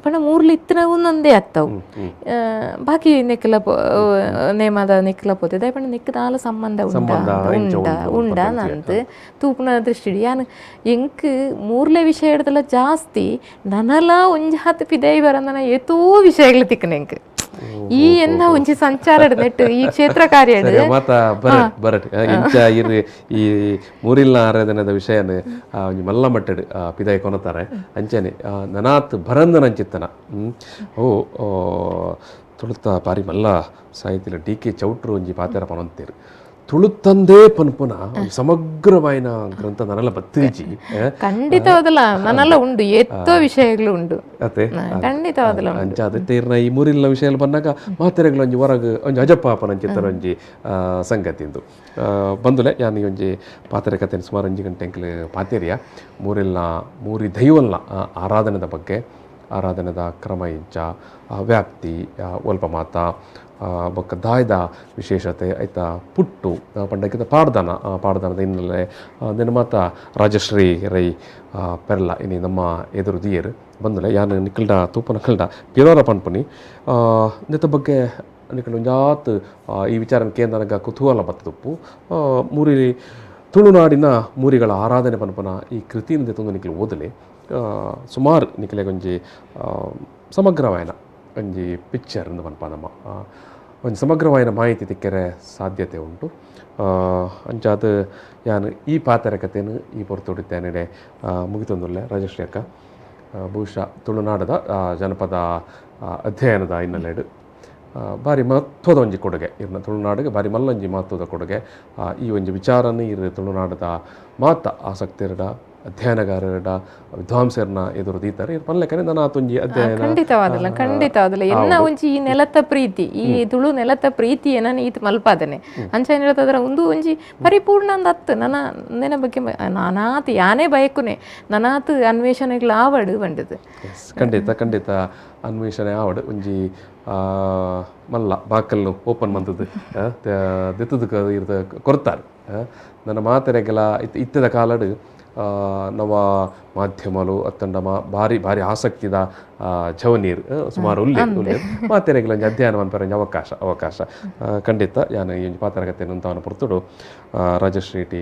ಪಂಡ ಮೂರ್ಲು ಇತ್ತನವು ನಂದೇ ಅತ್ತವು ಬಾಕಿ ನೆಕ್ಲ ನೇಮದ ನೆಕ್ಲ ಪೋತೆ ದಾಯೆ ಪಂಡ ನೆಕ್ ದಾಲ ಸಂಬಂಧ ಉಂಡ ಉಂಡ ಉಂಡ ನಂದು ತೂಪುನ ದೃಷ್ಟಿ ಯಾನ್ ಎಂಕ್ ಮೂರ್ಲೆ ವಿಷಯ ಹಿಡ್ದಲ್ಲ ಜಾಸ್ತಿ ನನಲ ಒಂಜಿ ಹತ್ತು ಪಿದೈ ಬರಂದನ ಏತೋ ವಿಷಯಗಳು ತಿಕ್ಕನ ಎಂಕ್ ಈ ಎನ್ನ ಒಂಜಿ ಸಂಚಾರ ನೆಟ್ಟು ಈ ಕ್ಷೇತ್ರ ಕಾರ್ಯ ಮಾತ ಬರಟ್ ಬರಟ್ ಇಂಚ ಇರು ಈ ಮೂರಿಲ್ಲ ಆರಾಧನೆದ ವಿಷಯನ ಒಂಜಿ ಮಲ್ಲ ಮಟ್ಟಡ್ ಪಿದಾಯಿ ಕೊನತಾರೆ ಅಂಚನೆ ನನಾತ್ ಭರಂದನಂಚಿತ್ತನ ಓ ತುಳುತ ಬಾರಿ ಮಲ್ಲ ಸಾಹಿತಿಲ ಡಿ ಕೆ ಚೌಟ್ರು ಒಂಜಿ ಪಾತೆರ ಪನೊಂತೇರು. ತುಳುತ್ತಂದೇ ಪನ್ಪುನ ಒಂಜಿ ಸಮಗ್ರವಾಯಿನ ಗ್ರಂಥ ನನಲ ಬತ್ತೀಜಿ. ಖಂಡಿತವಾದಲ ನನಲ ಉಂಡು, ಎತ್ತೋ ವಿಷಯಗಳು ಉಂಡು. ಅತೆ. ಖಂಡಿತವಾದಲ. ಅಂಚಾದ ತೇರ್ನ ಈ ಮೂರಿಲ್ಲ ವಿಷಯ ಬಂದಾಗ ಮಾತೆರೆಗಳ ಒಂಜಿ ಹೊರಗ್ ಒಂಜಿ ಅಜಪ್ಪಾಪನ ಅಂಚಿತ್ತರ ಒಂಜಿ ಸಂಗತಿ ಇಂದು. ಬಂದುಲೆ ಯಾನ್ ಈ ಒಂಜಿ ಪಾತೆರ ಕತೆ ಸುಮಾರು ಒಂಜಿ ಗಂಟೆ ಎಂಕ್ಲು ಪಾತೆರಿಯ ಮೂರಿಲ್ಲ ಮೂರಿ ದೈವಲ್ಲ ಆರಾಧನೆದ ಬಗ್ಗೆ, ಆರಾಧನೆದ ಕ್ರಮ ಇಂಚ, ವ್ಯಾಪ್ತಿ, ಒಲ್ಪ ಮಾತ, ಬೊಕ್ಕ ದಾಯ್ದ ವಿಶೇಷತೆ, ಐತ ಪುಟ್ಟು ಪಂಡಕ್ಕಿದ ಪಾಡ್ದನ, ಪಾಡ್ದನದ ಹಿನ್ನೆಲೆ ನಿನ್ನ ಮಾತ ರಾಜಶ್ರೀ ರೈ ಪೆರ್ಲ ಇನಿ ನಮ್ಮ ಎದುರು ದಿಯರ್. ಬಂದಲೆ ಯಾನ್ ನಿಕ್ಕಲ್ಡ ತೂಪನಕಲ್ಡ ಪಿರೋರ ಪನ್ಪುನಿ ನೆತ್ತ ಬಗ್ಗೆ ನಿಕಲ್ ಒಂಜಾತ್ ಈ ವಿಚಾರ ಕೇಂದ್ರಗ ಕುತೂಹಲ ಬತ್ತದುಪ್ಪು. ಮೂರಿ ತುಳುನಾಡಿನ ಮೂರಿಗಳ ಆರಾಧನೆ ಪನ್ಪುನ ಈ ಕೃತಿಯಿಂದ ದೆತ್ತೊಂದು ನಿಕಲ್ ಓದಲೆ. ಸುಮಾರು ನಿಕಲೆಗೊಂಜಿ ಸಮಗ್ರವಾಯಿನ ಒಂಜಿ ಪಿಕ್ಚರ್ ಇಂದು ಪನ್ಪ ನಮ್ಮ ಒಂಜಿ ಸಮಗ್ರವಾಯಿನ ಮಾಹಿತಿ ತಿಕ್ಕರೆ ಸಾಧ್ಯತೆ ಉಂಟು. ಅಂಚಾದ್ ಯಾನ್ ಈ ಪಾತೆರ ಕತೆನ್ ಈ ಪೊರ್ತುಡಿತ್ತೇನೆ ಮುಗಿತೊಂದುಲ್ಲೆ. ರಾಜಶ್ರೀ ಅಕ್ಕ, ಬಹುಶಃ ತುಳುನಾಡದ ಜನಪದ ಅಧ್ಯಯನದ ಹಿನ್ನೆಲೆಡ್ ಬಾರಿ ಮಹತ್ವದ ಒಂಜಿ ಕೊಡುಗೆ ಇರ್ನ, ತುಳುನಾಡಿಗೆ ಬಾರಿ ಮಲ್ಲೊಂಜಿ ಮಹತ್ವದ ಕೊಡುಗೆ. ಈ ಒಂಜಿ ವಿಚಾರನ ಇರ್ ತುಳುನಾಡದ ಮಾತ ಆಸಕ್ತಿರಡ, ಅಧ್ಯಯನಗಾರರ, ವಿದ್ವಾಂಸರನ್ನ ಎದುರು ದೀತಾರೆ. ಇರ್ ಪನ್ಲೆಕನೆ ನನ ಆತೊಂಜಿ ಅಧ್ಯಯನ ಖಂಡಿತವಾದಲ್ಲ, ಖಂಡಿತವಾದಲ್ಲ. ಎನ್ನ ಒಂಜಿ ಈ ನೆಲತ್ತ ಪ್ರೀತಿ, ಈ ತುಳು ನೆಲತ್ತ ಪ್ರೀತಿ ಏನನ್ನ ಈತ್ ಮಲ್ಪಾದನೆ ಅಂಚ ಹೇಳ್ತದ್ರ ಒಂದು ಒಂಜಿ ಪರಿಪೂರ್ಣ ಅಂದ್ ಅತ್ತು. ನನ್ನ ನೆನ ಬಗ್ಗೆ ನಾನಾತ್ ಯಾನೇ ಬಯಕುನೆ ನನಾತ್ ಅನ್ವೇಷಣೆಗಳು ಆವಡು ಬಂಡದು. ಖಂಡಿತ ಖಂಡಿತ ಅನ್ವೇಷಣೆ ಆವಡು. ಒಂಜಿ ಮಲ್ಲ ಬಾಕಲ್ನು ಓಪನ್ ಮಂತದ್ದು ದೆತ್ತದ ಇರ್ದ ಕೊರ್ತಾರೆ ನನ್ನ ಮಾತೆರೆಗೆಲ. ಇತ್ತದ ಕಾಲಡ್ ನವ ಮಾಧ್ಯಮಲು ಅತ್ತಂಡ ಭಾರಿ ಭಾರಿ ಆಸಕ್ತಿದ ಜವನೀರ್ ಸುಮಾರು ಉಲ್ಲೇರ್ ಉಲ್ಲೇರ್. ಮಾತೆರೆಗ್ಲ ಒಂಜಿ ಅಧ್ಯಯನ ಮನ್ಪೆರೆ ಒಂಜಿ ಅವಕಾಶ ಅವಕಾಶ ಖಂಡಿತ. ಯಾನ್ ಈ ಒಂಜಿ ಪಾತೆರಕತೆನ್ ಉಂತಾವನ ಪೊರ್ತುಡು ರಾಜಶ್ರೀ ಟಿ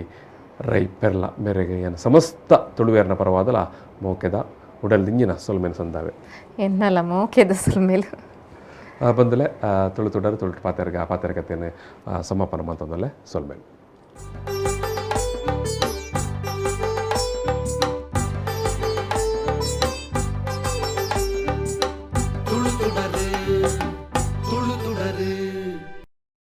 ರೈ ಪೆರ್ಲ ಮೇರೆಗೆ ಯಾನ್ ಸಮಸ್ತ ತುಳುವೇರ್ನ ಪರವಾದಲ ಮೋಕೆದ ಉಡಲ್ ದಿಂಜಿನ ಸೊಲ್ಮೆನ್ ಸಂದಾವೆ. ಎನ್ನಲ ಮೋಕೆದ ಸೊಲ್ಮೆಲು. ಬಂದಲೆ ತುಳು ತುಡರು ತುಳು ಪಾತೆರಗ ಪಾತೆರಕತೆನ್ ಸಮಾಪನ ಮಂತೊಂದಲ್ಲೆ. ಸೊಲ್ಮೆಲು.